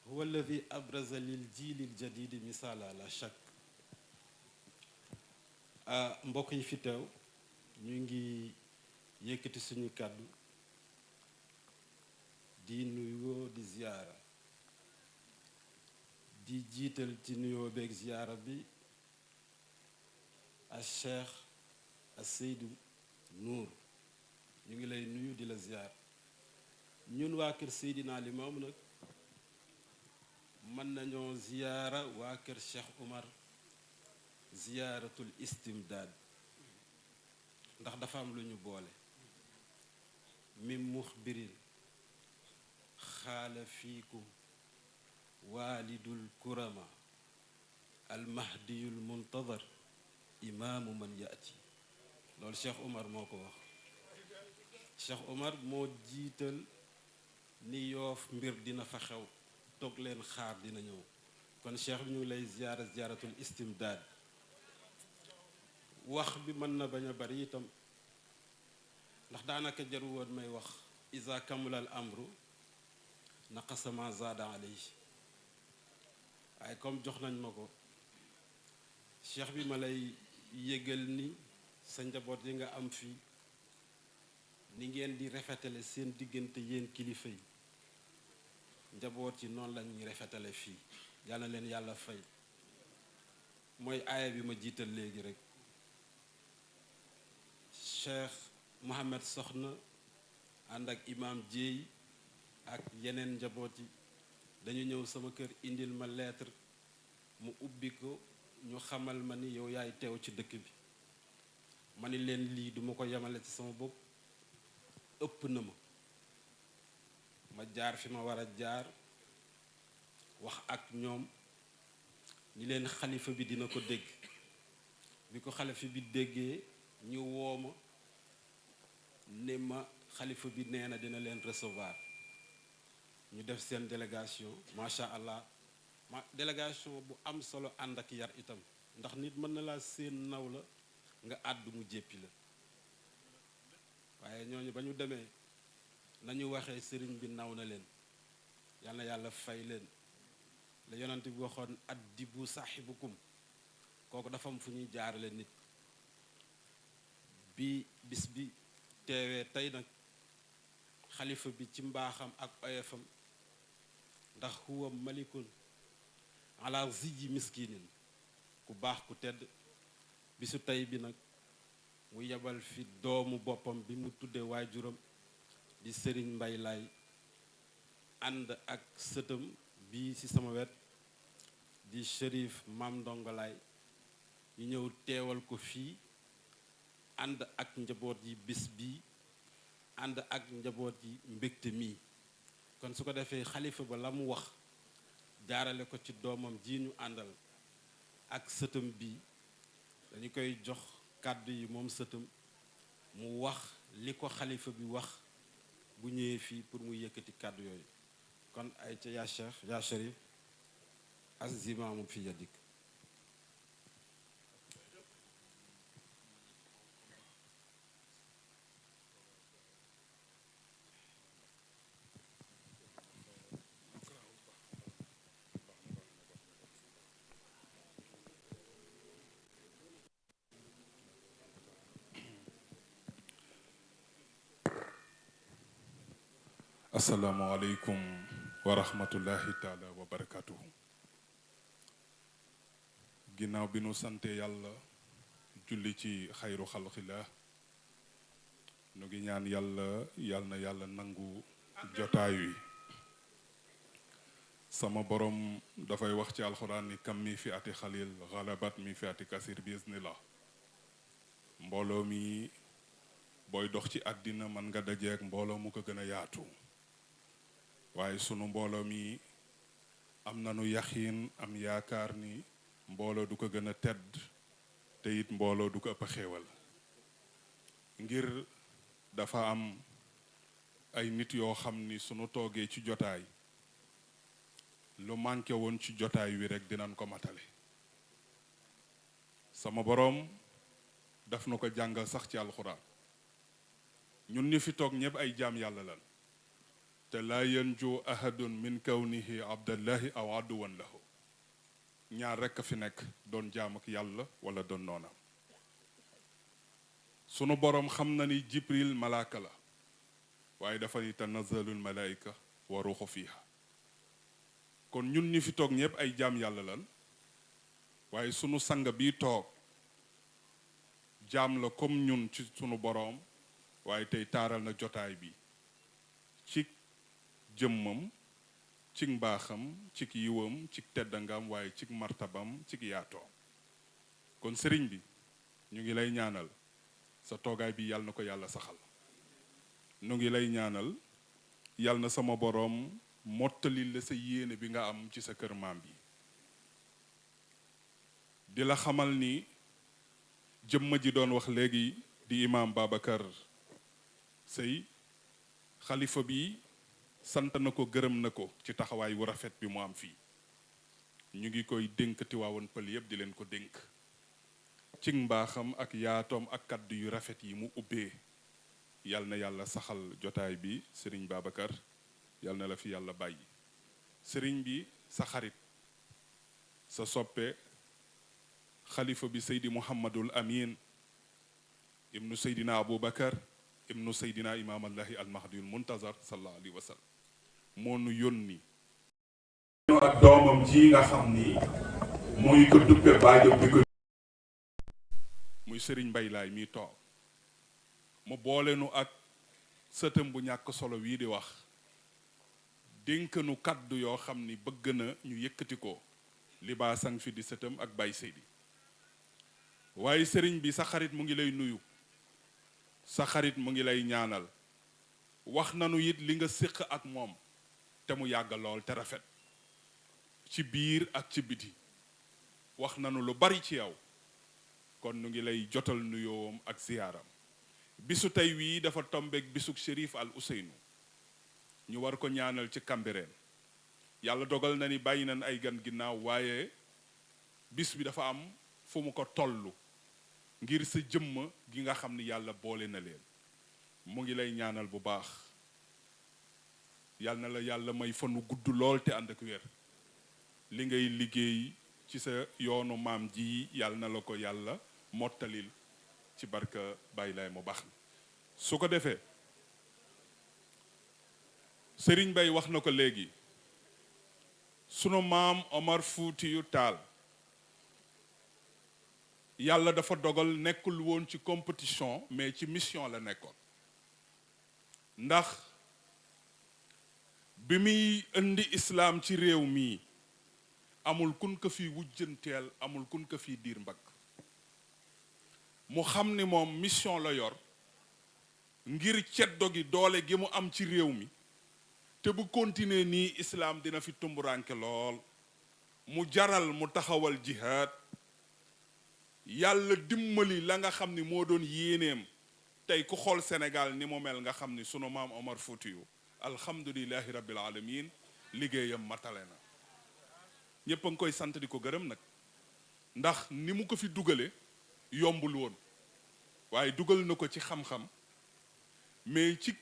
S11: هو الذي أبرز للجيل الجديد مثالا لا شك mbokk yi fi teew ñu ngi yëkkati suñu kàddu di nuyoo di ziyaara di jiital ci nuyoo beeg ziyaara bi al cheikh al Seydou Nour ñu ngi lay nuyu di la ziyaar ñun waa kër Seydina Limaamu nag mën nañoo ziyaara waa kër Cheikh Omar ziyaaratul istimdaad ndax dafa am lu ñu boole min muxbirin xaala fiikum waalidul kurama almahdiyul muntadar imaamu man yaati loolu Cheikh Omar moo ko wax Cheikh Omar moo jiital ni Yoof mbir dina fa xew toog leen xaar dina ñëw kon Cheikh bi ñu lay ziyaara ziyaaratul istimdaad wax bi mën na bañ a bari itam ndax daanaka jaru woon may wax isa kamulal amru naqasama zaada alayhi waaye comme jox nañ ma ko cheikh bi ma lay yëgal ni sa njaboot yi nga am fii ni ngeen di rafetale seen diggante yéen kilifa yi njaboot yi noonu la ñuy rafetale fii yal na leen yàlla fay mooy aaya bi ma jiital léegi rek cheikh Mohamed Soxna ànd ak imam Dieye ak yeneen njaboot yi dañu ñëw sama kër indil ma lettre mu ubbi ko ñu xamal ma ni yow yaay teew ci dëkk bi ma ni leen lii duma ko yemale ci sama bopp ëpp na ma jaar fi ma war a jaar wax ak ñoom ñi leen xalifa bi dina ko dégg bi ko xalifa bi déggee ñu woo ma ne ma xalifa bi nee na dina leen recevoir ñu def seen délégation macha allah délégation bu am solo ànd ak yar itam ndax nit mën na laa seen naw la nga àddu mu jéppi la waaye ñooñu ba ñu demee nañu waxee sëriñ bi naw na leen yal na yàlla fay leen la yonent bi waxoon addibu saaxibukum kooku dafa am fu ñuy jaarale nit bi bis bi teewee tey nag xalifa bi ci mbaaxam ak oyefam ndax huwa malikun ala ziji miskinin ku baax ku tedd bisu tey bi nag mu yebal fi doomu boppam bi mu tuddee waajuram di sëriñ Mbay Laay ànd ak sëtam bii ci sama wet di Chérif Mam Ndongolaay ñu ñëw teewal ko fii ànd ak njaboot yi bis bi ànd ak njaboot yi mbégte mi kon su ko defee xalifa ba la mu wax jaarale ko ci doomam ji ñu àndal ak sëtam bi dañu koy jox kàddu yi moom sëtam mu wax li ko xalifa bi wax bu ñëwee fii pour mu yëkkati kàddu yooyu kon ay ca yaa cheikh yaa sharif azimaamu fi yadik
S12: asalaamaaleykum wa rahmatullahi taala wa barakatuhu ginnaaw bi nu sante yàlla julli ci xayru xalqillah nu ngi ñaan yàlla na yàlla nangu jotaay wi sama borom dafay wax ci alxuraan ni kam mi fi ati xalil xalabat mi fi ati kasir biiznillah mbooloo mi booy dox ci àddina man nga dajeek mbooloo mu ko gën a yaatu waaye sunu mbooloo mi am nanu yaxiin am yaakaar ni mbooloo du ko gën a tedd te it mbooloo du ko ëpp xéewal ngir dafa am ay nit yoo xam ni sunu toogee ci jotaay lu manqué woon ci jotaay wi rekk dinañ ko matale sama boroom daf na ko jàngal sax ci alxuraan ñun ñi fi toog ñëpp ay jaam yàlla lan te laa yanju ahadun min kawnihi abdallahi aw aduwan lahu ñaar rekk a fi nekk doon jaam ak yàlla wala doon noonam sunu boroom xam na ni jibril malaaka la waaye dafa ni tanazalul malaika wa ruuxu fiha kon ñun ñi fi toog ñëpp ay jaam yàlla lan waaye sunu sang bi toog jaam la comme ñun ci sunu boroom waaye tey taaral na jotaay bi ci jëmmam ci mbaaxam ci yiwam ci teddangam waaye ci martabam ci yaatoo kon sëriñ bi ñu ngi lay ñaanal sa toogaay bi yàlla na ko yàlla saxal ñu ngi lay ñaanal yàlla na sama boroom mottali la sa yéene bi nga am ci sa kër maam bi di la xamal ni jëmma ji doon wax léegi di imaam Babacar Sey xalifa bi sant na ko gërëm na ko ci taxawaay wu rafet bi mu am fii ñu ngi koy dénk Tiwaawan Pël yépp di leen ko dénk ci mbaaxam ak yaatoom ak kaddu yu rafet yi mu ubbee yal na yàlla saxal jotaay bi sëriñ Babacar yal na la fi yàlla bàyyi sëriñ bi sa xarit sa soppe xalifa bi Seydi Mouhamadul Amin ibnu Seydina Aboubacar ibnu Seydina Imam Allahi almahdiyul muntazar sallallahu alayhi wa sallam moo nu yónni ak doomam ji nga xam ni muy ko duppe baajo bi ko muy sëriñ Mbay Laay mi toog mu boole nu ak sëtam bu ñàkk solo wii di wax dénk nu kaddu yoo xam ni bëgg na ñu yëkkati ko libaasang fi di sëtam ak Baay Seydi waaye sëriñ bi sa xarit mu ngi lay nuyu sa xarit mu ngi lay ñaanal wax nanu it li nga séq ak moom te mu yàgg lool te rafet ci biir ak ci biti wax nanu lu bari ci yow kon nu ngi lay jotal nuyoom ak ziyaaram bisu tey wii dafa tombeek bisuk Chérif Al Ousseynou ñu war ko ñaanal ci Cambérène yàlla dogal na ni bàyyi nañ ay gan ginnaaw waaye bis bi dafa am fu mu ko tollu ngir sa jëmma gi nga xam ni yàlla boole na leen mu ngi lay ñaanal bu baax yàlla na la yàlla may fanu gudd lool te ànd ak wér li ngay liggéey ci sa yoonu maam ji yàlla na la ko yàlla mottalil ci barka bàyyi laay mu baax su ko defee Sëriñ Bay wax na ko léegi sunu maam Omar Fuutiyu Taal yàlla dafa dogal nekkul woon ci compétition mais ci mission la nekkoon ndax bi muy indi islaam ci réew mi amul kun ko fi wujjanteel amul kun ko fi diir mbagg mu xam ni moom mission la yor ngir ceddo gi doole gi mu am ci réew mi te bu continuer nii islaam dina fi tumburanke lool mu jaral mu taxawal jihaad yàlla dimbali la nga xam ni moo doon yéeneem tey ku xool Sénégal ni mu mel nga xam ni sunu maam Omar Foutiyou alhamdulillahi rabbil alamin liggéeyam matale na ñépp a ngi koy sant di ko gërëm nag ndax ni mu ko fi dugale yombul woon waaye dugal na ko ci xam-xam mais ci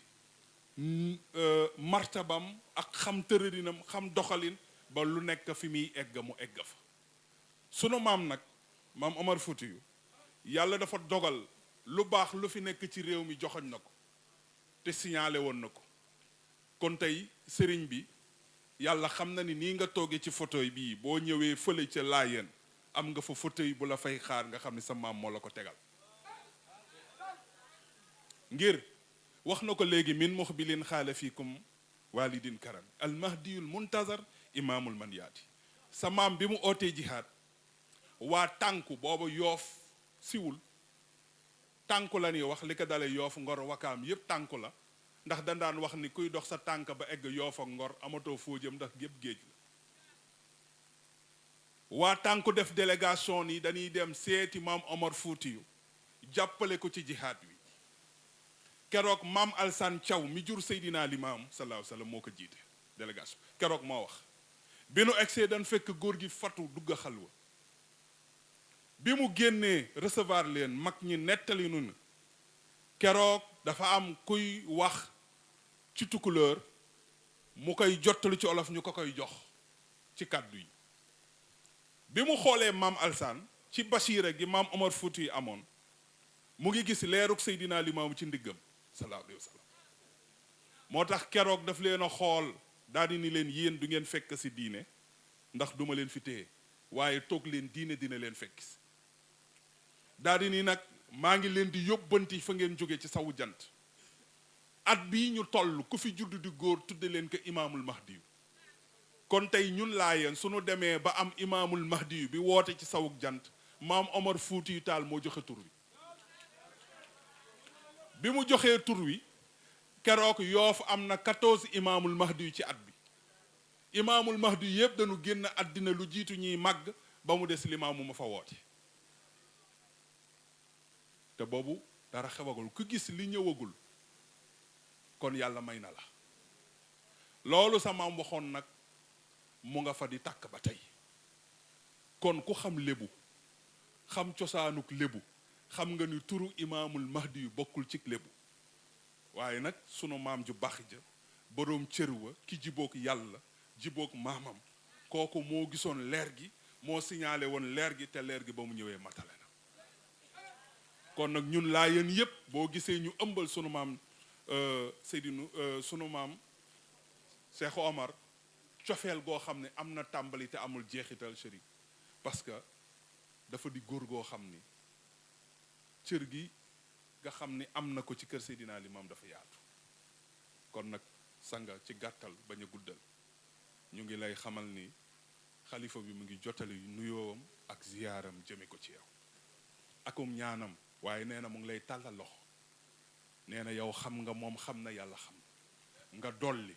S12: martabam ak xam tërërinam xam doxalin ba lu nekk fi muy egg mu egg fa sunu maam nag maam Omar Foutiyou yàlla dafa dogal lu baax lu fi nekk ci réew mi joxoñ na ko te signalé woon na ko kon tey sëriñ bi yàlla xam na ni nii nga toogee ci fauteuil bii boo ñëwee fële ca Laayeen am nga fa fauteuil bu la fay xaar nga xam ni sa maam moo la ko tegal ngir wax na ko léegi min muxbilin xaala fiikum walidin karam al mahdiyul muntazar imaamul man yaati sa maam bi mu ootee jihaad waa tànku booba yoof siwul tànku la ni wax li ko dalee yoof ngor wakaam yépp tànku la ndax dañ daan wax ni kuy dox sa tànk ba egg yoof ak ngor amatoo foo jëm ndax gépp géej la waa tànku def délégation ni dañuy dem seeti maam Omar Foutiyou jàppale ko ci jihaad wi keroog maam Alsaan Thiaw mi jur Seydina Limaam sallallahu alayhi wa sallam moo ko jiite délégation keroog moo wax bi nu egsee dañ fekk góor gi fatu dugg xalwa bi mu génnee recevoir leen mag ñi nettali nu keroog dafa am kuy wax ci tukulóor mu koy jottalu ci olof ñu ko koy jox ci kàddu yi bi mu xoolee maam Alsaan ci basiira gi maam Omar Fouti yi amoon mu ngi gis leeruk Seydina Limaamu ci ndiggam sallallahu alayhi wa sallam moo tax keroog daf leen a xool daal di ni leen yéen du ngeen fekk si diine ndax duma leen fi téye waaye toog leen diine dina leen fekk si daal di ni nag maa ngi leen di yóbbanti fa ngeen jóge ci sawu jant at bii ñu toll ku fi judd di góor tudde leen ko imaamul mahdi yu kon tey ñun Laayeen suñu demee ba am imaamul mahdi yu bi woote ci sawuk jant maam Omar Foutiyou Tall moo joxe tur wi bi mu joxee tur wi keroog yoof am na 14 imaamul mahdi yu ci at bi imaamul mahdi yu yëpp dañu génn àddina lu jiitu ñuy màgg ba mu des limaamu ma fa woote te boobu dara xewagul ku gis li ñëwagul kon yàlla may na la loolu sa maam waxoon nag mu nga fa di tàkk ba tey kon ku xam lébu xam cosaanuk lébu xam nga ni turu imaamul mahdi yu bokkul ci lébu waaye nag sunu maam ju baax ja boroom cër wa ki jibook yàlla jibook maamam kooku moo gisoon leer gi moo signalé woon leer gi te leer gi ba mu ñëwee matale na kon nag ñun Laayeen yépp boo gisee ñu ëmbal sunu maam sunu maam Cheikh Omar cofeel goo xam ne am na tàmbali te amul jeexital chérif parce que dafa di góor goo xam ni cër gi nga xam ni am na ko ci kër Seydina Limaam dafa yaatu kon nag sanga ci gàttal bañ a guddal ñu ngi lay xamal ni xalifa bi mu ngi jotali nuyoowam ak ziyaaram jëme ko ci yow akum ñaanam waaye nee na mu ngi lay tàllal loxo nee na yow xam nga moom xam na yàlla xam nga dolli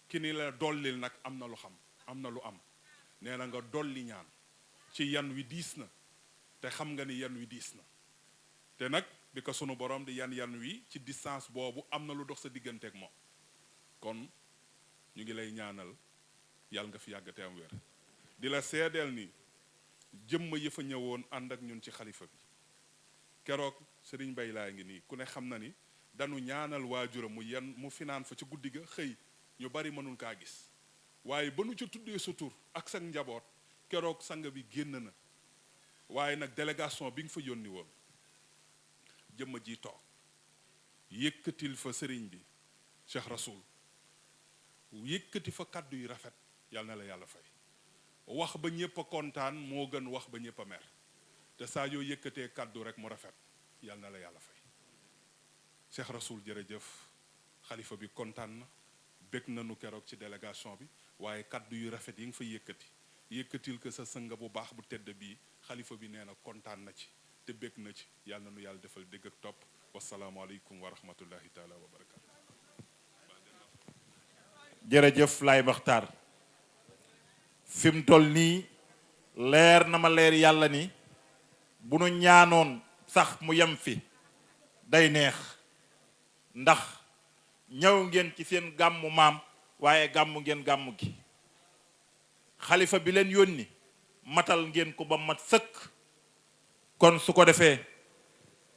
S12: ki ni la dollil nag am na lu xam am na lu am nee na nga dolli ñaan ci yan wi diis na te xam nga ni yan wi diis na te nag bi ko sunu borom di yan wi ci distance boobu am na lu dox sa digganteeg moom kon ñu ngi lay ñaanal yàlla nga fi yàgg te am wér di la seedeel ni jëmm yi fa ñëwoon ànd ak ñun ci xalifa bi keroog Sëriñ Bay laa ngi nii ku ne xam na ni danu ñaanal waajuram mu finaan fa ci guddi ga xëy ñu bari mënul kaa gis waaye ba nu ca tuddee sa tur ak sa njaboot keroog sang bi génn na waaye nag délégation bi nga fa yónni woon jëmm ji toog yëkkatil fa sëriñ bi Cheikh Rasoul yëkkati fa kàddu yu rafet yàlla na la yàlla fay wax ba ñëpp a kontaan moo gën wax ba ñëpp a mer te saa yoo yëkkatee kàddu rek mu rafet yàlla na la yàlla fay Cheikh Rasoul jërëjëf xalifa bi kontaan na bég nañu keroog ci délégation bi waaye kàddu yu rafet yi nga fa yëkkati yëkkatil ko sa sënga bu baax bu tedd bii xalifa bi nee na kontaan na ci te bég na ci yàlla na nu yàlla defal dégg ak topp wasalaamualeykum wa rahmatullahi taala wa barakatu.
S1: jërëjëf Laay Maxtaar fi mu toll nii leer na ma leer yàlla ni bu nu ñaanoon sax mu yem fi day neex ndax ñëw ngeen ci seen gàmmu maam waaye gàmmu ngeen gàmmu gi xalifa bi leen yónni matal ngeen ko ba mat sëkk. kon su ko defee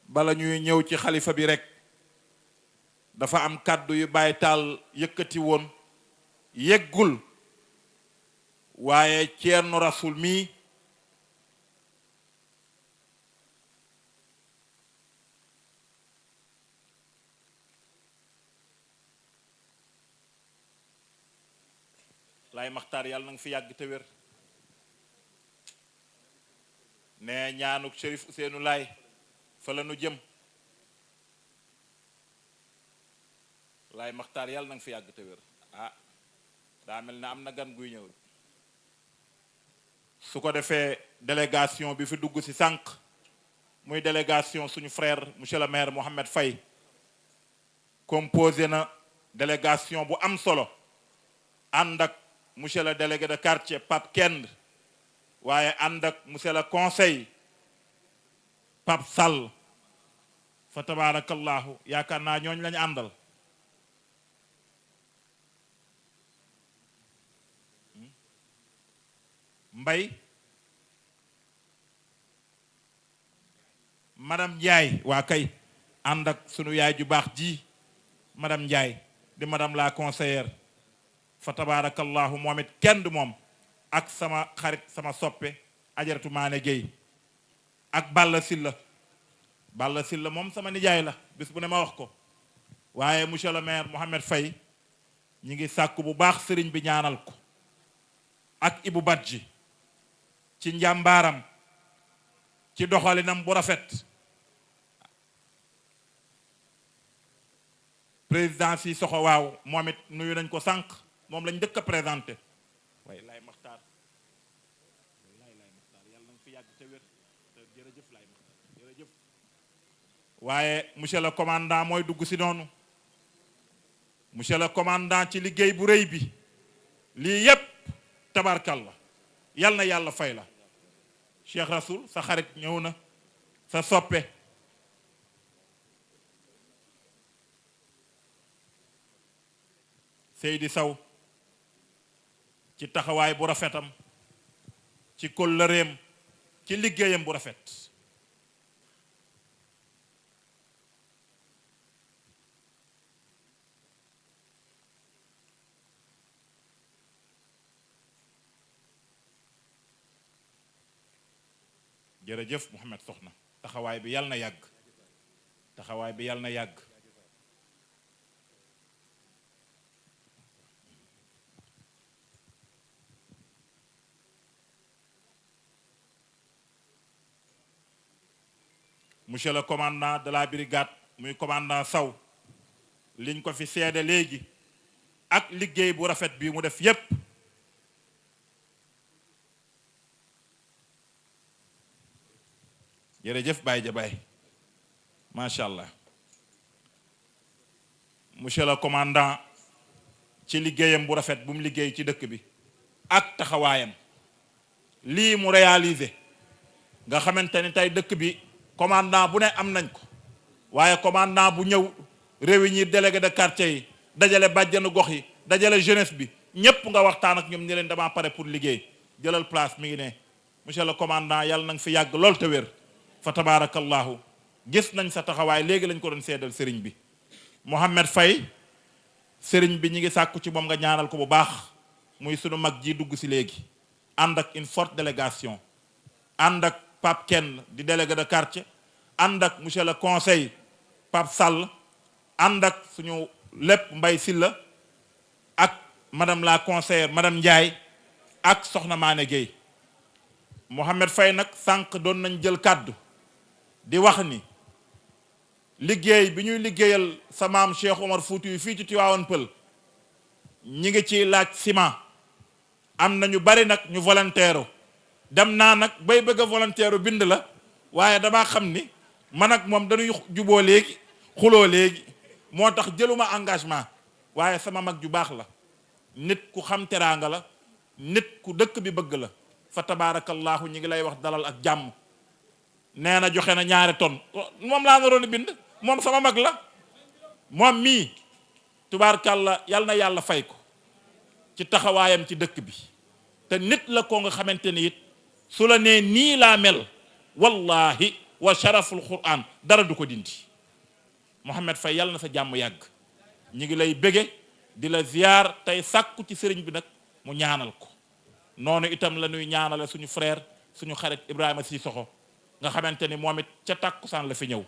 S1: bala ñuy ñëw ci xalifa bi rek dafa am kàddu yu Baay Taal yëkkati woon yeggul waaye Ceerno Rasul mii Laay Maxtaar yàlla na nga fi yàgg te wér ne ñaanuk Chérif Ousseynou Laay fa la nu jëm Laay Maxtaar yàlla na nga fi yàgg te wér ah daa mel ne am na gan guy ñëw su ko defee délégation bi fi dugg ci sànq muy délégation suñu frère monsieur le maire Mohamed Faye composé na délégation bu am solo ànd ak monsieur le délégué de quartier Pape Kend waaye ànd ak monsieur le conseil Pape Sall fa tabarakallahu yaakaar naa ñooñ lañu àndal Mbay madame Ndiaye waa kay ànd ak sunu yaay ju baax ji madame Ndiaye di madame la conseillère fa tabarakallahu moom it kenn du moom ak sama xarit sama soppe ajaratu Maane Gueye ak Balla Silla moom sama nijaay la bis bu ne ma wax ko waaye monsieur le maire Mohamed Faye ñi ngi sàkku bu baax sëriñ bi ñaanal ko ak Ibou Badji ci njàmbaaram ci doxalinam bu rafet président si soxo waaw moom it nuyu nañ ko sànq moom lañ dëkk a présenté waaye Laay Maxtaar yàlla na nga fi yàgg te wér jërëjëf Laay Maxtaar jërëjëf waaye monsieur le commandant mooy dugg si noonu monsieur le commandant ci liggéey bu rëy bi lii yépp tabarkalla yal na yàlla fay la Cheikh Rasoul sa xarit ñëw na sa soppe Seydi Saw ci taxawaay bu rafetam ci kóllëreem ci liggéeyam bu rafet jërëjëf Mouhamed Soxna taxawaay bi yàlla na yàgg taxawaay bi yàlla na yàgg monsieur le commandant de la brigade muy commandant Saw liñ ko fi seede léegi ak liggéey bu rafet bi mu def yépp jërëjëf Baye Jabaay macha allah monsieur le commandant ci liggéeyam bu rafet bu mu liggéey ci dëkk bi ak taxawaayam lii mu réalisé nga xamante ni tey dëkk bi commandant bu ne am nañ ko waaye commandant bu ñëw réunir délégué de quartier yi dajale bàjjanu gox yi dajale jeunesse bi ñépp nga waxtaan ak ñoom ni leen dama pare pour liggéey jëlal place mi ngi ne monsieur le commandant yàlla na nga fi yàgg lool te wér fa tabarakallahu gis nañ sa taxawaay léegi lañ ko doon seedal sëriñ bi Mohamed Faye sëriñ bi ñi ngi sàkku ci moom nga ñaanal ko bu baax muy sunu mag ji dugg si léegi ànd ak une forte délégation ànd ak Pape Kenn di délégué de quartier ànd ak monsieur le conseil Pape Sall ànd ak suñu lépp Mbay Silla ak madame la conseillère madame Ndiaye ak soxna Maane Gueye Mohamed Faye nag sànq doon nañ jël kàddu di wax ni liggéey bi ñuy liggéeyal sa maam Cheikh Omar Fouti fii ci Tivaouane Peulh ñi ngi ciy laaj ciment am na ñu bari nag ñu volontaire dem naa nag bay bëgg a volontaire bind la waaye damaa xam ni man ak moom dañuy juboo léegi xuloo léegi moo tax jëluma engagement waaye sama mag ju baax la nit ku xam teraanga la nit ku dëkk bi bëgg la fa tabaarakallaahu ñi ngi lay wax dalal ak jàmm nee na joxe na 2 tonnes moom laa naroon bind moom sama mag la moom mii tubaarkàlla yal na yàlla fay ko ci taxawaayam ci dëkk bi te nit la ko nga xamante ni it su la nee nii laa mel wallahi wa sharaful quran dara du ko dindi Mouhamed Faye yal na sa jàmm yàgg ñi ngi lay bége di la ziyaar tey sàkku ci sëriñ bi nag mu ñaanal ko noonu itam la ñuy ñaanale suñu frère suñu xarit Ibrahima Sissoko nga xamante ni moom it ca tàkkusaan la fi ñëw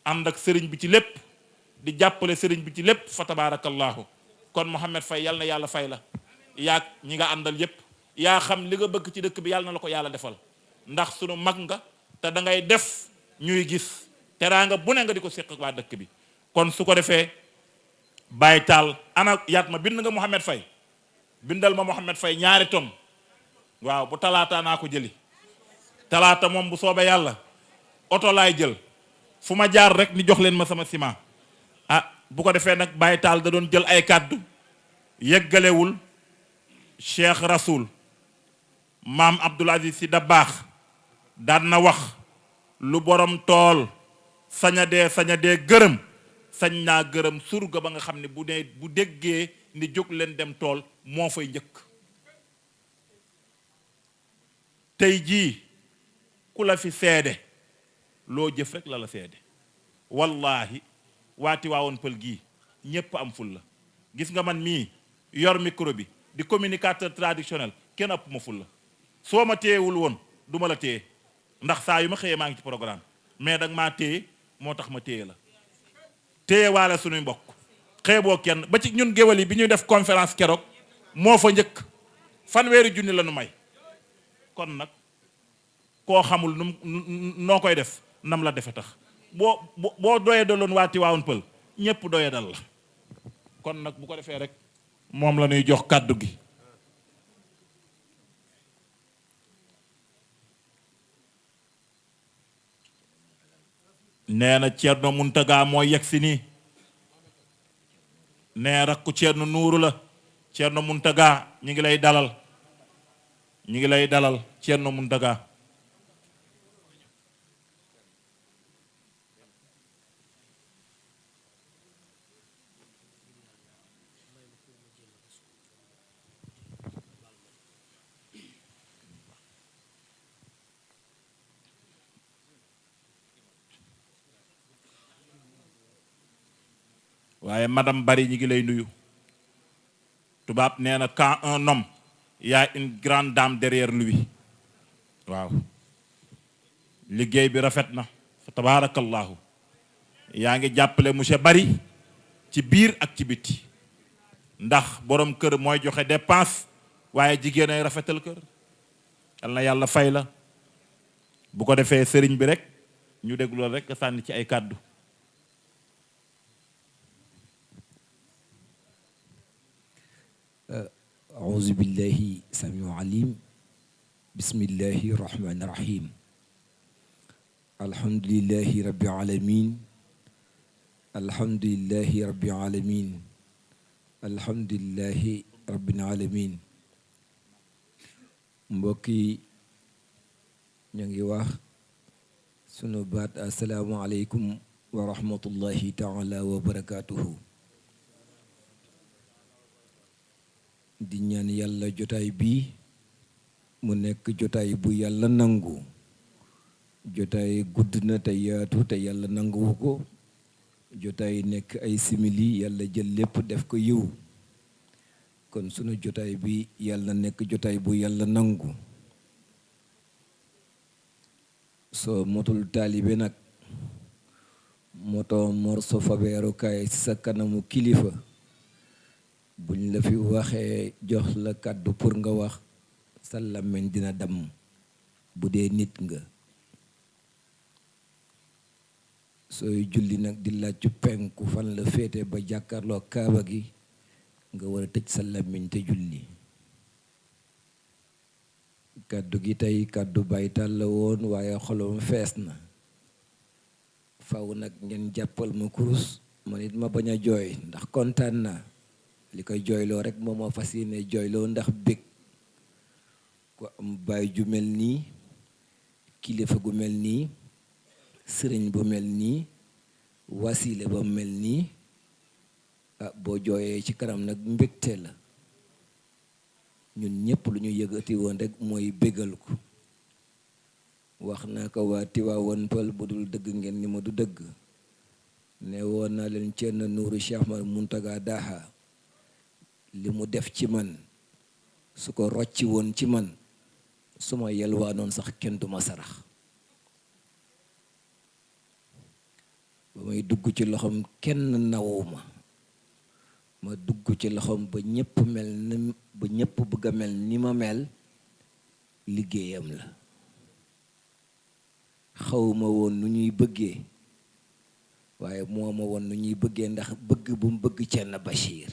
S1: ànd ak sëriñ bi ci lépp di jàppale sëriñ bi ci lépp fa tabarakallahu kon Mouhamed Faye yal na yàlla fay la yaag ñi nga àndal yépp yaa xam li nga bëgg ci dëkk bi yàlla na la ko yàlla defal ndax suñu mag nga te da ngay def ñuy gis teraanga bu ne nga di ko séq waa dëkk bi kon su ko defee Baye Tall ana yaat ma bind nga Mouhamed Faye bindal ma Mouhamed Faye 2 tonnes waaw bu talaata naa ko jëli talaata moom bu soobee yàlla oto laay jël fu ma jaar rek ni jox leen ma sama ciment bu ko defee nag Baye Tall da doon jël ay kàddu yeggalewul Cheikh Rasoul maam Abdoul Aziz Sy Dabakh daan na wax lu borom tool saña dee gërëm sañ naa gërëm surga ba nga xam ne bu déggee ni jóg leen dem tool moo fay njëkk tey jii ku la fi seede loo jëf rek la seede wallahi waati waawoon pël gii ñépp am ful la gis nga man mii yor micro bi di communicateur traditionnel kenn ëpp ma ful la soo ma téyewul woon du ma la téye ndax saa yu ma xëyee maa ngi ci programme mais danga maa téye moo tax ma téye la téye waale suñuy mbokk xeeboo kenn ba ci ñun géwal yi bi ñuy def conférence keroog moo fa njëkk 1,000 la nu may kon nag koo xamul noo koy def nam la defe tax boo doyee daloon waati waawoon pël ñépp doyee dal la kon nag bu ko defee rek moom la ñuy jox kàddu gi nee na Thierno Mountaga mooy yegg si nii nee rakku Thierno Nuuru la Thierno Mountaga ñi ngi lay dalal Thierno Mountaga waaye madame Bari ñi ngi lay nuyu tubaab nee na quand un homme y a une grande dame derrière lui waaw liggéey bi rafet na fa tabarakallahu yaa ngi jàppale monsieur Bari ci biir ak ci biti ndax borom kër mooy joxe dépense waaye jigéen ay rafetal kër yal na yàlla fay la bu ko defee sëriñ bi rek ñu déglu rek sànni ci ay kàddu
S13: أعوذ بالله سميع عليم بسم الله الرحمن الرحيم الحمد لله رب العالمين الحمد لله رب العالمين الحمد لله رب العالمين mbokki ñu ngi wax sunu baat assalaamu aleykum wa rahmatullahi taala wa barakatuhu di ñaan yàlla jotaay bi mu nekk jotaay bu yàlla nangu jotaay gudd na te yaatu te yàlla nanguwu ko jotaay nekk ay simili yàlla jël lépp def ko yiw kon sunu jotaay bi yàlla nekk jotaay bu yàlla nangu soo motul taalibe nag moto morso fabeerukaay ci sa kanamu kilifa buñ la fi waxee jox la kàddu pour nga wax sa làmmiñ dina damm bu dee nit nga sooy julli nag di laaj penku fan la féete ba jàkkaarloo kaaba gi nga war a tëj sa làmmiñ te julli kàddu gi tey kàddu baytal la woon waaye xolom fees na faw nag ngeen jàppal ma kurus man it ma bañ a jooy ndax kontaan naa li koy jooyloo rek moom moo fas yéene jooyloo ndax bég ko am baay ju mel nii kilifa gu mel nii sëriñ bu mel nii wasiile ba mel nii ah boo jooyee ci kanam nag mbégte la ñun ñëpp lu ñu yëgati woon rek mooy bégal ko wax naa ko waa Tiwaawan Pël bu dul dëgg ngeen ni ma du dëgg ne woon naa leen Ceerno Nuuru Cheikh Ahmad Muntaga Daha li mu def ci man su ko rocci woon ci man su ma yelwaanoon sax kenn du ma sarax ba may dugg ci loxoom kenn nawuma ma dugg ci loxoom ba ñëpp mel ni ba ñëpp bëgg a mel ni ma mel liggéeyam la xawma woon nu ñuy bëggee waaye moo ma woon nu ñuy bëggee ndax bëgg bu mu bëgg Ceerno Bachir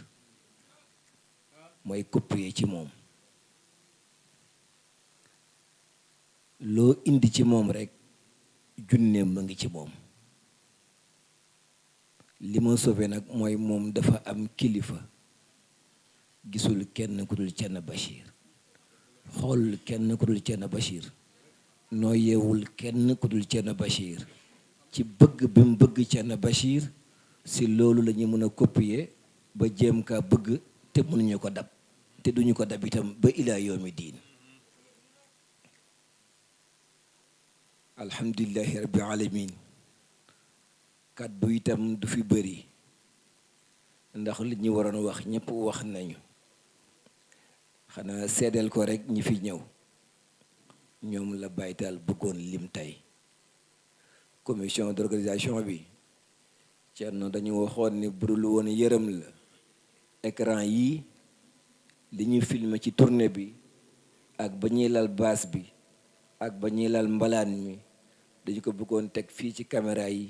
S13: mooy copier ci moom loo indi ci moom rekk junneem ma ngi ci moom li ma sauvé nag mooy moom dafa am kilifa gisul kenn ku dul Ceerno Bachir xool kenn ku dul Ceerno Bachir noo yeewul kenn ku dul Ceerno Bachir ci bëgg bi mu bëgg Ceerno Bachir si loolu la ñu mën a copier ba jéem kaa bëgg te mënuñu ko dab te duñu ko dab itam ba ilaa yawmi diin alhamdulillahi rabbi alamin kàddu itam du fi bëri ndax li ñu waroon wax ñëpp wax nañu xanaa seedeel ko rekk ñi fi ñëw ñoom la baytal bëggoon lim tey commission d'organisation bi Ceerno dañu waxoon ni budul woon yërëm la écran yi li ñuy filmer ci tournée bi ak ba ñuy lal baas bi ak ba ñuy lal mbalaan mi dañu ko bëggoon teg fii ci caméra yi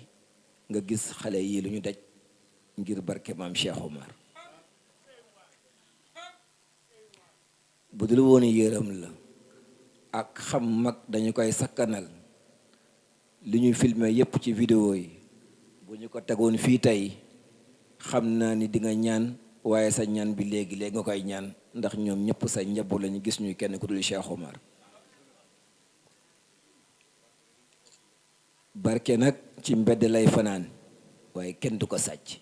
S13: nga gis xale yi lu ñu daj ngir barke maam Cheikh Omar bu dul woon yërëm la ak xam mag dañu koy sakkanal li ñuy filmer yépp ci vidéo yi bu ñu ko tegoon fii tey xam naa ni di nga ñaan waaye sa ñaan bi léegi nga koy ñaan ndax ñoom ñëpp sa njaboot lañu gis ñuy kenn ku dul Cheikh Omar barke nag ci mbedd lay fanaan waaye kenn du ko sàcc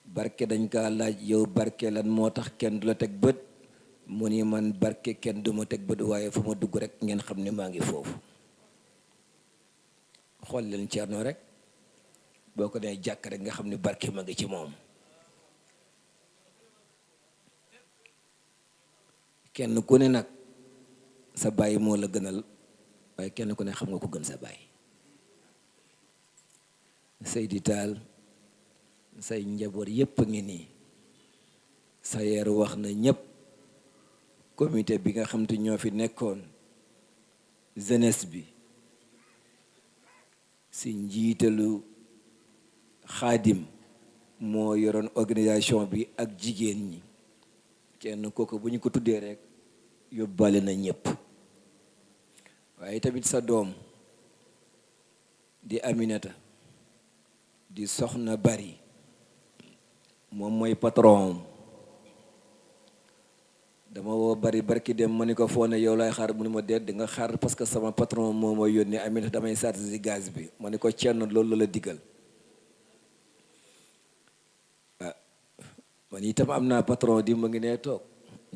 S13: barke dañ kaa laaj yow barke lan moo tax kenn du la teg bët mu ni man barke kenn du ma teg bët waaye fu ma dugg rek ngeen xam ne maa ngi foofu xool leen Ceerno rek boo ko nee jàkk rek nga xam ne barke ma ngi ci moom kenn ku ne nag sa baay moo la gënal waaye kenn ku ne xam nga ko gën sa baay Seydi Taal say njaboot yépp ngi nii sa yeer wax na ñépp comité bi nga xam te ñoo fi nekkoon jeunesse bi si njiitalu Xaadim moo yoroon organisation bi ak jigéen ñi kenn kooku bu ñu ko tuddee rek yóbbaale na ñépp waaye tamit sa doom di Aminata di soxna Bari moom mooy patron dama woo Bari barki dem ma ni ko foo ne yow laay xaar mu ni ma deet di nga xaar parce que sama patron moo ma yónnee Aminata damay chargé si gaz bi ma ni ko Ceerno loolu la diggal ah man itam am naa patron di ma ngi nee toog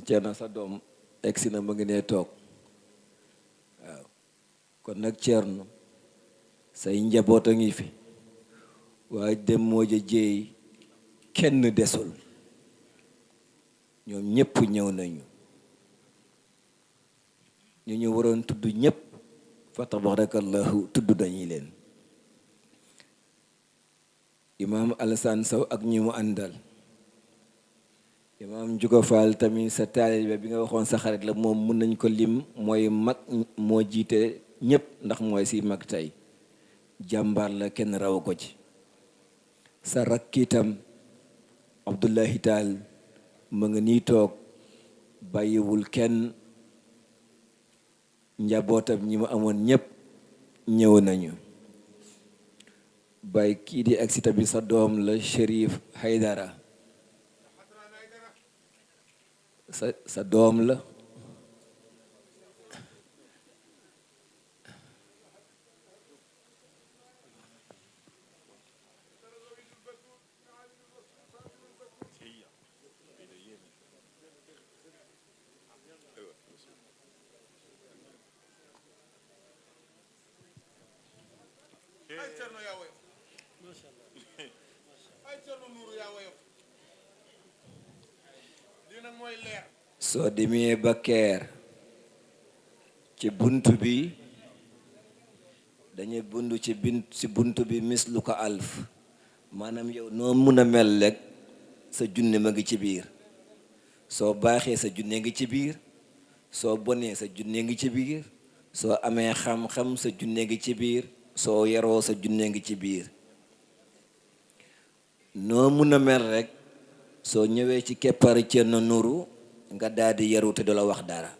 S13: Ceerno sa doom egsi na ma ngi nee toog waaw kon nag Ceerno say njaboot a ngi fi waaye dem moo ja jéey kenn desul ñoom ñépp ñëw nañu ñu waroon tudd ñépp fa tabarakallahu tudd nañu leen imaam Alassane Sow ak ñi mu àndal imaam Njuga Fall tamit sa taalibe bi nga waxoon sa xarit la moom mun nañ ko lim mooy mag moo jiite ñépp ndax mooy si mag tey jàmbaar la kenn raw ko ci sa rakkitam Abdullahi Taal ma nga nii toog bàyyiwul kenn njabootam ñi mu amoon ñépp ñëw nañu. Baay kii di agsi tamit sa doom la Chérif Haydara sa doom la. soo demee ba Keer ci bunt bi dañuy bund ci bunt bi mislu ko alf maanaam yow noo mun a mel rek sa junne ma ngi ci biir. soo baaxee sa junne ngi ci biir, soo bonee sa junne ngi ci biir, soo amee xam-xam sa junne ngi ci biir, soo yaroo sa junne ngi ci biir. noo mun a mel rek soo ñëwee ci keppari Ceerno Nuuru nga daal di yaru te du la wax dara.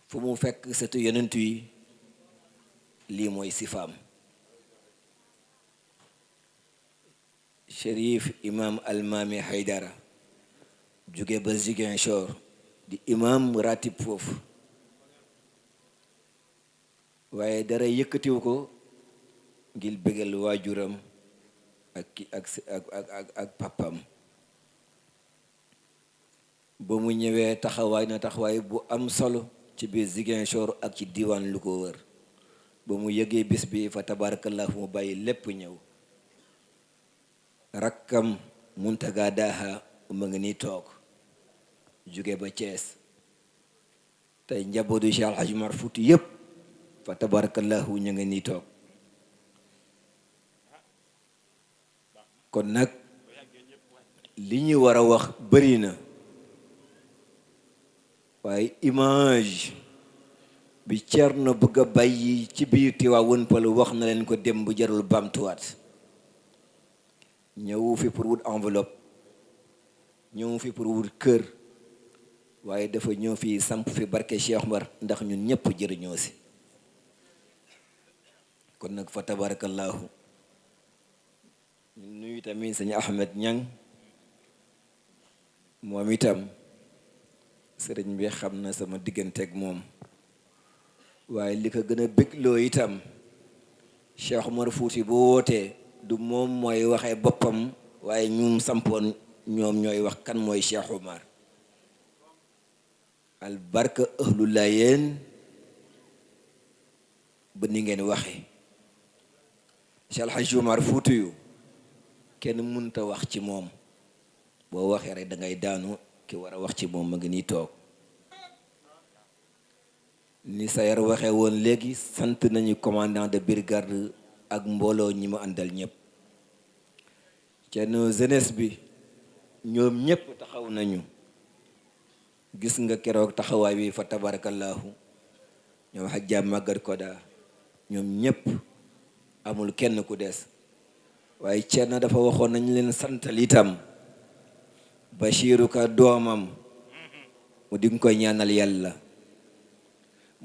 S13: fu mu fekk setu yonent yi lii mooy sifaam. Chérif imam Almaami Haydara jóge ba Ziguinchor di imam ratib foofu, waaye dara yëkkatiw ko ngir bégal waajuram ak papam. ba mu ñëwee taxawaay na taxawaay bu am solo ci biir Ziguinchor ak ci diwaan lu ko wër. ba mu yëgee bis bi fa tabarakallahu mu bàyyi lépp ñëw. rakkam Muntaga Daha ma ngi nii toog jóge ba Thiès. tey njabootu Cheikh Al Hadj Omar Fouti yépp fa tabarakallahu ñu ngi nii toog. kon nag li ñu war a wax bëri na, waaye image bi Ceerno bëgg a bàyyi ci biir Tivaouane Peulh wax na leen ko dem bu jarul bamtuwaat. ñëwu fi pour wut enveloppe, ñëwu fi pour wut kër, waaye dafa ñëw fi samp fi barke Cheikh Omar ndax ñun ñëpp jëriñoo si. kon nag fa tabarakallahu ñu nuyu tamit sëñ Ahmed Ñang moom itam sëriñ bi xam na sama digganteeg moom, waaye li ko gën a bégloo itam Cheikh Omar Fouti bu wootee du moom mooy waxee boppam, waaye ñum sampoon ñoom ñooy wax kan mooy Cheikh Omar. albarka ahlu Laayeen ba ni ngeen waxee Cheikh Al Hadj Omar Fouti yu kenn mënta wax ci moom, boo waxee rek da ngay daanu. ki war a wax ci moom ma ngi nii toog. ni Sayar waxee woon léegi sant nañu commandant de brigade ak mbooloo ñi mu àndal ñëpp. kenn jeunesse bi ñoom ñëpp taxaw nañu. gis nga keroog taxawaay bi fa tabarakallahu ñoom Hajja Magat Koda ñoom ñëpp amul kenn ku des. waaye Ceerno dafa waxoon nañ leen santal itam Bachiru Ka doomam mu di koy ñaanal yàlla.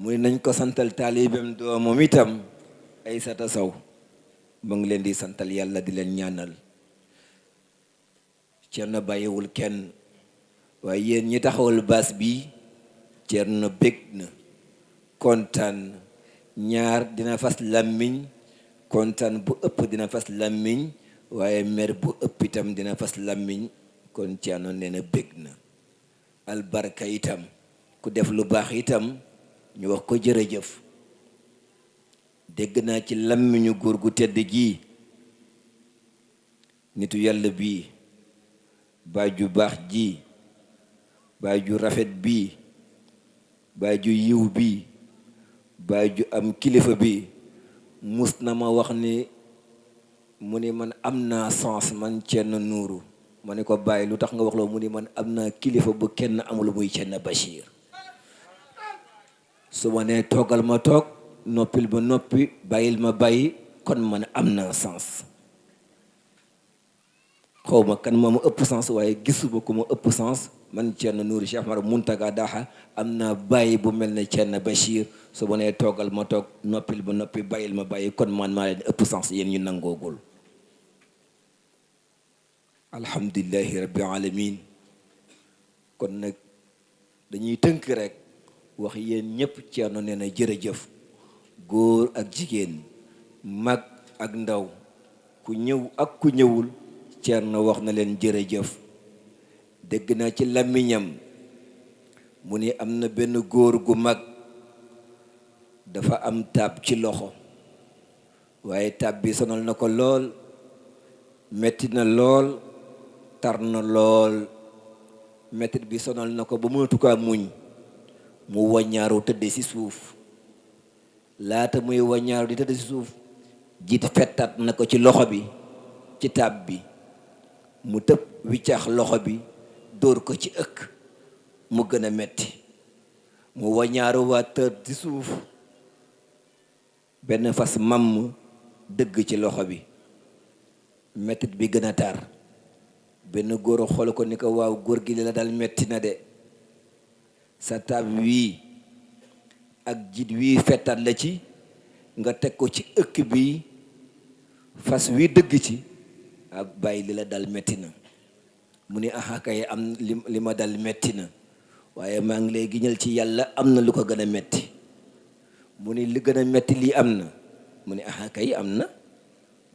S13: mu ne nañ ko santal taalibem doomam itam Aysata Sow mu ngi leen di santal yàlla di leen ñaanal. Ceerno bàyyiwul kenn, waaye yéen ñi taxawal baas bi Ceerno bég na kontaan. ñaar dina fas làmmiñ, kontaan bu ëpp dina fas làmmiñ, waaye mer bu ëpp itam dina fas làmmiñ. kon Ceerno nee na bég na. albarka itam ku def lu baax itam ñu wax ko jërëjëf. dégg naa ci làmmiñu góor gu tedd gi nitu yàlla bii, baay ju baax ji, baay ju rafet bii, baay ju yiw bii, baay ju am kilifa bi mus na ma wax ni mu ni man am naa sens man Ceerno Nuuru. ma ne ko bàyyi lu tax nga wax loo mu ni man am naa kilifa bu kenn amul muy Ceerno Bachir. su ma nee toogal ma toog, noppil ma noppi, bàyyil ma bàyyi, kon man am naa sens. xaw ma kan moo ma ëpp sens waaye gisuma ku ma ëpp sens man Thierno Nourou Cheikh Ahmadou Mountaga Daha am naa bàyyi bu mel ne Thierno Bachir su ma nee toogal ma toog noppil ba noppi bàyyil ma bàyyi kon man maa leen ëpp sens yéen ñu nangoogul alhamdulillahi rabbil alamin kon nag dañuy tënk rek wax yéen ñëpp Thierno nee na jërëjëf góor ak jigéen mag ak ndaw ku ñëw ak ku ñëwul Thierno wax na leen jërëjëf dégg naa ci làmmiñam mu ni am na benn góor gu mag dafa am taab ci loxo waaye taab bi sonal na ko lool metti na lool tar na lool mettit bi sonal na ko ba mënatu kaa muñ mu waññaaru tëdd ci suuf laata muy waññaaru di tëdd ci suuf jiit fettat na ko ci loxo bi ci taab bi mu tëb wiccax loxo bi dóor ko ci ëkk mu gën a metti mu waññaaru waa tëdd ci suuf benn fas mamm dëgg ci loxo bi mettit bi gën a tar benn góor xool ko ni ko waaw góor gi li la dal metti na de sa taab wii ak jiit wii fettat la ci nga teg ko ci ëkk bi fas wii dëgg ci ak bàyyi li la dal metti na mu ni aha kay am li ma dal metti na waaye maa ngi lay giñal ci yàlla am na lu ko gën a metti mu ni li gën a metti lii am na mu ni aha kay am na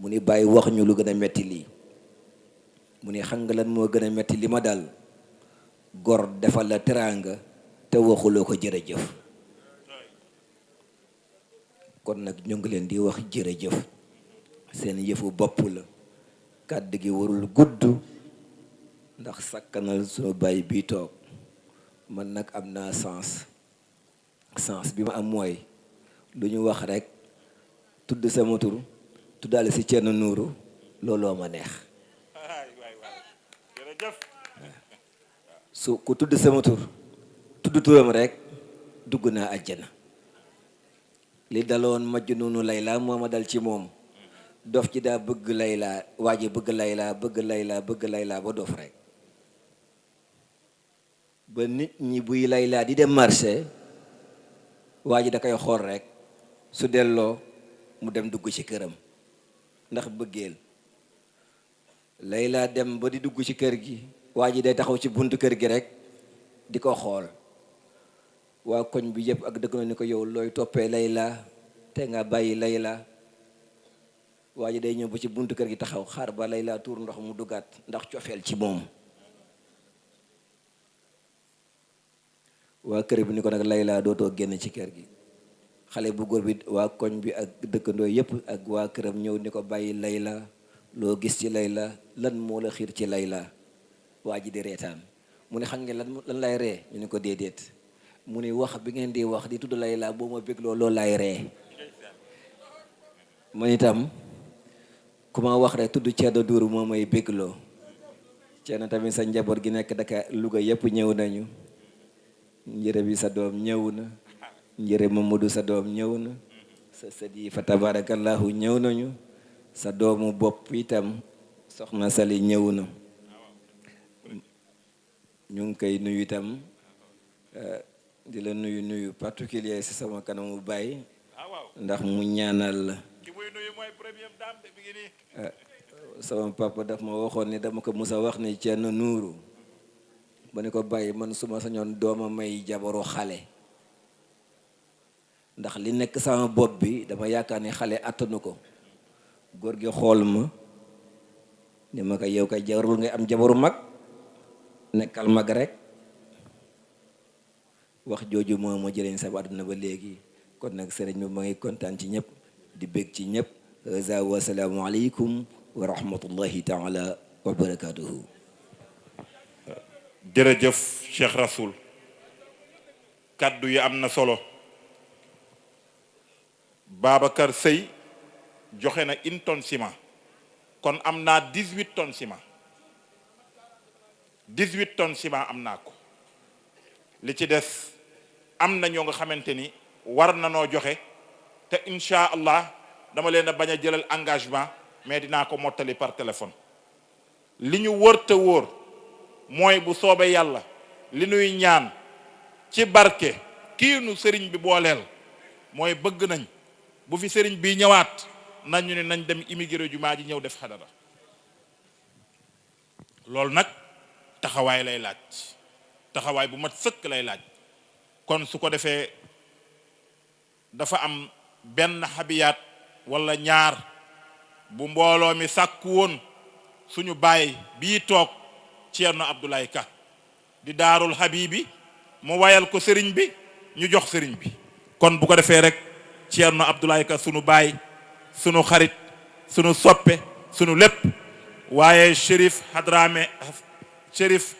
S13: mu ni bàyyi wax ñu lu gën a metti lii mu ni xam nga lan moo gën a metti li ma dal gor defal la teraanga te waxuloo ko jërëjëf kon nag ñu ngi leen di wax jërëjëf seen yëfu bopp la kàddu gi warul gudd ndax sakkanal sunu baay bii toog man nag am naa sens bi ma am mooy lu ñu wax rek tudd sama tur tuddaale si Thierno Nourou looloo ma neex su ku tudd sama tur tudd turam rek dugg naa àjjana li daloon Majnuunu Layla moo ma dal ci moom dof ci daa bëgg Layla waa ji bëgg Layla ba dof rek ba nit ñi buy Layla di dem marché waa ji da koy xool rek su delloo mu dem dugg ci këram ndax bëggeel Layla dem ba di dugg ci kër gi waa ji day taxaw ci buntu kër gi rek di ko xool waa koñ bi yëpp ak dëkk na ni ko yow looy toppee Layla te nga bàyyi Layla waa ji day ñëw ba ci buntu kër gi taxaw xaar ba Layla tuur ndox mu duggaat ndax cofeel ci moom waa kër bi ni ko nag Layla dootoo génn ci kër gi xale bu góor bi waa koñ bi ak dëkkandoo yëpp ak waa këram ñëw ni ko bàyyi Layla loo gis ci Layla lan moo la xiir ci Layla waa ji di reetaan mu ne xam ngeen lan lay ree ñu ni ko déedéet mu ni wax bi ngeen di wax di tudd Layla boo ma bégloo loolu lay ree man itam ku ma wax rek tudd Thierno Nourou moo may bégloo Thierno tamit sa njaboot gi nekk Dakar Louga yëpp ñëw nañu njëre bi sa doom ñëw na njëre Mamadou sa doom ñëw na sa sët yi fa tabarakallahu ñëw nañu sa doomu bopp itam soxna Sali ñëw na ñu ngi koy nuyu itam di la nuyu particulier si sama kanamu baay ndax mu ñaanal la sama papa daf ma waxoon ni dama ko musa wax ni Thierno Nourou ba ni ko bàyyi man suma sañoon dooma may jabaru xale ndax li nekk sama bopp bi dama yaakaar ni xale attanu ko góor gi xool ma ni ma ko yow kay jarul ngay am jabaru mag nekkal mag rek wax jooju moo ma jëriñ sa àdduna ba léegi kon nag sëriñ bi ma ngi kontaan ci ñëpp di bég ci ñëpp wa salaamu aleykum wa rahmatullahi taala wa barakatuhu
S1: jërëjëf Cheikh Rasoul kaddu yi am na solo Babacar Seye joxe na 1 tonne ciment kon am naa 18 tonnes ciment 18 tonnes ciment am naa ko li ci des am na ñoo nga xamante ni war na noo joxe te incha allah dama leen a bañ a jëlal engagement mais dinaa ko mottali par téléphone li ñu wër te wóor mooy bu soobee yàlla li nuy ñaan ci barke kii nu sëriñ bi booleel mooy bëgg nañ bu fi sëriñ bi ñëwaat nañu ne nañ dem immigré jumaa ji ñëw def xadara loolu nag taxawaay lay laaj taxawaay bu mat sëkk lay laaj kon su ko defee dafa am benn xabiyaat wala ñaar bu mbooloo mi sàkku woon suñu baay bii toog Ceerno Abdoulaye Ka di daarul habibi mu wayal ko sëriñ bi ñu jox sëriñ bi kon bu ko defee rek Ceerno Abdoulaye Ka sunu baay sunu xarit sunu soppe sunu lépp waaye Chérif Hadrame Chérif